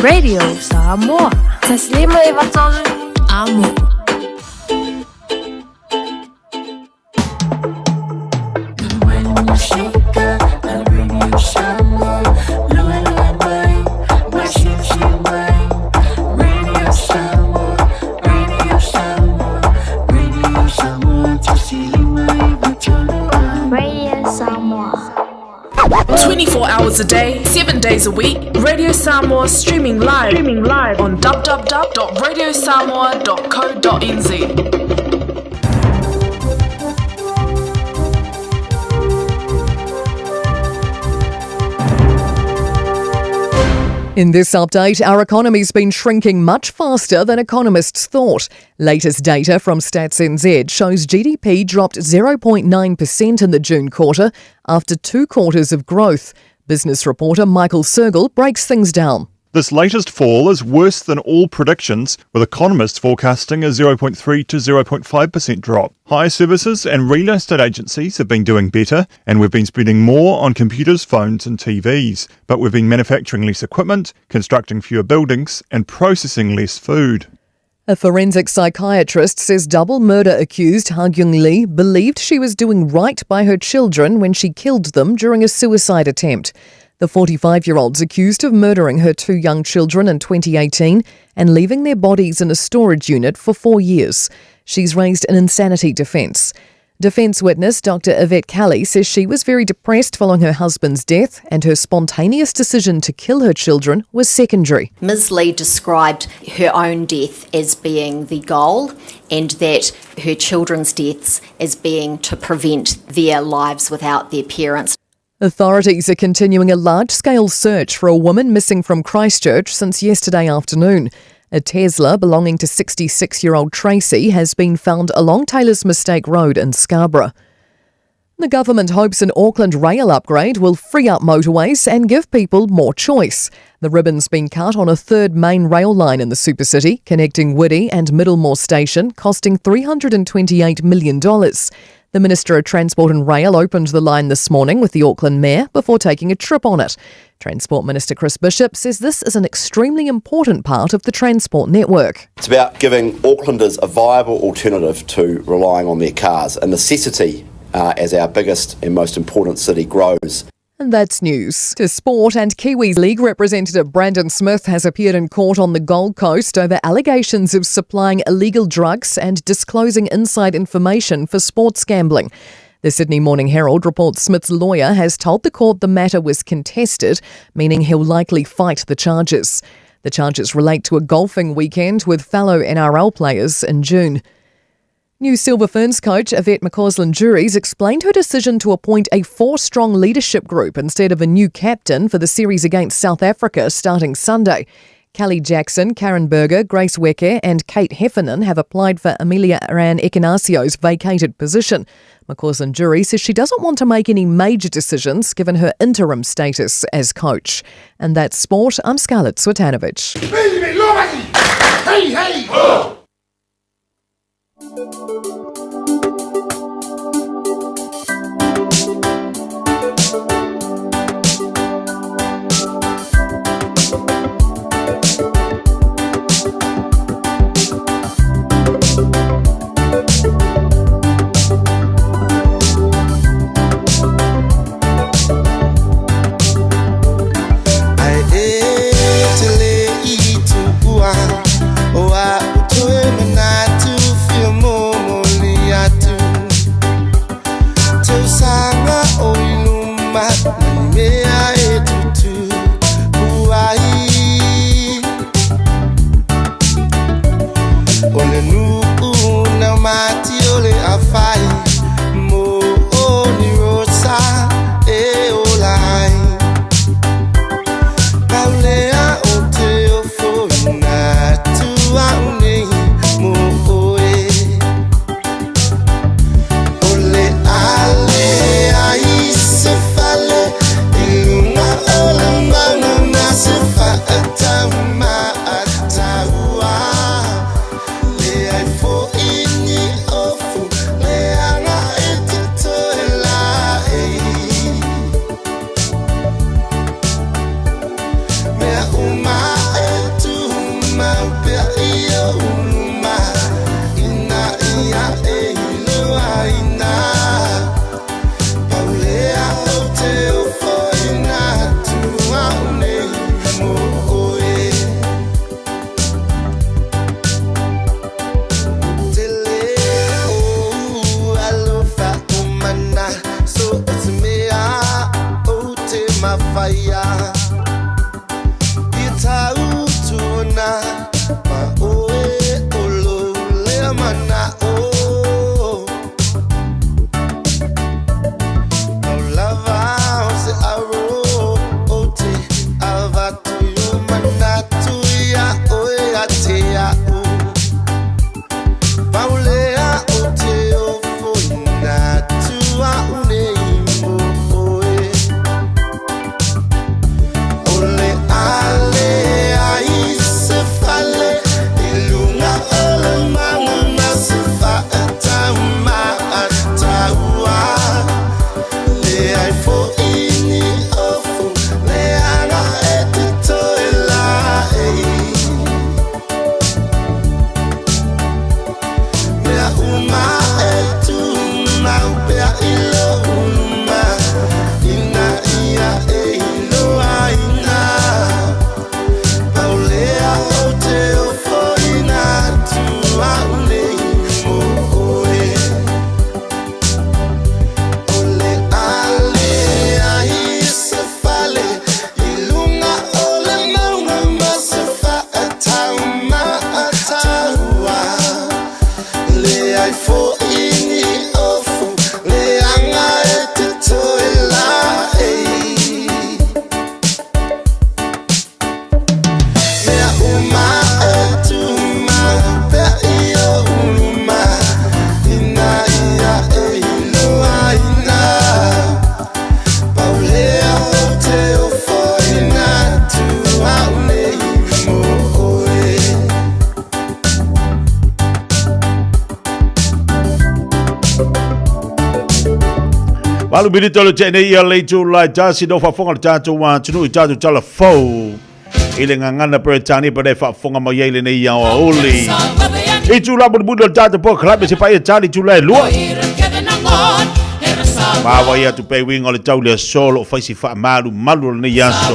Radio Samoa. Taslima Ivatolu. Amo. Radio Samoa. 24 hours a day, 7 days a week, Radio Samoa streaming live, streaming live on www.radiosamoa.co.nz. In this update, our economy's been shrinking much faster than economists thought. Latest data from Stats NZ shows GDP dropped 0.9% in the June quarter after two quarters of growth. Business reporter Michael Sergel breaks things down. This latest fall is worse than all predictions, with economists forecasting a 0.3 to 0.5% drop. Hire services and real estate agencies have been doing better, and we've been spending more on computers, phones, and TVs. But we've been manufacturing less equipment, constructing fewer buildings, and processing less food. A forensic psychiatrist says double murder accused Ha Gyung Lee believed she was doing right by her children when she killed them during a suicide attempt. The 45 year old's accused of murdering her two young children in 2018 and leaving their bodies in a storage unit for four years. She's raised an insanity defence. Defence witness Dr. Yvette Kelly says she was very depressed following her husband's death and her spontaneous decision to kill her children was secondary. Ms. Lee described her own death as being the goal and that her children's deaths as being to prevent their lives without their parents. Authorities are continuing a large scale search for a woman missing from Christchurch since yesterday afternoon. A Tesla belonging to 66 year old Tracy has been found along Taylor's Mistake Road in Scarborough. The government hopes an Auckland rail upgrade will free up motorways and give people more choice. The ribbon's been cut on a third main rail line in the supercity, connecting Whitty and Middlemore Station, costing $328 million. The Minister of Transport and Rail opened the line this morning with the Auckland Mayor before taking a trip on it. Transport Minister Chris Bishop says this is an extremely important part of the transport network. It's about giving Aucklanders a viable alternative to relying on their cars, a necessity uh, as our biggest and most important city grows. And that's news. To sport and Kiwis League representative Brandon Smith has appeared in court on the Gold Coast over allegations of supplying illegal drugs and disclosing inside information for sports gambling. The Sydney Morning Herald reports Smith's lawyer has told the court the matter was contested, meaning he'll likely fight the charges. The charges relate to a golfing weekend with fellow NRL players in June. New Silver Ferns coach Yvette McCausland Juries explained her decision to appoint a four strong leadership group instead of a new captain for the series against South Africa starting Sunday. Kelly Jackson, Karen Berger, Grace Weke, and Kate Heffernan have applied for Ameliaranne Ekenasio's vacated position. McCausland-Durie says she doesn't want to make any major decisions given her interim status as coach. And that's sport. I'm Scarlett Swatanovich. Hey, hey! Oh! Valu minute o le tene ia le itu lai tasi no faafofoga le tatou atunuu i tatou tala fou i le gagana Peretania pe le faafofoga mai ai lenei aoauli. Itu la mulimuli o le tatou polokalame se paia tali itu la e lua. Maua ia atu pea i uiga o le tau le aso o lo o fai si faamalumalu o lenei aso.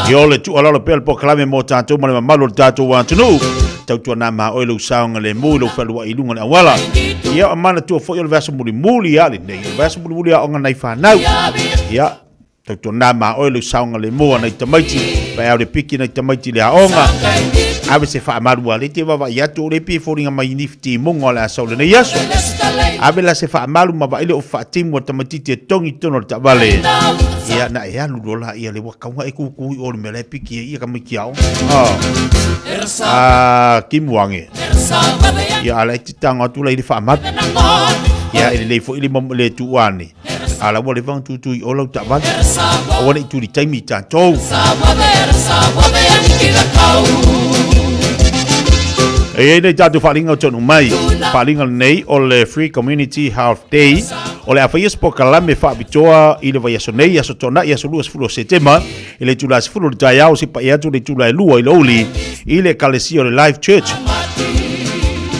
Ia o le tuualalo pea le polokalame mo tatou ma le mamalu o le tatou atunuu. Tautuana ma oe lou saogalemu i lou fealuai i luga o le auala. Ia o manatua foi o le vaiaso mulimuli lava lenei, o le vaiaso mulimuli o aoga nai fanau. Ia, tautuana ma oe lou saogalemu a nai tamaiti, pe a o le piki nai tamaiti i le aoga. Ave se faamalu a le te vaavaai atu o le pei e foliga mai ni timuga o le a sau lenei aso. Ave la se faamalu ma vaai le ofi faatimu a le tamaitiiti e togi i totonu o le taavale. Ia, na e alu loa la ia le ua tau e kūkū i o le mea la e piki ai ia tamaiti aoga. Ah, timu ange. Ia, a la e titaga atu la i le faamalu. Ia, e lelei foi le, le tuu ane. A la ua leva ona tutu i o lau taavale. Aua ne i tuli taimi i tatou. E i ai nei tatou faaaliga o tonu mai. Faaaliga lenei o le Free Community Health Day. O le a faia se polokalame faapitoa i le vaiaso nei, aso Toonai, aso 20 o Setema, i le itula e 10 i le taeao seia paia atu i le itula e 2 i le aoauli i le ekalesia o le Life Church.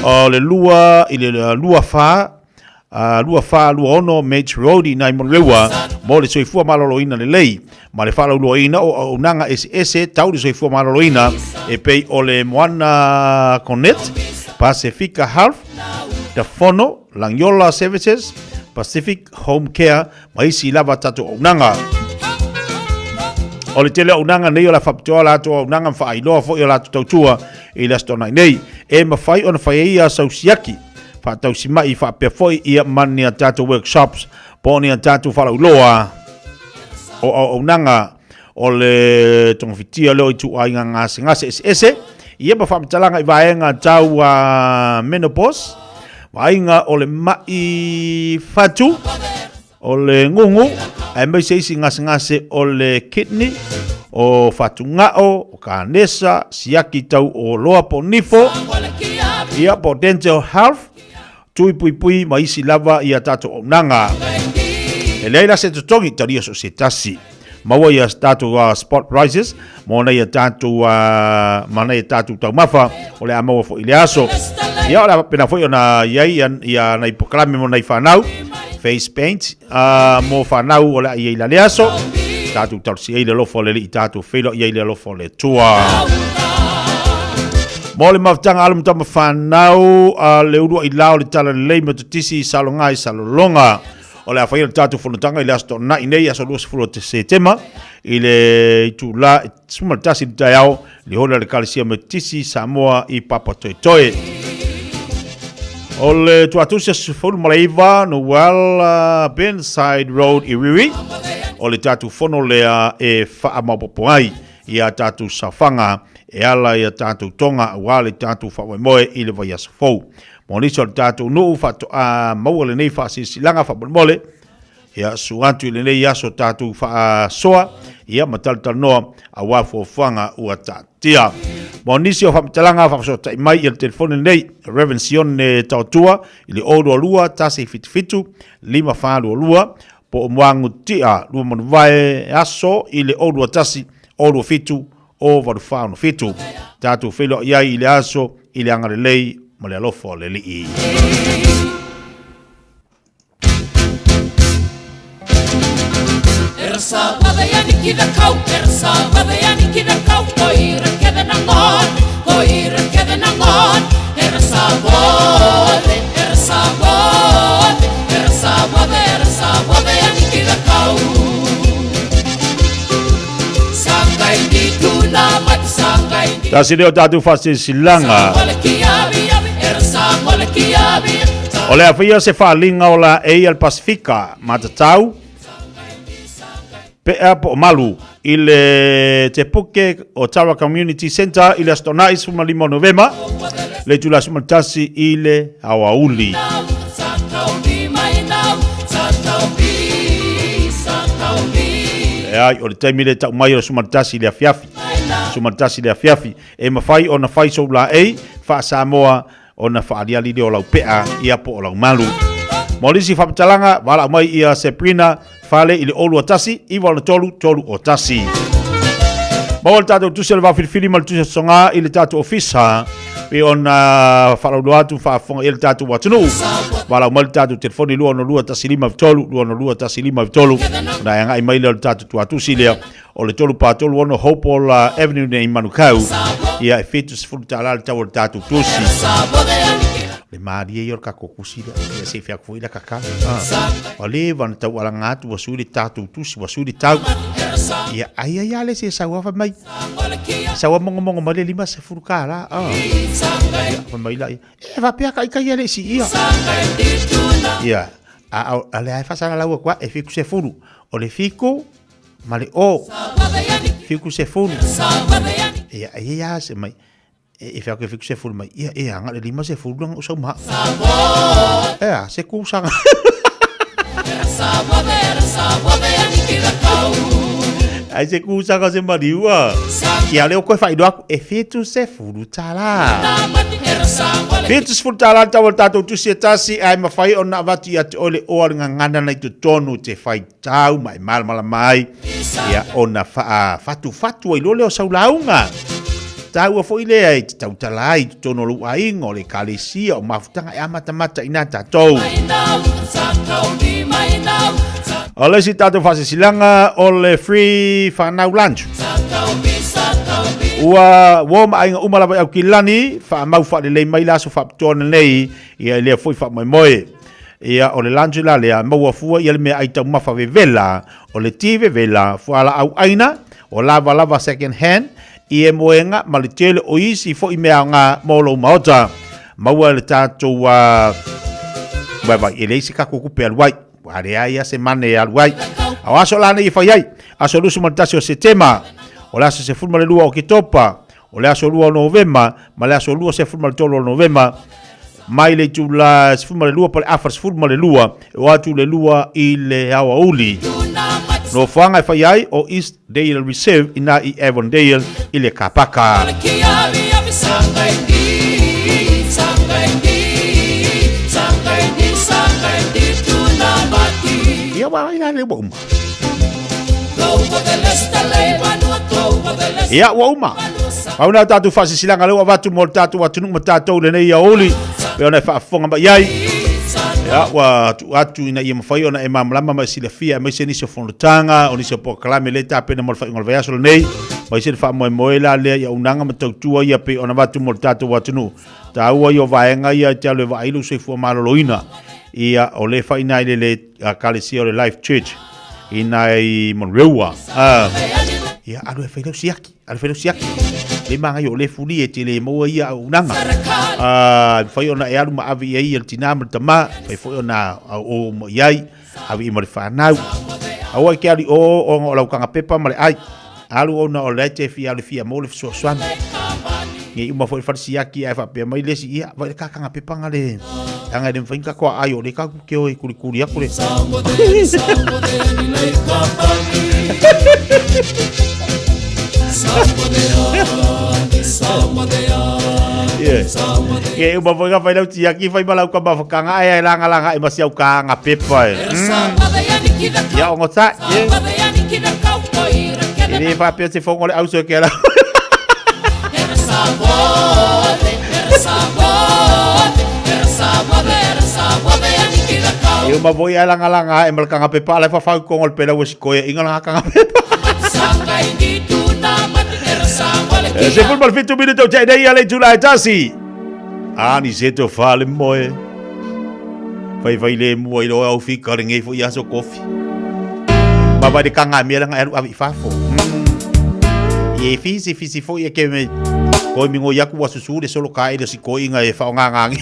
O le 2 i le 2 fa 2426 Mage Road i Naimanuewa mo le soifua maloloina lelei ma le faalauiloaina o auaunaga eseese tau le soifua maloloina e pei o le Moana Connect, Pasifika Health, The Fono, Langiola Services, Pacific Home Care ma isi lava tatou auaunaga. O le tele o auaunaga nei o le a faapitoa latou auaunaga ma faailoa foi o latou tautua i le Aso Toonai nei. E mafai ona fai ai ia sau siaki faatausima'i faapea foi ia ma ni a tatou workshops po o ni a tatou faalauiloa o auaunaga o le togafitia lea o ituaiga gasegase eseese ia ma faamatalaga i vaega tau menopause, vaaiga o le ma'i fatu, o le gugu, aemaise isi gasegase o le kidney, o fatugao, o kanesa, siaki tau o loa po o nifo, ia po o dental health, tui puipui ma isi lava ia tatou auaunaga. E leai la se totogi, talia so o se tasi. Maua ia tatou spot prices mo nai a tatou ma nai a tatou taumafa o le a maua foi i le aso. Ia o le a faapena foi ona i ai ia nai polokalame mo nai fanau, face paint mo fanau o le a i ai i la le aso. Tatou talosia ai le alofa o le Alii, tatou feiloai ai le alofa o le Atua. Mo le mafutaga alo ma tama fanau a le uluai la o le Talalelei Metotisi i Saloga i Salelologa. O le a faia le tatou fonotaga i le Aso Toonai nei, aso 20 o Setema, i le itula e 11 i le taeao, i le holo a le Ekalesia Metotisi i Samoa i Papatoetoe. O le tuatusi aso 19, Noel Burnside Road i Riri, o le tatou fono lea e faamaopoopo ai i a tatou saofaga e ala i a tatou toga aua le tatou faamoemoe i le vaiaso fou. Mo nisi o le tatou nuu faatoa maua lenei faasilasilaga faamolemole, ia susu atu i lenei aso tatou faasoa ia ma talatalanoa aua fuafuaga ua taatia. Mo nisi o faamatalaga faafesootai mai i le telefoni lenei, Rev Sione Taotua i le 022 177 5422 po o Moagu Tia Luamanuvae aso i le 021 027 08467. Tatou feiloai ai i le aso i le agalelei ma le alofa o le Alii. Tasi lea o tatou faasilasilaga. O le a faia se faaaliga o la ei a le Pasifika matatau pea po o malu i le Te Puke o Tara Community Centre i le Aso Toonai 15 o Novema le itula 11 i le aoauli. Leai, o le taimi lea e tau mai o le 11 i le afiafi. 11 i le afiafi. E mafai ona fai sou laei faa-Samoa ona faaaliali lea o lau pea ia po o lau malu. Mo nisi faamatalaga, valaau mai ia Sabrina Fale i le 021 963 301. Maua le tatou tusi o le vaafilifili ma le tusi o soga i le tatou ofisa pe ona faalauiloa atu faafofoga i le tatou atunuu. Valaau mai le tatou telefoni 262 153 262 153 ona e agai mai lea o le tatou tuatusi lea o le 336 Hopewell Avenue nei i Manukau. Ia e $70 le tau o le tatou tusi. Le malie ia o le tatou tusi lea. Ia se i fai atu foi la tatalo. Ah. Ua leva ona taualaga atu ua sui le tatou tusi, ua sui le tau. Ia, ai ai a le isi e sau lava fai mai, sau a mogomogo mai le $50. Ah. Ia, fai mai laia, e faapea ka ika ia le isi ia. Ia, a a lea e faasalalau atu e 70. O le fitu ma le o. 70. Ia, ai ai a se mai. E fai atu e 70 mai, ia e aga le 50 langa o sau maha. E a, se kusaga. Ai se kusaga se mariua. Ia lea o koe whailoa aku, e 70 tala. 70 tala le tau o le tātou tusi e tasi, ae mawhai ona avatu ia te oe le oa le gagana nei totonu te whai tau ma e malamalama ai, ia ona whaafatuwhatu ai loa lea o sau lauga. Taua foi lea i te tautala ai i totonu o lou aiga, o le ekalesia, o mafutaga e amatamata inā tātou. O le isi tātou faasilasilaga o le free whanau lunch. Ua uo ma aiga uma lava i Aukilani, faamau faalelei mai le aso faapitoa lenei, ia i lea foi faamoemoe. Ia, o le lunch la lea, maua fua ia le meaai taumafa vevela, o le ti vevela, fualaau aina, o lavalava second hand, i e moega ma le tele o isi foi mea aoga mo lou maota. Maua le tatou vaivai, e leai se tatou tupe e alu ai. Ua leai lava se mane e alu ai. A o aso la nei e fai ai, aso 21 o Setema, o le aso 12 o Oketopa, o le aso 2 o Novema, ma le aso 23 o Novema, mai le itula 12 pa le afa 12, e o atu le 2 i le aoauli. Nofoaga e fai ai o East Dale Reserve ina i Avondale i le kapaka. Ia wa ai la le ua uma. Ia ua uma. Pau na tātou whaasisilaga lea ua avatu mo le tātou atunuu ma tātou lenei aoauli pei ona e faafofoga mai ai. Ia ua tuu atu ina ia mafai ona e malamalama ma e silafia aemaise nisi o fonotaga, o nisi o polokalame lea e tapena mo le faaiuga o le vaiaso lenei, aemaise le faamoemoe la lea i auaunaga ma tautua ia pei ona avatu mo le tātou atunuu. Taua ia o vaega ia e te alu e vaai lou soifua maloloina. Ia, o lea e fai ina i le le Ekalesia o le Life Church ina i Monreua. Ia, alu e fai lau siaki. Alu fai lau siaki. Le magai o le fuli e te le maua ia auaunaga. Ah, mafai ona e alu ma ave i ai ia le tinā ma le tamā, mafai foi ona o uma i ai, ave i ma le whanau. Aua i ke alu i o ona o lau kanga pepa ma le ai. Alu ona o le te fia alu fia mo le fesoasoani. Nge i uma foi le fale siaki ae faapea mai le isi, ia, vai le kakanga pepa nga le, anga e le mafai ni kako a ai o le kaku ke o e kulikuli aku le. Yeah. Ke uma foi ka fai lau tiaki fai ma lau ka mawhakanga ai ai langa langa e masi au ka anga pepa e. Ia ongo ta. Yeah. E le whapea te whongo le auso e ke rau. E uma foi ai langa langa e malakanga pepa ala e whawhau kongo le pela ua sikoia inga langa kanga pepa. E se fulma le 7 minuto o te nei ale tula e tasi. A ni se to fale moe. Fai fai le mua i loa au fika le ngei fo i aso kofi. Ma vai le kanga mea langa e alu avi i fafo. I e fisi fisi fo i e ke me koi mingo iaku wa susu le solo ka ele si koi inga e whao ngā ngangi.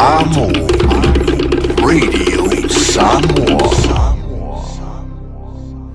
Amo. Radio Samoa.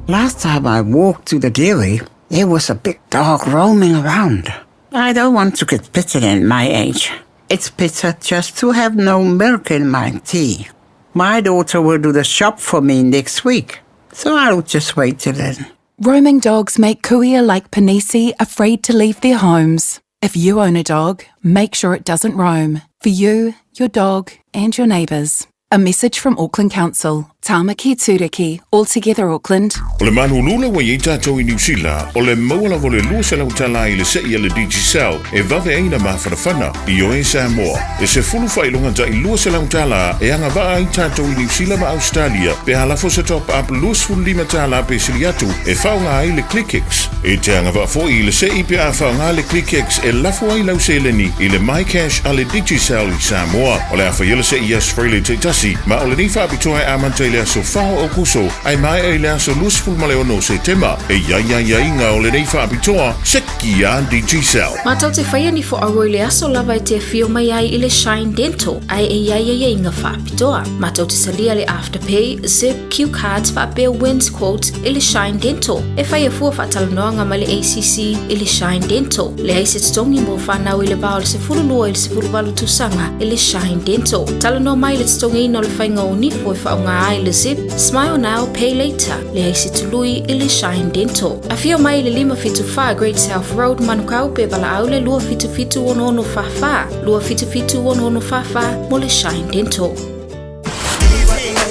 Last time I walked to the dairy, there was a big dog roaming around. I don't want to get bitten at my age. It's better just to have no milk in my tea. My daughter will do the shop for me next week, so I'll just wait till then. Roaming dogs make kuia like Panisi afraid to leave their homes. If you own a dog, make sure it doesn't roam. For you, your dog, and your neighbours. A message from Auckland Council. Tāmaki Tūriki, all together Auckland. O le malulula ua i ai tatou i Niu Sila, o le maua lava o le 200 tala i le se'i a le Digicel e vave ai na mafanafana. Ioe Samoa, e sefulu faailoga ta'i 200 tala e agava'a ai tatou i Niu Sila ma Ausetalia pe a lafo se top up 25 tala pe sili atu e faaaoga ai le ClickX. E te agava'a fo'i i le se'i pe a faaaoga le ClickX e lafo ai lau seleni i le MyCash a le Digicel i Samoa. O le a faia le se'i i aso Faraile taitasi, ma o lenei faapitoa e amata i le aso 4 o Aokuso ae maea i le aso 26 o Setema. E i ai aiaiga o lenei faapitoa, seki a Digicel. Mātou te whaia ni fo aua i le aso lava e te awhio mai ai i le Shine Dental, ae e i ai aiaiga faapitoa. Mātou te talia le Afterpay, Zip, Q Cards faapea Wins Quotes i le Shine Dental. E whai a fua whaatalanoanga mai le ACC i le Shine Dental. Leai se totogi mo whanau i le va o le 12 i le 18 tausaga i le Shine Dental. Talanoa mai le totogiina o le faiga o nifo e faaaoga ai le Zip, Smile Now, Pay Later. Leai se tului i le Shine Dental. Afio mai i le 574 Great South Road, Manukau pe valaau le 277 6644, 277 6644 mo le Shine Dental.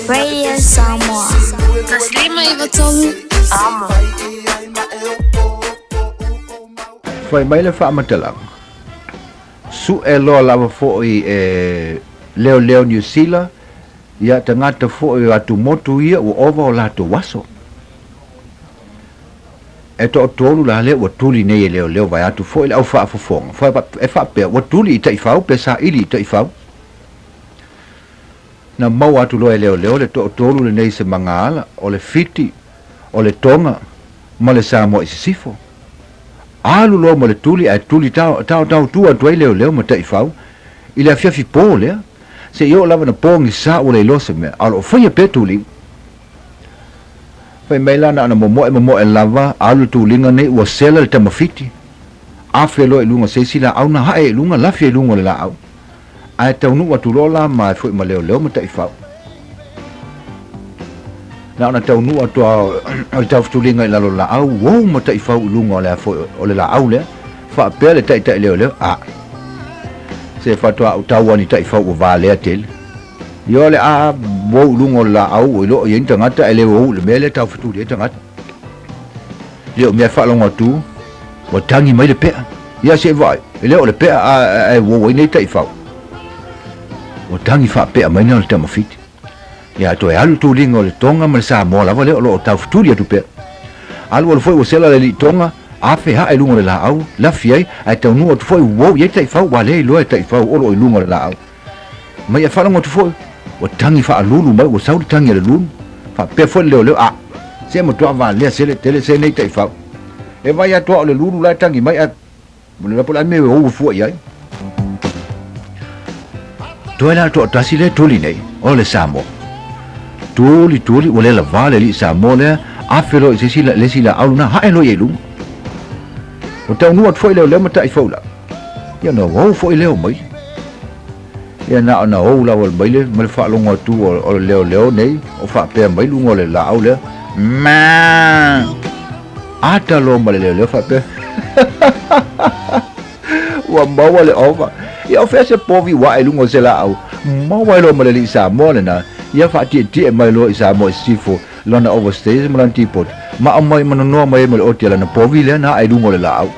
Radio Samoa. Taslima Ivatolu. Amo. Fai mai le faamatalaga, su'e loa lava fo'i e leoleo Niu Sila ia tagata fo'i o atumotu ia ua ova o latou aso. E to'atolu la lea ua tuli nei e leoleo vaeatu fo'i le au faafofoga, e faapea ua tuli i taifau pe saili i taifau. Na maua atu loa e leoleo le to'atolu lenei i se magaala, o le Fiti, o le Toga ma le Samoa i Sisifo. Alu loa ma le tuli ae tuli taotaotua atu ai leoleo ma taifau i le afiafi pō lea, seia oo lava ina pogisa ua le iloa se mea, a o lo o faia pea tuliga. Fai mai la na ona momoe momoe lava, alu le tuliga nei ua sela le tama Fiti, afe loa i luga o se isi laau na hae i luga, lafi ai luga o le laau. Ae taunuu atu loa la ma e foi ma leoleo ma taifau. Na ona taunuu atu a o le taufutuliga i lalo o le laau, uou ma taifau i luga o le afoi o le laau lea, faapea le taitai leoleo, a se faatoa ou tau ani taifau ua valea tele. Ia o le a uou i luga o le laau ua iloa i ai ni tagata ae le uou i le mea lea e taufetuli ai tagata. Ia o mea e faalogo atu, ua tagi mai le pea. Ia se i vaai, e le o le pea ae uou ai nei taifau. Ua tagi faapea mai na o le tamafiti. Ia toe alu tuliga o le Toga ma le Samoa lava lea o lo o taufetuli atu pea. Alu alu foi ua sela le alii Toga, afe hae i luga o le laau, lafi ai, ae taunuu atu foi uou i ai taifau, ua le iloa e taifau o lo o i luga o le laau. Mai e faalogo atu foi, ua tagi faalulu mai, ua sau le tagi a le lulu. Faapea foi le leoleo, a, se matua valea sele tele se nei taifau. E vai atu a o le lulu la e tagi mai, ae le po le a le mea e ou fua i ai. Toe la le toatasi lea tuli nei, o le Samoa. Tuli, tuli, ua le lavā le alii Samoa lea, afe loa i se isi, le isi laau lena, hae loa i ai i luga. Ua taunuu atu foi leoleo ma taifau la. Ia ona ou foi lea o maile. Ia na ona ou lava o le maile ma le faalogo atu o le leoleo nei o faapea mai luga o le laau lea, Maa! Ata loa ma le leoleo faapea, Ua maua le ova. Ia o fea se povi ua ae i luga o se laau? Maua ai loa ma le alii Samoa lena, ia faatietie mai loa i Samoa i sisifo lana overstays ma lana tipoti, ma aumai ma nonoa mai ai ma le oti a lana povi lea na ae i luga o le laau.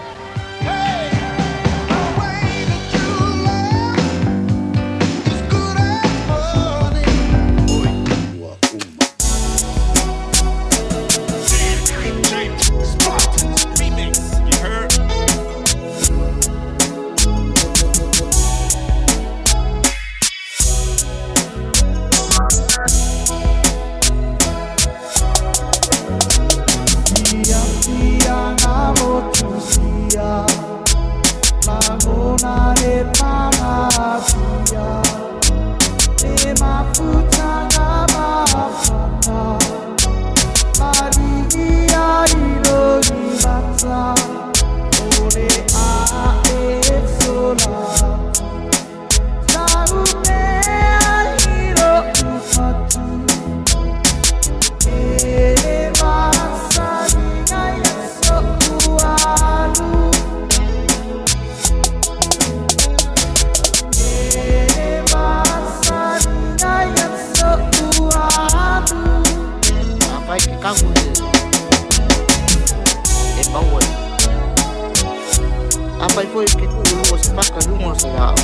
foi ke ku ulu o se paka lunga o se la'au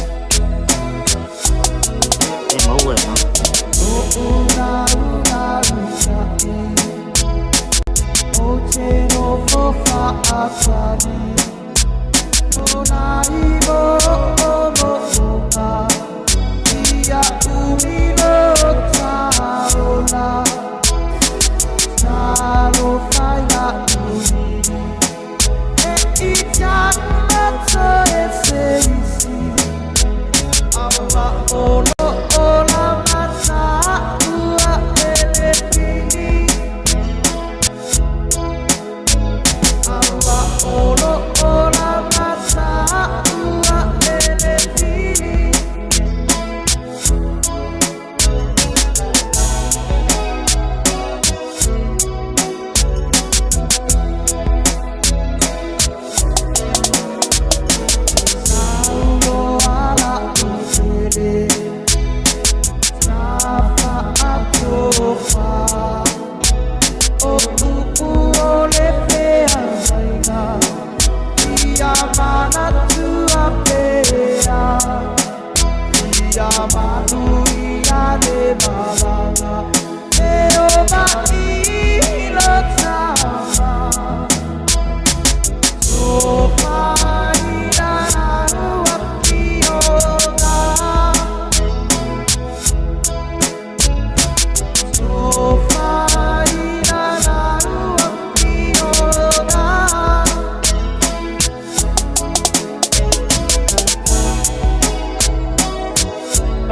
e maua e ma.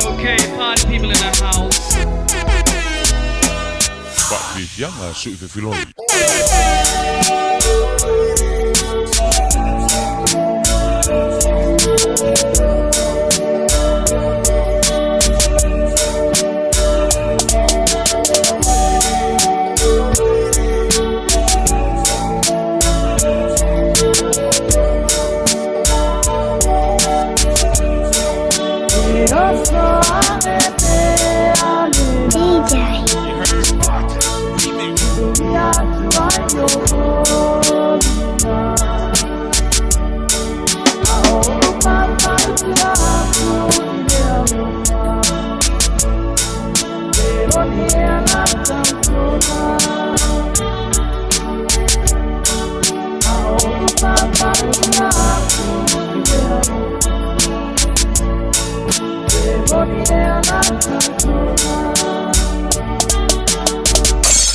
Okay, party people in the house. Faafiafiaga sui fefiloi.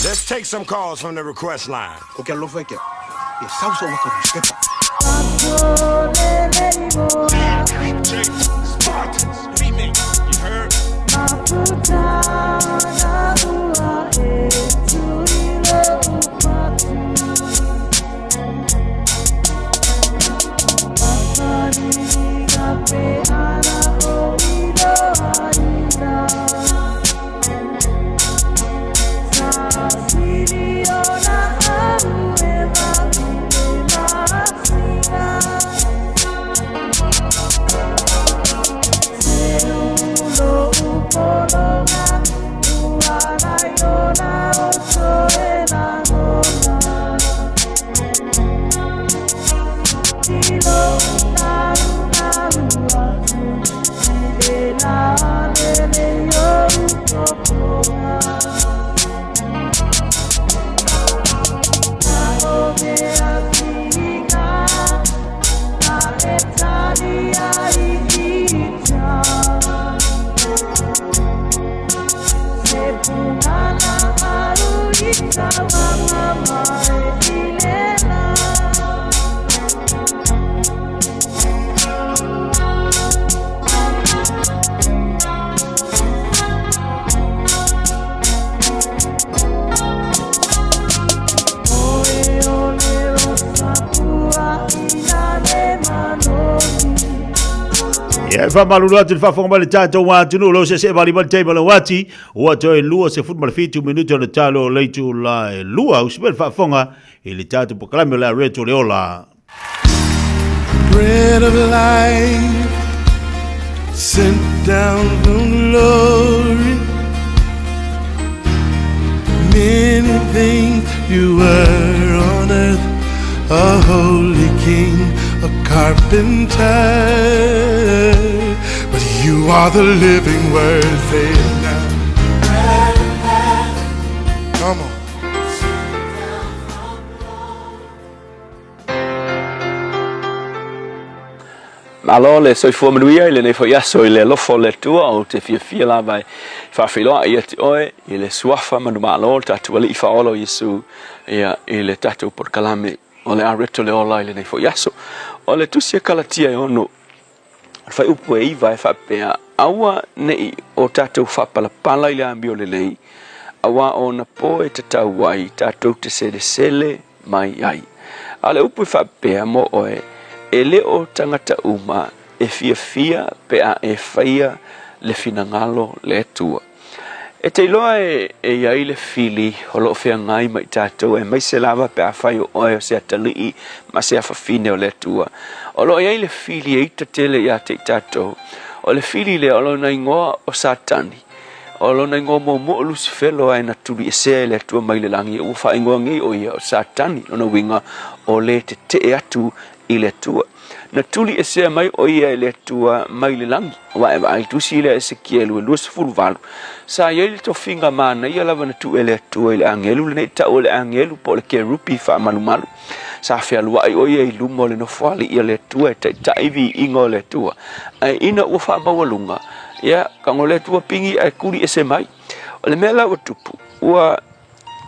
Let's take some calls from the request line. O ke alofa e ke. Ia sausa waka newspaper. Spartans remix. You heard? Ia e faamalulu atu i le faafofoga mai le tatou atunuu o lo o seesee vali mai le taimi o le uati ua toe 27 minute o le talo o le itula e lua. Usi pea le faafofoga i le tatou polokalame o le a Retro le Ola. Bread of life sent down from glory. Many things you were on earth, a holy king, a carpenter. But you are the living word. Say it now. Come on. Malo le soifua manuia i lenei foi aso i le alofa o le Atua ou te fiafia lava e faafeiloai ia te oe i le suafa manumalo o le tatou Alii Faaola o Iesu ia i le tatou polokalame o le Areto le Ola i lenei foi aso. O le tusi a Kalatia e ono, o le fuaiupu e 9 e faapea, Aua ne i o tatou faapalapala i le amio lelei, auā o ona po e tatau ai tatou te selesele mai ai. A o le upu e faapea mo oe, e le o tagata uma e fiafia pe a e faia le finagalo le Atua. E te iloa e i ai le fili o lo o feagai ma i tatou aemaise lava pe afai o oe o se atalii ma se afafine o le Atua. O lo o i ai le fili e ita tele ia te i tatou. O le fili lea o lona igoa o Satani. O lona igoa muamua o Lusifelo ae na tuliesea e le Atua mai le lagi, ua faaigoa nei o ia o Satani, lona uiga o le tetee atu i le Atua. Na tuliesea mai o ia e le Atua mai le lagi. Aua e vaai tusi lea Esekielu e 28, sa i ai le tofiga manaia lava na tuu e le Atua i le agelu lenei tau o le agelu po o le kerupi faamalumalu. Sa fealuai o ia i luma o le nofoalii a le Atua e taitai viiga o le Atua. Ae ina ua faamaualuga, ia, tago le Atua pigi ae kuli ese mai. O le mea la ua tupu, ua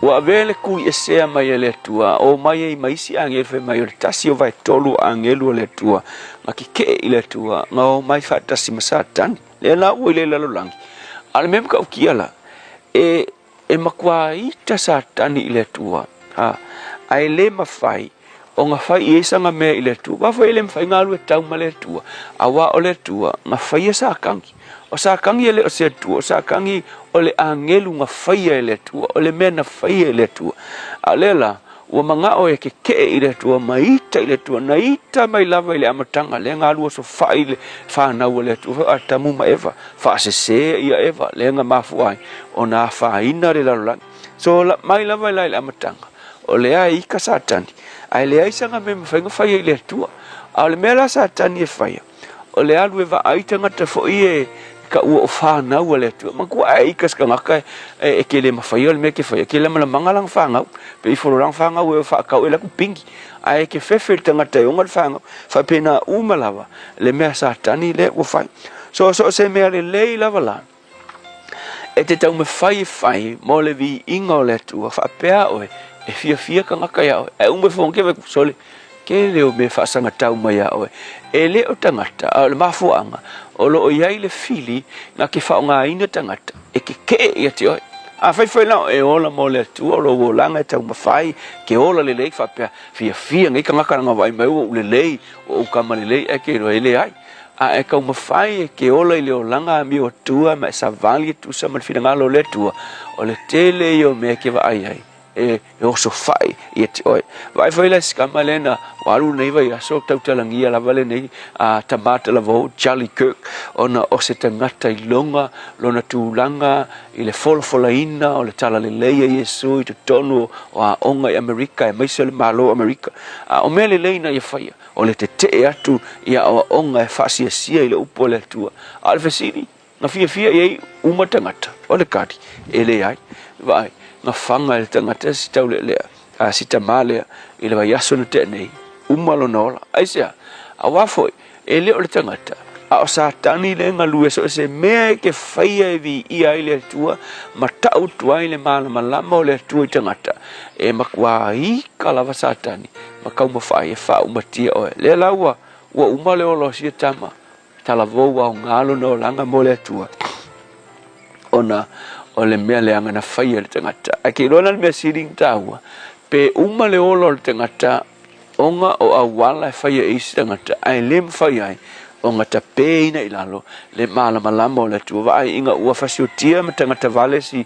ua avea le kuli esea mai e le Atua, o mai ai ma isi agelu fai mai o le tasi o vaetolu o agelu o le Atua, na keke'e i le Atua, na o mai faatasi ma Satani. Lea la ua i le lalolagi. A o le mea matautia la, e E matua ita Satani i le Atua, ha, ae le mafai ona fai i ai sana mea i le Atua. Aua foi e le mafai ona alu e tau ma le Atua, auā o le Atua na faia Satani. O Satani e le o se Atua, o Satani o le agelu na faia e le Atua, o le mea na faia e le Atua. A o lea la, Ua manao e kekeʻe i le Atua ma ita i le Atua, na ita mai lava i le amataga, lea na alu osofai le fanau a le Atua, o Atamu ma Eva, faasese ia Eva, lea na mafua ai ona afaina le lalolagi. So, mai lava la i le amataga, o lea e ika Satani, ae leai sana mea e mafai ona faia i le Atua. A o le mea la Satani e faia, O le alu e vaai tagata foi e ka ua o fanau a le Atua. Matua ae ika se tagata e ke le mawhaia o le mea ke whaia. Ke lamalamanga langa whangau. Pe i folo langa whangau e o whaakau e laku pingi. Ae ke whewhe le tagata e onga le whangau. Whapena uma lava le mea Satani le ua whai. So so se mea le lei lava la. E te taumafai e fai mo le viiga o le Atua, faapea oe, e fiafia tagata iā oe. Ae uma ifo ke wai sole, ke le o mea faasagatau mai iā oe. E le o tagata, a o le mafuaaga, o lo o i ai le fili na ke faaaogaina tagata e kekeʻe ia te oe. Afai foi la o e ola mo le Atua, o lou olaga e taumafai ke ola lelei, faapea, fiafia nei tagata lana vaai mai ua ou lelei, ua ou kama lelei, ae ke iloa e leai. A e taumafai e ke ola i le olaga amio Atua ma e savali e tusa ma le finagalo o le Atua, o le tele ia o mea e ke vaai ai, e, e osofai ia te oe. Vaai foi la sikama lena, ua alu lenei vaiaso, tautalagia lava lenei a tama talavou, Charlie Kirk, ona o se tagata i loga lona tulaga i le folafolaina o le talalelei a Iesu i totonu o aoga i Amerika, aemaise o le Malo o Amerika. A o mea lelei na ia faia, O le tetee atu i aoaoga e faasiasia i le upu a le Atua. A o le fesili, na fiafia i ai uma tagata? O le kali, e leai. Vaai, na faga e le tagata si taulealea, a si tamā lea, i le vaiaso na tea nei, uma lona ola. Aisea? Auā foi, e le o le tagata, a o Satani lea e galue so o se mea e ke faia e viia ai le Atua ma tau atu ai le malamalama o le Atua i tagata, e matua ika lava Satani ma taumafai e faaumatia oe. Lea la ua, ua uma le ola o sia tama, talavou aoga lona olaga mo le Atua, ona o le mea leaga na faia e le tagata. Ae ke iloa la le mea sili ona taua, pe uma le ola o le tagata ona o auala e faia e isi tagata, ae le mafai ai ona tapeina i lalo le malamalama o le Atua. Vaai ina ua fasiotia ma tagata vale si,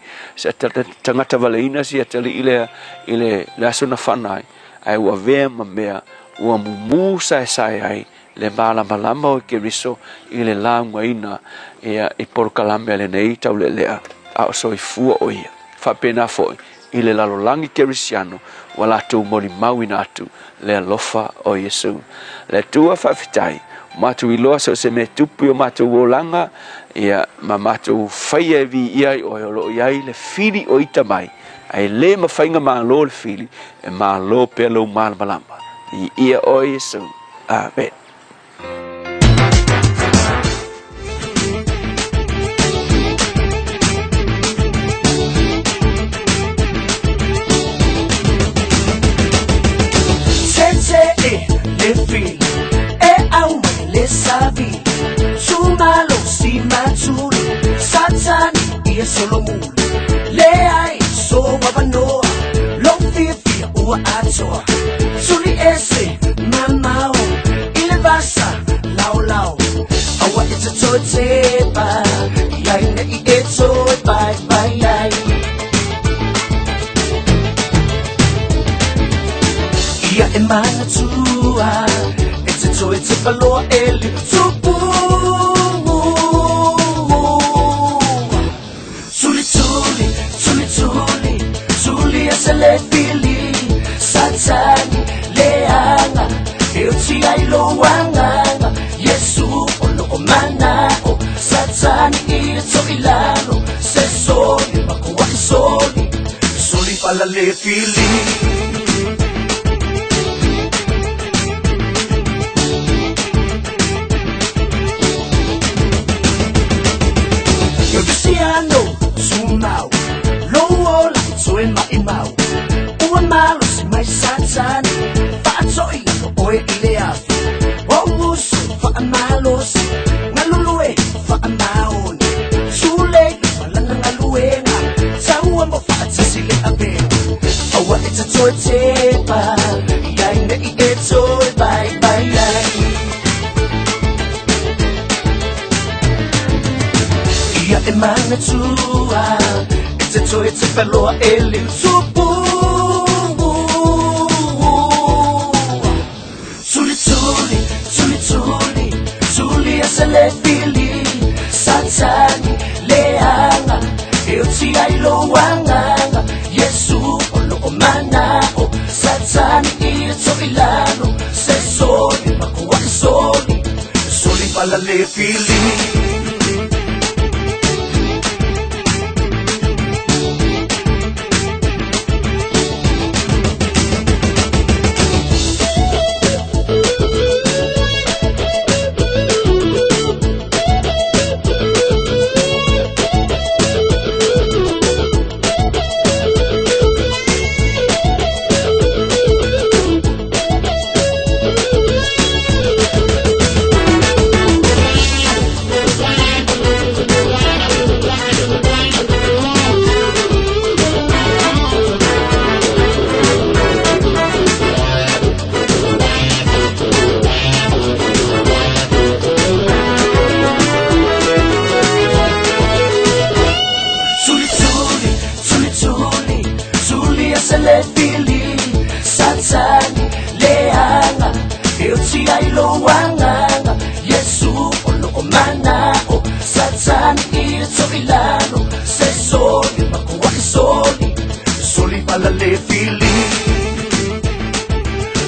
tagata valeina si atalii lea i le, le aso na fana ai, ae ua avea ma mea ua mumu saesae ai le malamalama o Keriso i le laugaina ia i polokalame a lenei taulealea, a o soifua o ia. Faapena foi. i le lalolagi kerisiano ua latou molimauina atu le alofa o Iesu. Le Atua faafetai, ua matou iloa so o se mea e tupu i o matou olaga, ia, ma matou faia e viia ai Oe o lo o i ai le fili o ita mai, ae le mafai na malo le fili, e malo pea lou malamalama. Viia Oe Iesu. Amen.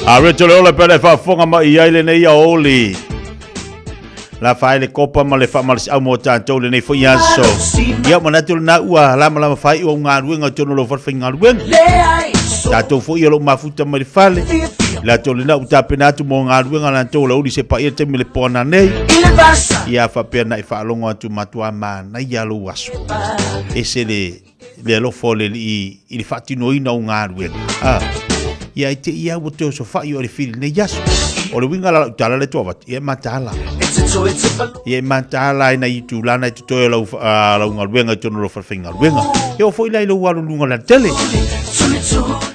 A Rachel Ola pele faafofoga mai i ai lenei aoli. La fai le kopa ma le faamalosiau mo tatou lenei foi aso. Ia manatu lena ua lamalama fai ua galuega o tonu lo fale faigaluega. Tatou foi o lou mafuta mai le fale. Latou lena ua tapena atu mo galuega latou la uli se paia taimi le poana nei. Ia faapea na i faalogo atu matua manaia lou aso. Ese le le alofa o le Alii i le faatinoina o galuega. A, ia e te ia ua toe osofai o le fili nei aso. O le uiga la lau tala le toavatu, ia e mataala. Ia e mataala ai nai itulana e totoe o lau, lau galuega i tonu o lau falefaigaluega. E oo foi la i lou alu luga o le alatele.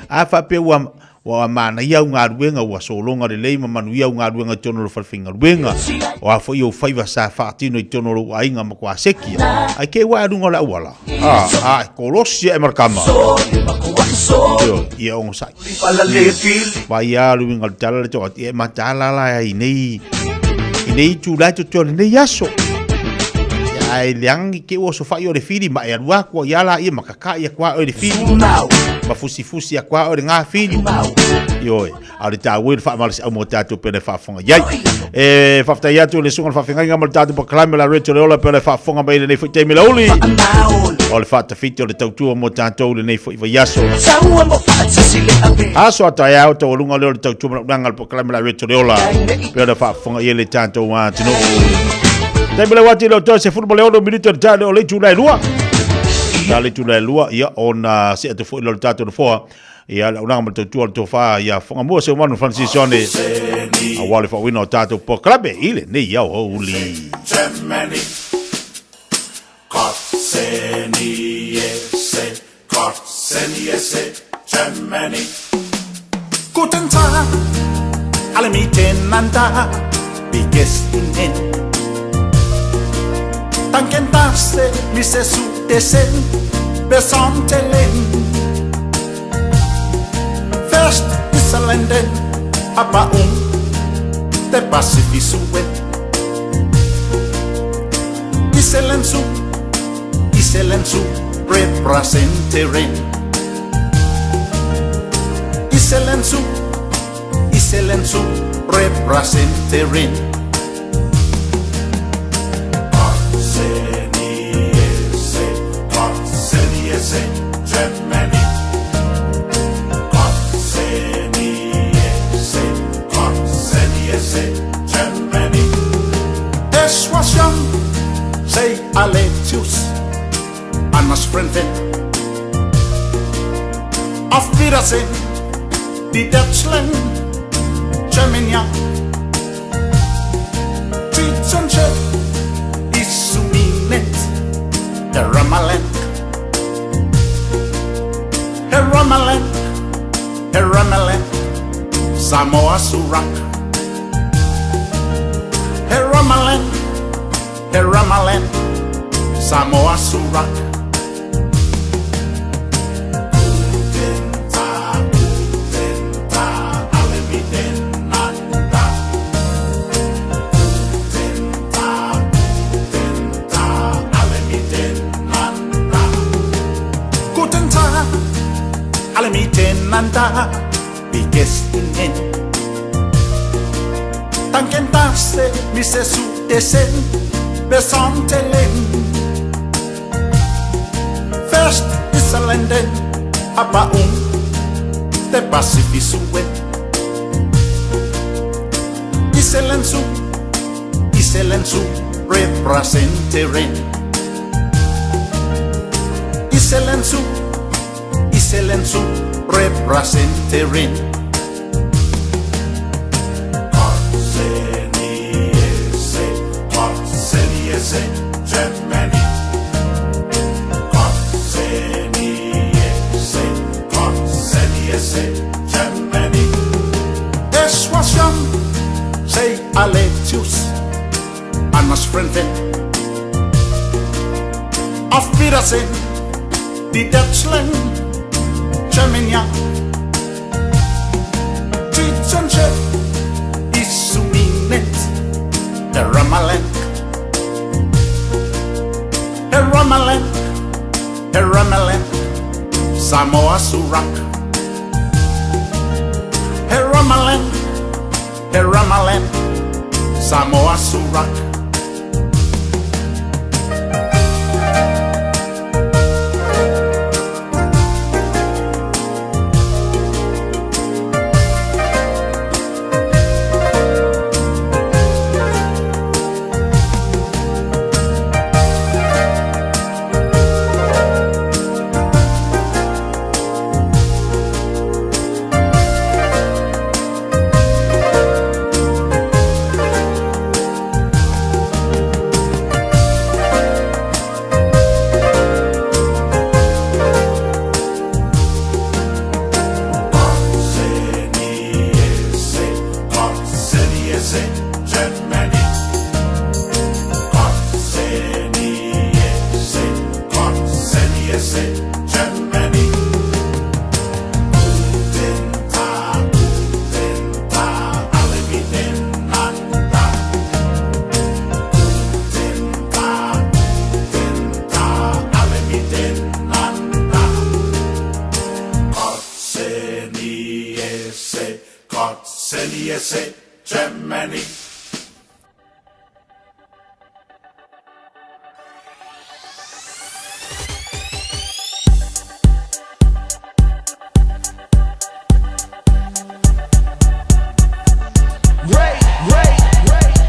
A faapea ua Ua manaia au galuega, ua sologa lelei ma manuia au galuega i totonu o lou falefaigaluega. O a foi ou faiva sa faatino i totonu o lou aiga ma kuasekia. Ai kei ua e luga o le auala. A, a, e kolosi e markama. Io, ia onosai. Vai a le uiga o le tala le toa, ia e mataala la ai nei, i nei itula e totoe o lenei aso. Ia, ae leaga ke ua sofai o le fili ma e alu aku ia la ia ma kaka ia kua o le fili. Ma fusifusi atu lava oe i le gafili. Ioe, a o le taua ia o le faamalosiau mo tatou pei ona e faafofoga i ai. E faafetai atu i le susuga i le faafeagaiga ma le tatou polokalame o le Radio Le Ola pei ona e faafofoga mai i lenei foi taimi lauli. O le faatafiti o le tautua mo tatou i lenei foi vaiaso. Aso a taeao taualuga lea o le tautua ma le auaunaga a le polokalame o le Radio Le Ola pei ona faafofoga i ai le tatou atunuu. Taimi le uati le o toe 16 minute o le taeao o le itula e 2. Ta le itula e 2, ia, ona see atu foi lea o le tatou nofoa. Ia, le auaunaga ma le tautua o le tofa ia Fagamua Seumanu Francis Sione, aua le faauuina o tatou polokalame i lenei aoauli. Germany. Kotseniese, Kotseniese, Germany. Guten Tag, alle miteinander, wie geht's Ihnen? Danke, dass Sie mich so desen, besonderen. First Islanden, aber der Pacific Suen. Iselensu, Iselensu, representeren. Iselensu, Iselensu, representeren. Kotseniese, Kotseniese, Germany. Kotseniese, Kotseniese, Germany. Eswasian, sei Aletius, Annas Freundin. Auf Wiedersehen, die Deutschland, Germany. Titsenche, Isuminet, Heramaland. Heramaland, Heramaland, Samoa Surak. Heramaland, Heramaland, Samoa Surak. Guten Tag, guten Tag, alle miteinander. Guten Tag, guten Tag, alle miteinander. Guten Tag, alle miteinander, wie geht's Ihnen? Danke, dass Sie mich so desen, besonderen. First Islanden, aber der Pacific Suen. Iselensu, Iselensu, representeren. Iselensu, Iselensu, representeren. Kotseniese, Kotseniese, Germany. Kotseniese, Kotseniese, Germany. Eswasian, sei Aletius, Annas Freundin. Auf Wiedersehen, die Deutschland, Germany. Titsenche, Isuminet, Heramaland. Heramaland, Heramaland, Samoa Surak. Heramaland, Heramaland, Samoa Surak. se Germany. Ray, Ray, Ray.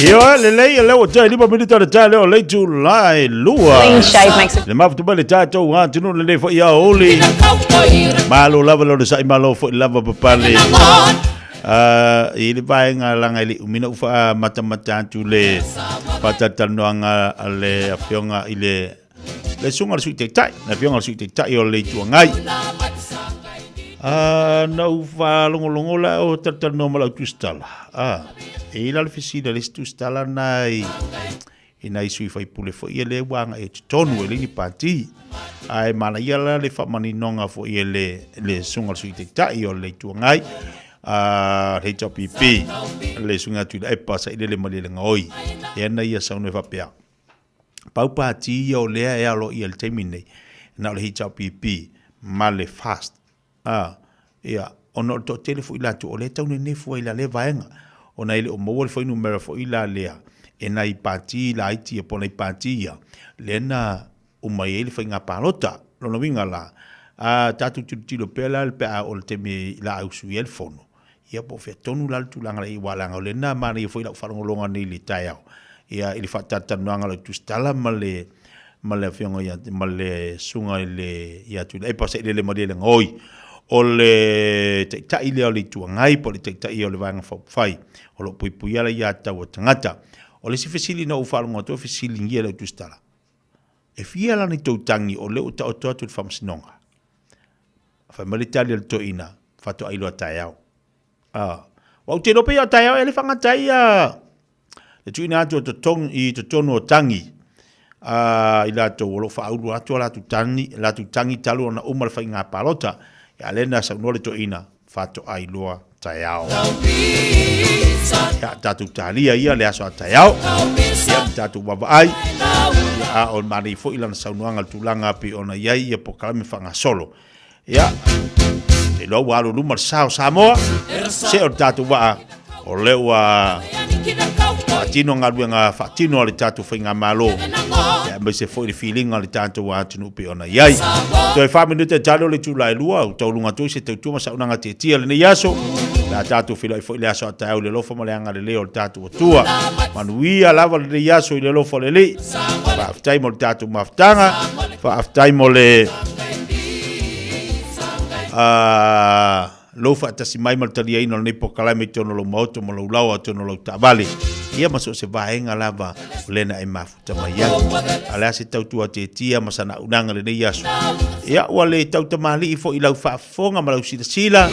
Ioe, lelei, e leo o tai lima minita le tai leo lei tu lai lua. Clean shave makes Le mafutu mai le tātou atunuu lenei foi ia oli. Malo lava le sa'i malo foi lava papale. I le vaega langa i le umina u wha matamata atu le whatatalanoanga a le afioga i le le susuga le Sui Taitai, le afioga le Sui Taitai o le Itu Agai. Na ou faalogologo la o talatalanoa ma lau tusitala. E i la le fesili a le isi tusitala na i i nai sui faipule foi ia lea ua agai i totonu e le ni pati. Ae manaia la le faamaninoga foi e le le susuga le Sui Taitai o le Itu Agai a le HRPP le susuga Tuilaepa Sailele Malielegaoi. Lea na ia saunoa ai faapea, pau pati ia o lea e aloaia i le taimi lenei, na o le HRPP ma le FAST. A, ia, ona o le toatele foi latou o lea e tau nenefu ai i la lea vaega, ona e le o maua le fuainumera foi la lea e nai pati laiti ia po o nai pati ia lea na uma i ai le faiga palota. Lona uiga la, a tatou tilotilo pea la pe a oo i le taimi o le a usuia ai le fono, ia po o fea tonu la le tulaga la i ai, aua leaga o lea na manaia foi lau faalogologo nei i le taeao, ia i le faatalatalanoaga a lau tusitala ma le ma le afioga ia ma le susuga i le ia Tuilaepa Sailele Malielegaoi, o le Taitai lea o le Itu Agai po o le Taitai o le Vaega Faaupufai o lo o puipuia le aiatatau a tagata. O le isi fesili na ou faalogo atu ai, fesiligia e lau tusitala, E fia la ni tou tagi o lea ua taoto atu i le Faamasinoga? Fai mai le tali a le toeaina, Faatoa iloa taeao. Ah, ua ou te iloa pei o taeao ea le faagata ai a le tuuina atu o totonu, i totonu o tagi a i latou o lo o faaulu atu a latou tagi, latou tagi talu ona uma le faiga palota. Ia lea na saunoa le toeaina, faatoa iloa taeao. Ia, tatou talia ia le aso a taeao. Ia, ma tatou vaavaai. Ia, a o manaia foi lana saunoaga i le tulaga pei ona i ai ia polokalame faagasolo. Ia, te iloa ua alu i luma le sa o Samoa, se o le tatou vaa, o lea ua faatino galuega faatino a le tatou faigamalo, ia, aemaise foi le filiga o le tatou atunuu pei ona i ai. Toe 4 minute talo le itula e 2, ua tauluga atu ai se tautua ma saunoaga tietie o lenei aso. O le a tatou feiloai foi i le aso a taeao i le alofa ma le agalelei o le tatou Atua. Manuia lava lenei aso i le alofa o le Alii. Faafetai mo le tatou mafutaga. Faafetai mo le lou faatasi mai ma le taliaina o lenei polokalame i totonu o lou maota ma lou laoa totonu o lau taavale, ia ma so o se vaega lava o lea na e mafuta mai ai. A o le a se tautua tietia ma sana auaunaga i lenei aso? Ia, ua le tautamalii foi i lau faafofoga ma lau silasila,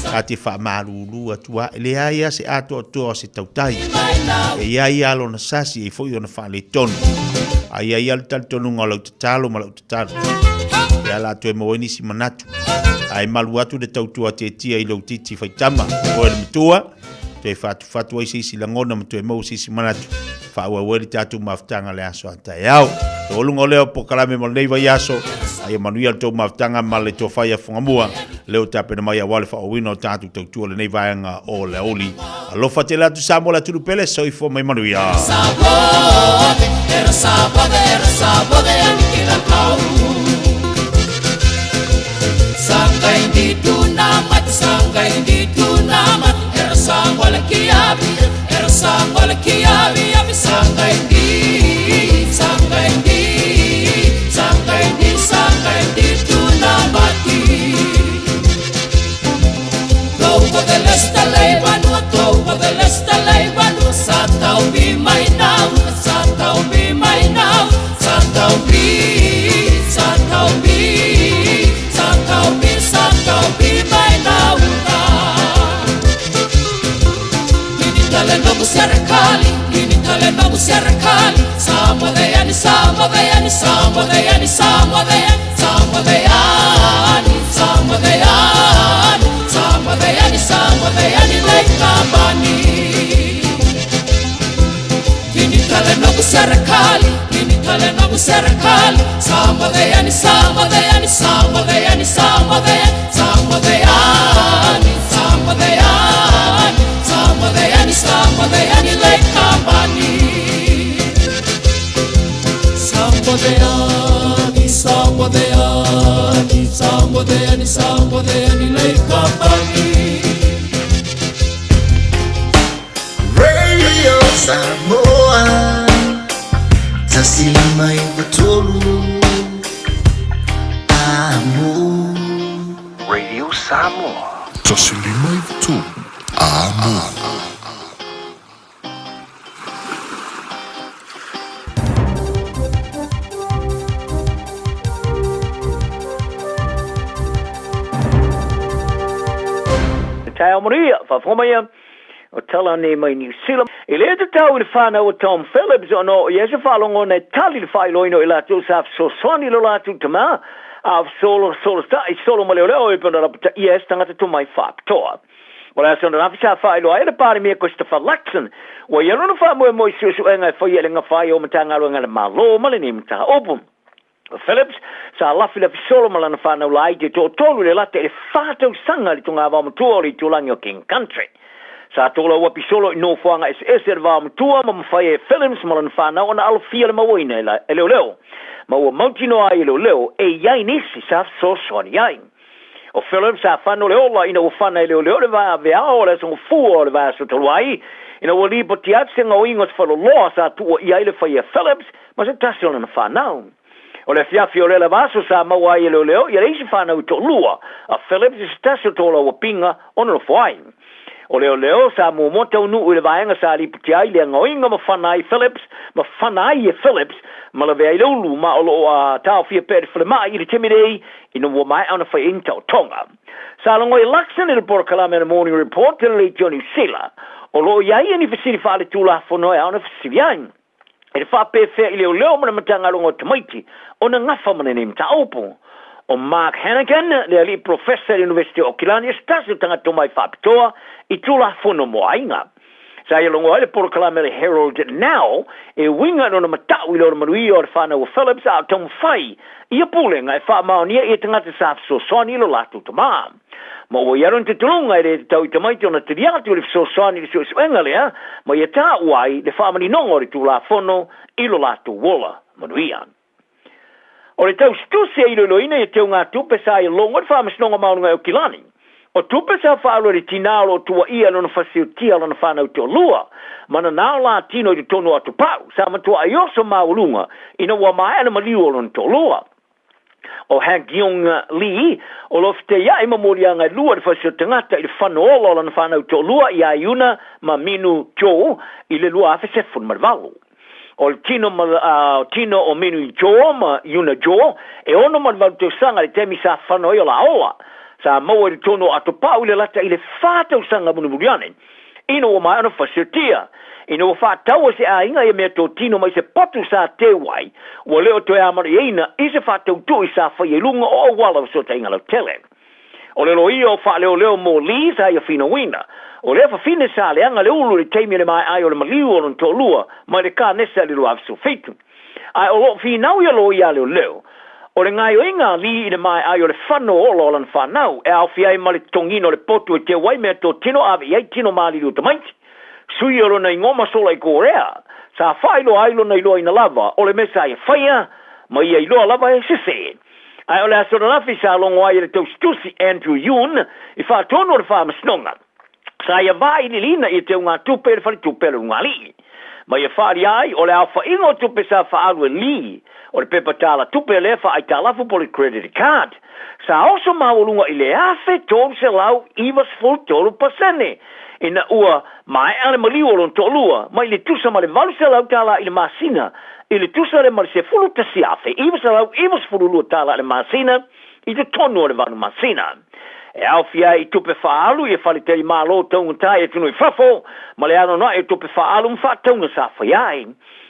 ta te faamalulu atu lava, e leai lava se atoatoa o se tautai. E i ai lava lona sasi, e i ai foi ona faaletonu. Ae i ai lava le talitonuga o lau tatalo ma lau tatalo, e ala atu e maua ai nisi manatu. Ae malu atu le tautua tietia i lou titi faitama, oe le matua, toe fatufatu ai se isi lagona ma toe maua se isi manatu, faaauau ai le tatou mafutaga le aso a taeao. Taualuga o lea o polokalame mo lenei vaiaso, a ia manuia le tou mafutaga ma le tofa ia Fugamua, lea ua tapena mai aua le faaauauina o tatou tautua i lenei vaega o le aoauli. Alofa tele atu Samoa le atunuu pele, soifua mai manuia. Samoa 1593 Amo. Radio Samoa. 1593 Amo. Taeao manuia, faafofoga mai ia o tala nei mai Niu Sila. E le tatau i le whanau o Tom Phillips ona oo i ai se faalogona e tali le faailoaina o i latou sa fesoasoani i lo latou tama, a o fesolo solotai solo ma leoleo e pei ona lapataia ai se tagata tomai faapitoa. O le aso ananafi sa faailoa ai e le Palemia Christopher Luxon ua i ai lona faamoemoe i suesuega e faia i le gafa ai o Matagaluega a le Malo ma lenei mataupu. O Phillips sa lafilafi solo ma lana whanau laiti e toatolu i le lata i le 4 tausaga i le togavao matua o le itulagi o King Country. Sa tolauapi solo i nofoaga eseese o le vaomatua ma mafai ai e Phillips ma lana whanau ona alofia le mauaina e leoleo. Ma ua mautinoa ai e leoleo e i ai nisi sa fesoasoani ai. O Phillips sa fano le ola ina ua fana e leoleo le vaveao o le aso Gafua o le vaiaso talu ai, ina ua lipoti atu se gaoiga o se faleoloa sa tuuaia ai le faia Phillips ma se tasi o lana fanau. O le afiafi o lea lava aso sa maua ai e leoleo ia le isi fanau e toalua a Phillips i se tasi o tolauapiga ona nofo ai. O leoleo sa muamua taunuu i le vaega sa lipoti ai le gaoiga ma fana ai Phillips ma fana ai e Phillips ma lavea ai le ulu ma o loo a taofia pea i le falemai i le taimi nei ina ua maea ona fai ai ni taotoga. Sa logo e Luxon i le polokalame a le Morning Report i le Leitio Niu Sila. O loo i ai ia ni fesili faaletulafono e ao ona fesili ai. E le faapefea i leoleo ma le Matagaluega o Tamaiti ona gafa ma lenei mataupu. O Mark Hannigan, le alii polofesa i le Iunivesite o Aukilani, o se tasi o tagata tomai faapitoa i Tulafono mo Aiga. Sa ia logo ai le polokalame a le Herald Now e uiga i lona matau i le ola manuia o le whanau o Phillips a o taumafai ia pulega e faamaonia ia tagata sa fesoasoani i lo latou tamā. Ma ua i ai lona talitonuga e le tatau i tamaiti ona talia atu i le fesoasoani i le suesuega lea ma ia taua ai le faamaninoga o le Tulafono i lo latou ola manuia. O le tausitusi e iloiloina ia teugatupe sa ia logo i le Faamasinoga Maualuga e Aukilani. O tupe sa faaalu e le tinā o lo o tuuaia i lona fasiotia o lana fanau toalua ma nanao la tino i totonu o atopau sa matuai oso maualuga ina ua maea le maliu o lona toalua. O Hagyung Lee, o lo o feteiai ma moliaga e lua i le fasio tagata i le fano ola o lana fanau toalua ia Yuna ma Minu Jo i le 2018. O le tino ma tino o Minu Jo ma Yuna Jo e 68 tausaga i le taimi sa fano ai o la ola. Sa maua i totonu o atopau i le lata i le 4 tausaga mulimuli ane. Ina ua maea ona fasiotia. Ina ua faataua se aiga ia mea totino mai se potu sa teu ai, ua le o toe amalieina i se faatautui sa faia i luga o auala o fesootaiga lautele. O le loia o faaleoleo mo Lee sa ia finauina. O lea fafine sa leaga le ulu i le taimi o le maea ai o le maliu o lona toalua mai le kanesa i le 2017. Ae o loo finau ia loia a leoleo. O le gaoioiga a Lee i le maea ai o le fano ola o lana fanau e aofia ai ma le totogiina o le potu e teu ai mea totino ave i ai tino maliliu o tamaiti. Sui o lona igoa ma sola i Korea. Sa faailoa ai lona iloaina lava o le mea sa ia faia ma ia iloa lava e sese. Ae o le aso ananafi sa logo ai e le tausitusi Andrew Yoon i faatonu o le Faamasinoga. Sa ia vailiiliina ia teugatupe i le faletupe a le ulugalii. Ma ia faaalia ai o le aofaiga o tupe sa faaalu e Lee o le pepa talatupe lea faaaitalafu po o le credit card sa oso maualuga i le 1393% ina ua maea le maliu o lona toalua mai le tusa ma le $800 i le masina i le tusa lea ma le $11,992 i le masina i totonu o le 8 masina. E aofia ai i tupe faaalu ia faletalimalo taugata i atunuu i fafo ma le anoanoai o tupe faaalu ma faatauga sa faia ai.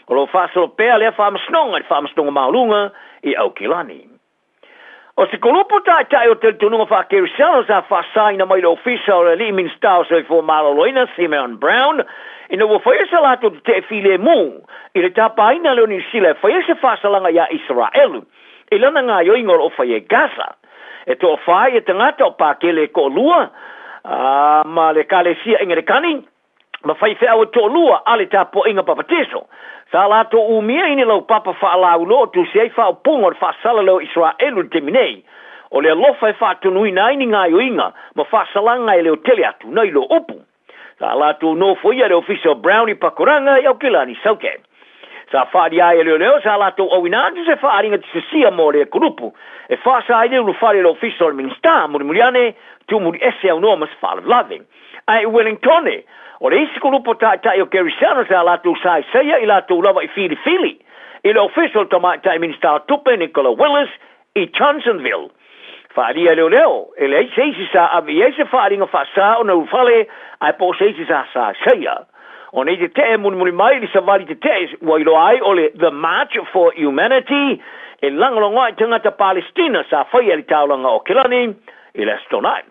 O lo o faasolo pea lea faamasinoga i le Faamasinoga Maualuga i Aukilani. O se kolupu taitai o talitonuga faakerisiano sa faasaina mai le ofisa o le alii Minisita o Soifua Maloloina Simeon Brown ina ua faia sa latou tetee filemu i le tapaina lea o Niu Sila e faia se faasalaga iā Isaraelu i lana gaoioiga o loo faia i Gaza. E toafa ia tagata o Pakele e toalua ma le Ekalesia Engelekani ma faifeau e toalua a le tapuaiga papatiso. Sa latou umia i ni laupapa faalauiloa o tusi ai faaupuga o le faasala lea o Isaraelu i le taimi nei. O le alofa e faatonuina ai ni gaoioiga ma faasalaga e leotele atu nai lo upu. Sa latou nofoia le ofisa o Brown i Pakuranga i Aukilani Saute. Sa faaalia ai e leoleo sa latou auina atu se faaaliga tisasia mo lea kulupu e faasa ai le ulufale i le ofisa o le Minisita mulimuli ane tuumuli ese aunoa ma se faalavelave. Ae i Wellingtone, o le isi kulupu o taitai o Kerisiano sa latou saisaia i latou lava i filifili i le ofisa o le Tamaitai Minisita o Tupe Nicola Willis i Johnsonville. Faaalia e leoleo, e leai se isi sa ave i ai se faaaliga faasa ona ulufale ae po o se isi sa saisaia. O nei tetee mulimuli mai i le savali tetee ua iloa ai o le The March for Humanity e lagolago ai tagata Palestina sa faia i le taulaga o Kilani i le Aso Toonai.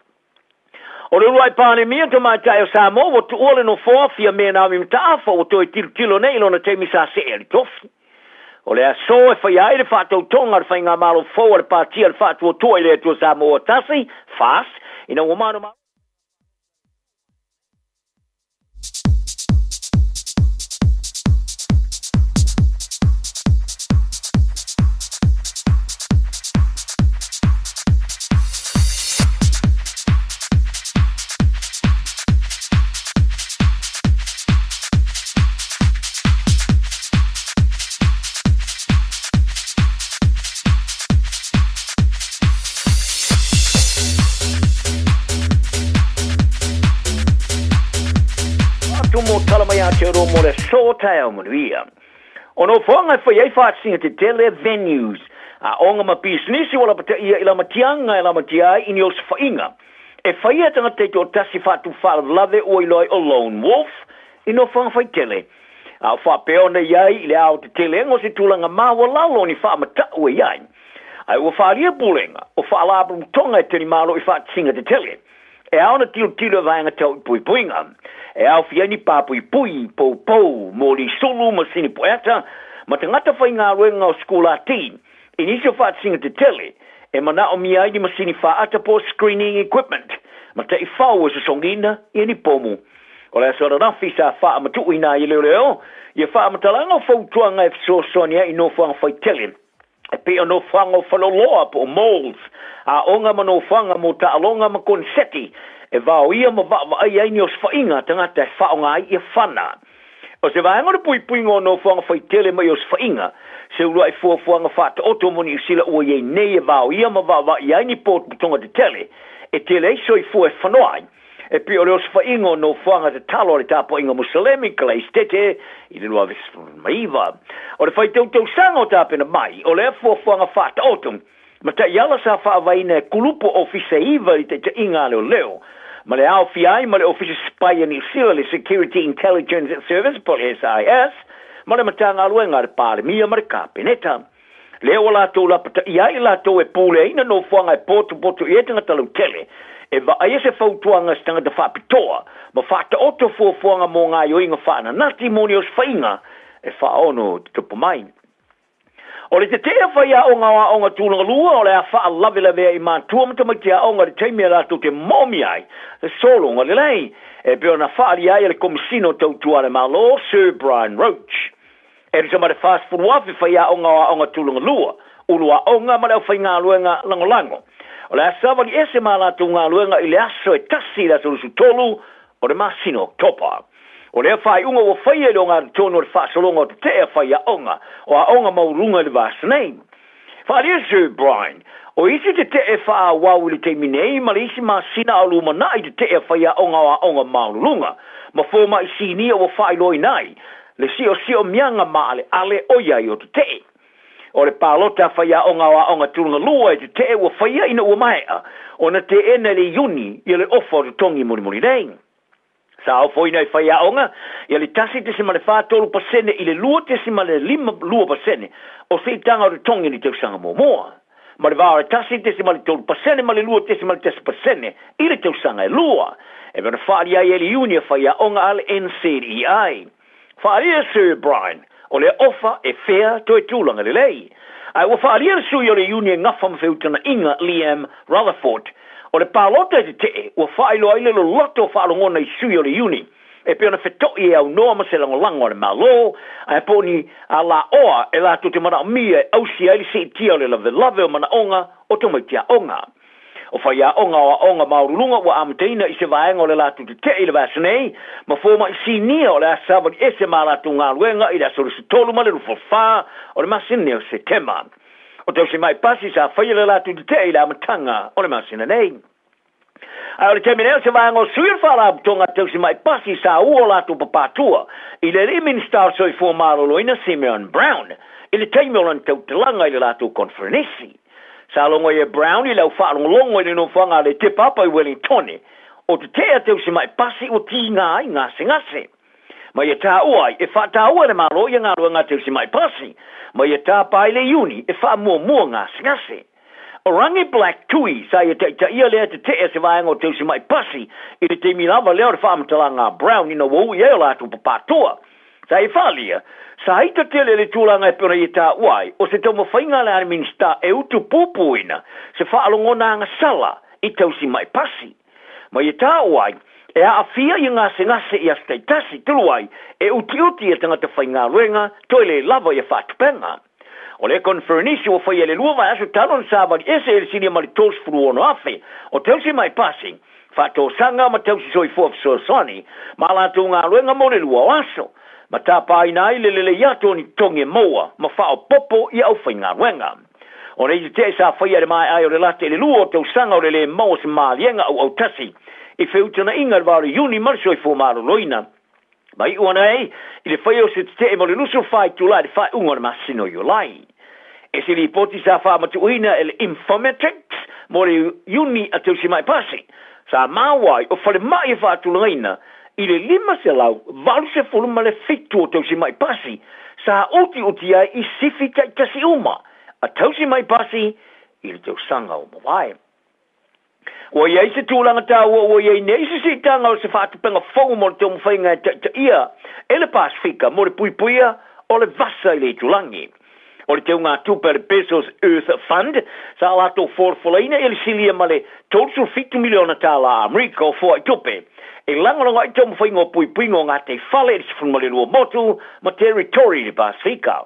O le uluai Palemia tamaitai o Samoa ua tuua le nofoa Fiame Naomi Mataafa ua toe tilotilo nei i lona taimi sa see ai le tofi. O le aso e faia ai le faatautoga a le Faigamalo fou a le Pati a le Faatuatua i le Atua Samoa Tasi, FAST, ina ua manumanu. Atu mō tala mai Aotearoa mō le aso taeao manuia. O nofoaga e fai ai faatasiga tetele, venues, aoga ma pisinisi ua lapataia i lamatiaga e lamatia ai i ni osofaiga e faia e tagata i toatasi faatufaalavelave ua iloa ai o lone wolf i nofoaga faitele. A o faapea ona i ai i le aotetelega o se tulaga maualalo ni faamatau e i ai. Ae ua faaalia pulega o faalapotopotoga e talimalo i faatasiga tetele. E ao ona tilotilo i vaega tau i puipuiga. E aofia ai ni pāpuipui, poupou, moli sulu, masini pueata, ma tagata faigaluega o sikulati i nisi o faatasiga tetele e manaomia ai ni masini faata po o screening equipment ma taifau e sosogiina ia ni pomu. O le aso ananafi sa faamatuuina ai e leoleo ia faamatalaga o fautuaga e fesoasoani ai i nofoaga faitele e pei o nofoaga o faleoloa po o malls, aoga ma nofoaga mo taaloga ma koneseti e vaoia ma vaavaai ai ni osofaiga a tagata e faaaoga ai ia fana. O se vaega o le puipuiga o nofoaga faitele mai osofaiga, se uluai fuafuaga faataoto mo Niu Sila ua i ai nei e vaoia ma vaavaai ai ni potopotoga tetele e tele ai soifua e fanoa ai. E pei o le osofaiga o nofoaga tatalo a le tapuaiga Musalemi, Kalaisitete, i le 2019. O le faitau tausaga o tapena mai, o lea fuafuaga faataoto ma taiala sa faavaeina e kulupu ofisa e iva i le taitaiga a leoleo, ma le aofia ai ma le Ofisa Sipai a Niu Sila, le Security Intelligence Service po o le SIS, ma le Matagaluega a le Palemia ma le Kapeneta. Lea ua latou lapataia ai i latou e puleaina nofoaga e potopoto i ai tagata lautele, e vaaia se fautuaga a se tagata faapitoa ma faataoto fuafuaga mo gaoioiga faananati mo ni osofaiga e faaono tutupu mai. O le tetee faiaoga o aoga tulaga lua o le a faalavelavea i matua ma tamaiti aoga i le taimi e latou te moomia ai le sologa lelei, e pei ona faaalia ai e le Komesina o Tautua a le Malo, Sir Brian Roche. E tusa ma le 40,000 faiaoga o aoga tulaga lua, ulu aoga ma le aufaigaluega lagolago. O le a savali ese ma a latou galuega i le aso e tasi i le aso 23 o le masina o Oketopa. O lea faaiuga ua faia i le ogatotonu o le faasologa o tetee a faiaoga o aoga maualuluga i le vaiaso nei. Faaalia Sir Brian, o isi tetee faaauau i le taimi nei ma le isi masina a o lumanai tetee a faiaoga o aoga maualuluga ma fomai sinia ua faailoaina ai le siosiomiaga maaleale o i ai o tetee. O le palota a faiaoga o aoga tulaga lua e tetee ua faia ina ua maea ona teena i le Iuni ia le ofa o totogi mulimuli nei. Sa ofoina e faiaoga ia le 1.43% i le 2.52% o siitaga o totogi i le tausaga muamua, ma le va o le 1.3% ma le 2.1% i le tausaga e lua, e pei ona faaalia ai e le iuni a faiaoga a le NCEA. Faaalia Sir Brian, o lea ofa e fea toe tulaga lelei. Ae ua faaalia le sui o le iuni e gafa ma feutagaiga Liam Rutherford, o le palota e tetee ua faailoa ai le loloto o faalogona i sui o le iuni e pei ona feto'i e aunoa ma se lagolago a le Malo, ae po o ni alaoa e latou te manaomia e ausia ai le siitia o le lavelave o manaoga o tamaiti aoga. O faiaoga o aoga maualuluga ua amataina i se vaega o le latou tetee i le vaiaso nei, ma fomai sinia o le a savali ese ma a latou galuega i le aso 23 ma le 24 o le masina nei o Setema. O tausima'i pasi sa faia le latou tetee i le amataga o le masina nei. Ae o le taimi nei o se vaega o sui o le Faalapotopotoga Tausima'i Pasi sa ua o latou papatua i le alii Minisita o le Soifua Maloloina Simeon Brown i le taimi o lana tautalaga i le latou koneferenisi. Sa logo ai e Brown i le au faalogologo i le nofoaga a le Te Papa i Wellingtone o tetee a Tausima'i Pasi ua tiga ai gasegase. Ma ia taua ai e faataua e le Malo ia galuega a Tausima'i Pasi ma ia tapa ai le Iuni e faamuamua gasegase. O Rangi Black Tui sa ia taitaia lea tetee a se vaega o Tausima'i Pasi i le taimi lava lea o le faamatalaga a Brown ina ua ui ai o latou papatoa. Sa ia faaalia, sa ita tele le tulaga e pei ona ia taua ai, o se taumafaiga a le Minisita e utu pupuina se faalogona agasala i Tausima'i Pasi. Ma ia taua ai, e aafia ia gasegase i aso taitasi, talu ai, e utiuti ia tagata faigaluega toe le lava ia faatupega. O le koneferenisi ua faia i le lua vaiaso talu ona savali ese e le silia ma le 36,000 o tausi mai pasi, faatosaga ma tausi soifua fesoasoani ma a latou galuega mo le lua o aso, ma tapaina ai le lelei atu o ni totogi e maua ma faaopoopo i aufaigaluega. O nei tetee sa faia i le maea ai o le lata i le lua o tausaga o le lē maua se maliega auautasi i feutagaiga i le va o le Iuni ma le Soifua Maloloina. Ma iu ana ai i le faia o se tetee mo le 24 itula i le faaiuga o le masina o Iulai. E se lipoti sa faamatuuina e le Infometrics mo le Iuni a Tausima'i Pasi, sa maua ai o falemai e faatulagaina i le 587 o Tausima'i Pasi sa utiuti ai i sifi taitasi uma a Tausima'i Pasi i le tausaga ua mavae. Ua i ai se tulaga taua ua i ai nei se siitaga o se faatupega fou mo le taumafaiga e taitaia e le Pasefika mo le puipuia o le vasa i le itulagi. O le teugatupe a le Bezos Earth Fund sa latou folafolaina i le silia ma le $37 miliona tala Amerika o foaitupe e lagolago ai taumafaiga o puipuiga o gataifale i le 12 motu ma teritori i le Pasefika.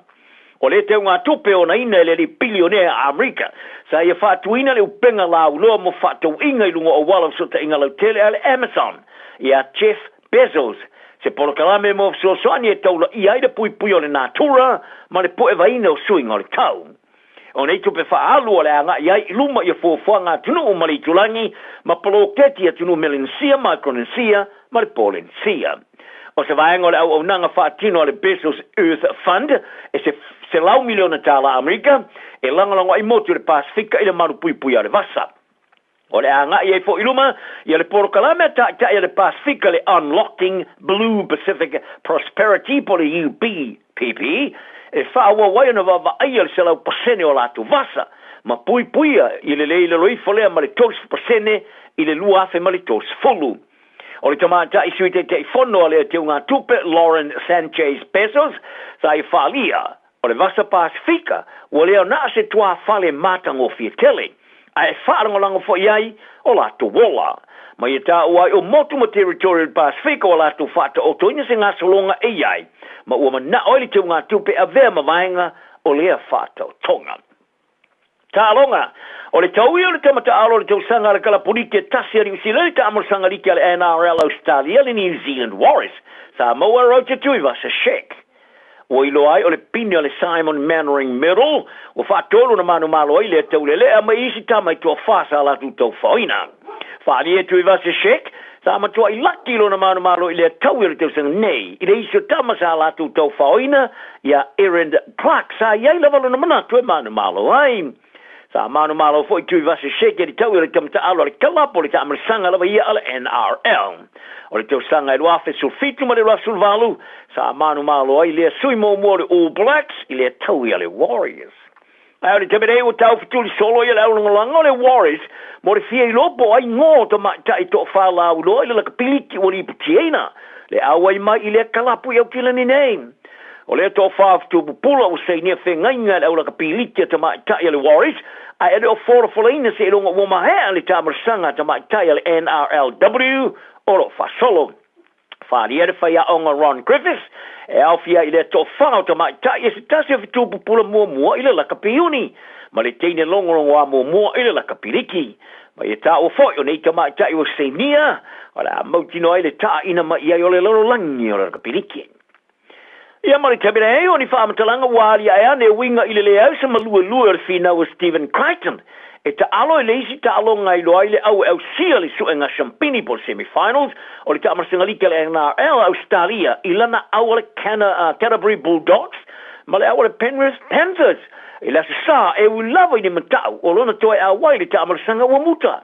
O lea teugatupe e onaina e le alii pilionea a Amerika, sa ia faatuina le upega lauiloa mo faatauiga i luga o auala o fesootaiga lautele a le Amazon ia Jeff Bezos, se polokalame mo fesoasoani e taulaia ai le puipuia o le natura ma le puevaina o suiga o le tau. O nei tupe faaalu o le a agai ai i luma ia fuafuaga atunuu ma le itulagi ma poloketi atunuu Melanesia, Micronesia ma le Polenesia. O se vaega o le auaunaga faatino a le Bezos Earth Fund e se $100 miliona tala Amerika e lagolago ai motu i le Pasefika i le malupuipuia o le vasa. O le a agai ai foi i luma ia le polokalame a Taitai a le Pasefika le Unlocking Blue Pacific Prosperity po o le UBPP e faaauau ai ona vaavaaia le 100% o latou vasa ma puipuia i le le i lalo ifo lea ma le 30% i le 2030. O le tamaitai Sui Taitaifono a le Teugatupe Lauren Sanchez Bezos sa ia faaalia O le vasa Pasefika, ua le na o se tuafale matagofie tele, ae faalagolago foi ai o latou ola. Ma ia taua ai o motu ma teritori o le Pasefika ua latou faataotoina se gasologa e i ai, ma ua manao ai le teugatupe e avea ma vaega o lea faataotoga. Taaloga, O le tau ia o le tama taalo o le tausaga a le kalapuliki e tasi a Niu Sila i le taamolosaga liki a le NRL Ausetalia le New Zealand Warriors sa maua e Roger Tuivasa-Sheck. Ua iloa ai o le pine o le Simon Mannering Medal ua faatolu ona manumalo ai lea taulelea mai isi tama i toafa sa latou taufaoina. Faaalia e Tuivasa-Sheck sa matuai laki lona manumalo i lea tau i o le tausaga nei i le isi o tama sa latou taufaoina ia Erin Clark sa i ai lava lona manatu e manumalo ai. Sa manumalo foi Tuivasa-Sheck i le tau i o le tama taalo a le kalapu o le taamalosaga lava ia a le NRL. O le tausaga e 2017 ma le 2018 sa manumalo ai lea sui muamua o le All Blacks i lea tau i a le Warriors. Ae o le taimi nei ua taufetuli solo ia le aulagolago o le Warriors mo le fia iloa po o ai gō tamaitai toafa lauiloa i le lakapiliki ua liputiaina le auai mai i lea kalapu i Aukilani nei. O lea toafa o fetupupula ua sainia fegaiga e le aulakapiliki a tamaitai a le Warriors ae e le o folafolaina seiloga ua maea le taamalosaga a tamaitai a le NRLW o lo o faasolo. Faaalia le faiaoga Ron Griffiths e aofia ai i lea toafa o tamaitai e se tasi o fetupupula muamua i le lakapi iuni ma le teine logologoa muamua i le lakapiliki. Ma ia taua foi o nei tamaitai ua sainia, o le a mautinoa ai le taaina mai i ai o le lalolagi o le rakapiliki. Ia ma le taimi nei, o ni faamatalaga ua aliae ane e uiga i le leai o se maluelue o le finau a Stephen Crichton e taalo i le isi taaloga e iloa ai le au e ausia le suega siampini po o le semi-finals o le taamalasaga liki a le NRL a Ausetalia i lana au a le Canterbury Bulldogs ma le au a le Penrith Panthers i le Aso Sa e ui lava i ni matau o lona toe auai i le taamalasaga ua muta.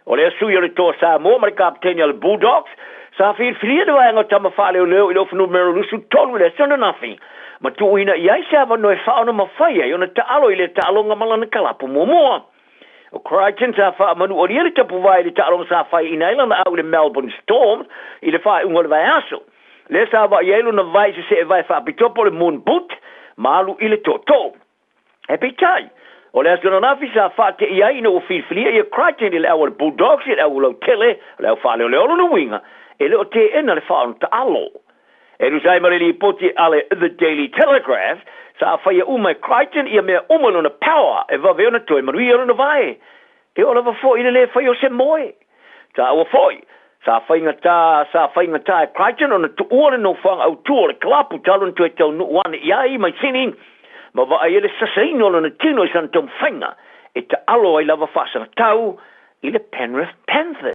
O lea sui o le Toa Samoa ma le kapeteni a le Bulldogs, sa filifilia le vaega o tama faaleoleo i le ofa numera 23 i le aso ananafi, ma tuuina i ai se avanoa e faaonamafai ai ona taalo i lea taaloga ma lana kalapu muamua. O Crichton sa faamanualia le tapuvae i le taaloga sa faiaina ai lana au i le Melbourne Storm i le faaiuga o le vaiaso. Lea sa vaai ai lona vae i se seevae faapitoa po o le moon boot ma alu i le tootoo. Ae peitai, o le aso ananafi sa faateia ai ina ua filifilia ia Crichton i le au a le Bulldogs i le au lautele, o le au faaleoleo lona uiga, e le o teena le faaono-taalo. E tusa ai ma le lipoti a le The Daily Telegraph, sa faia uma e Crichton ia mea uma i lona power e vave ona toe manuia lona vae. E oo lava foi i le le faia o se moe. Taua foi, sa faigata, sa faigata e Crichton ona tuua le nofoaga autu o le kalapu talu ona toe taunuu ane i ai mai Sini ma vaai ai le sasaina o lona tino i sana taumafaiga e taalo ai lava faasagatau i le Penrith Panthers.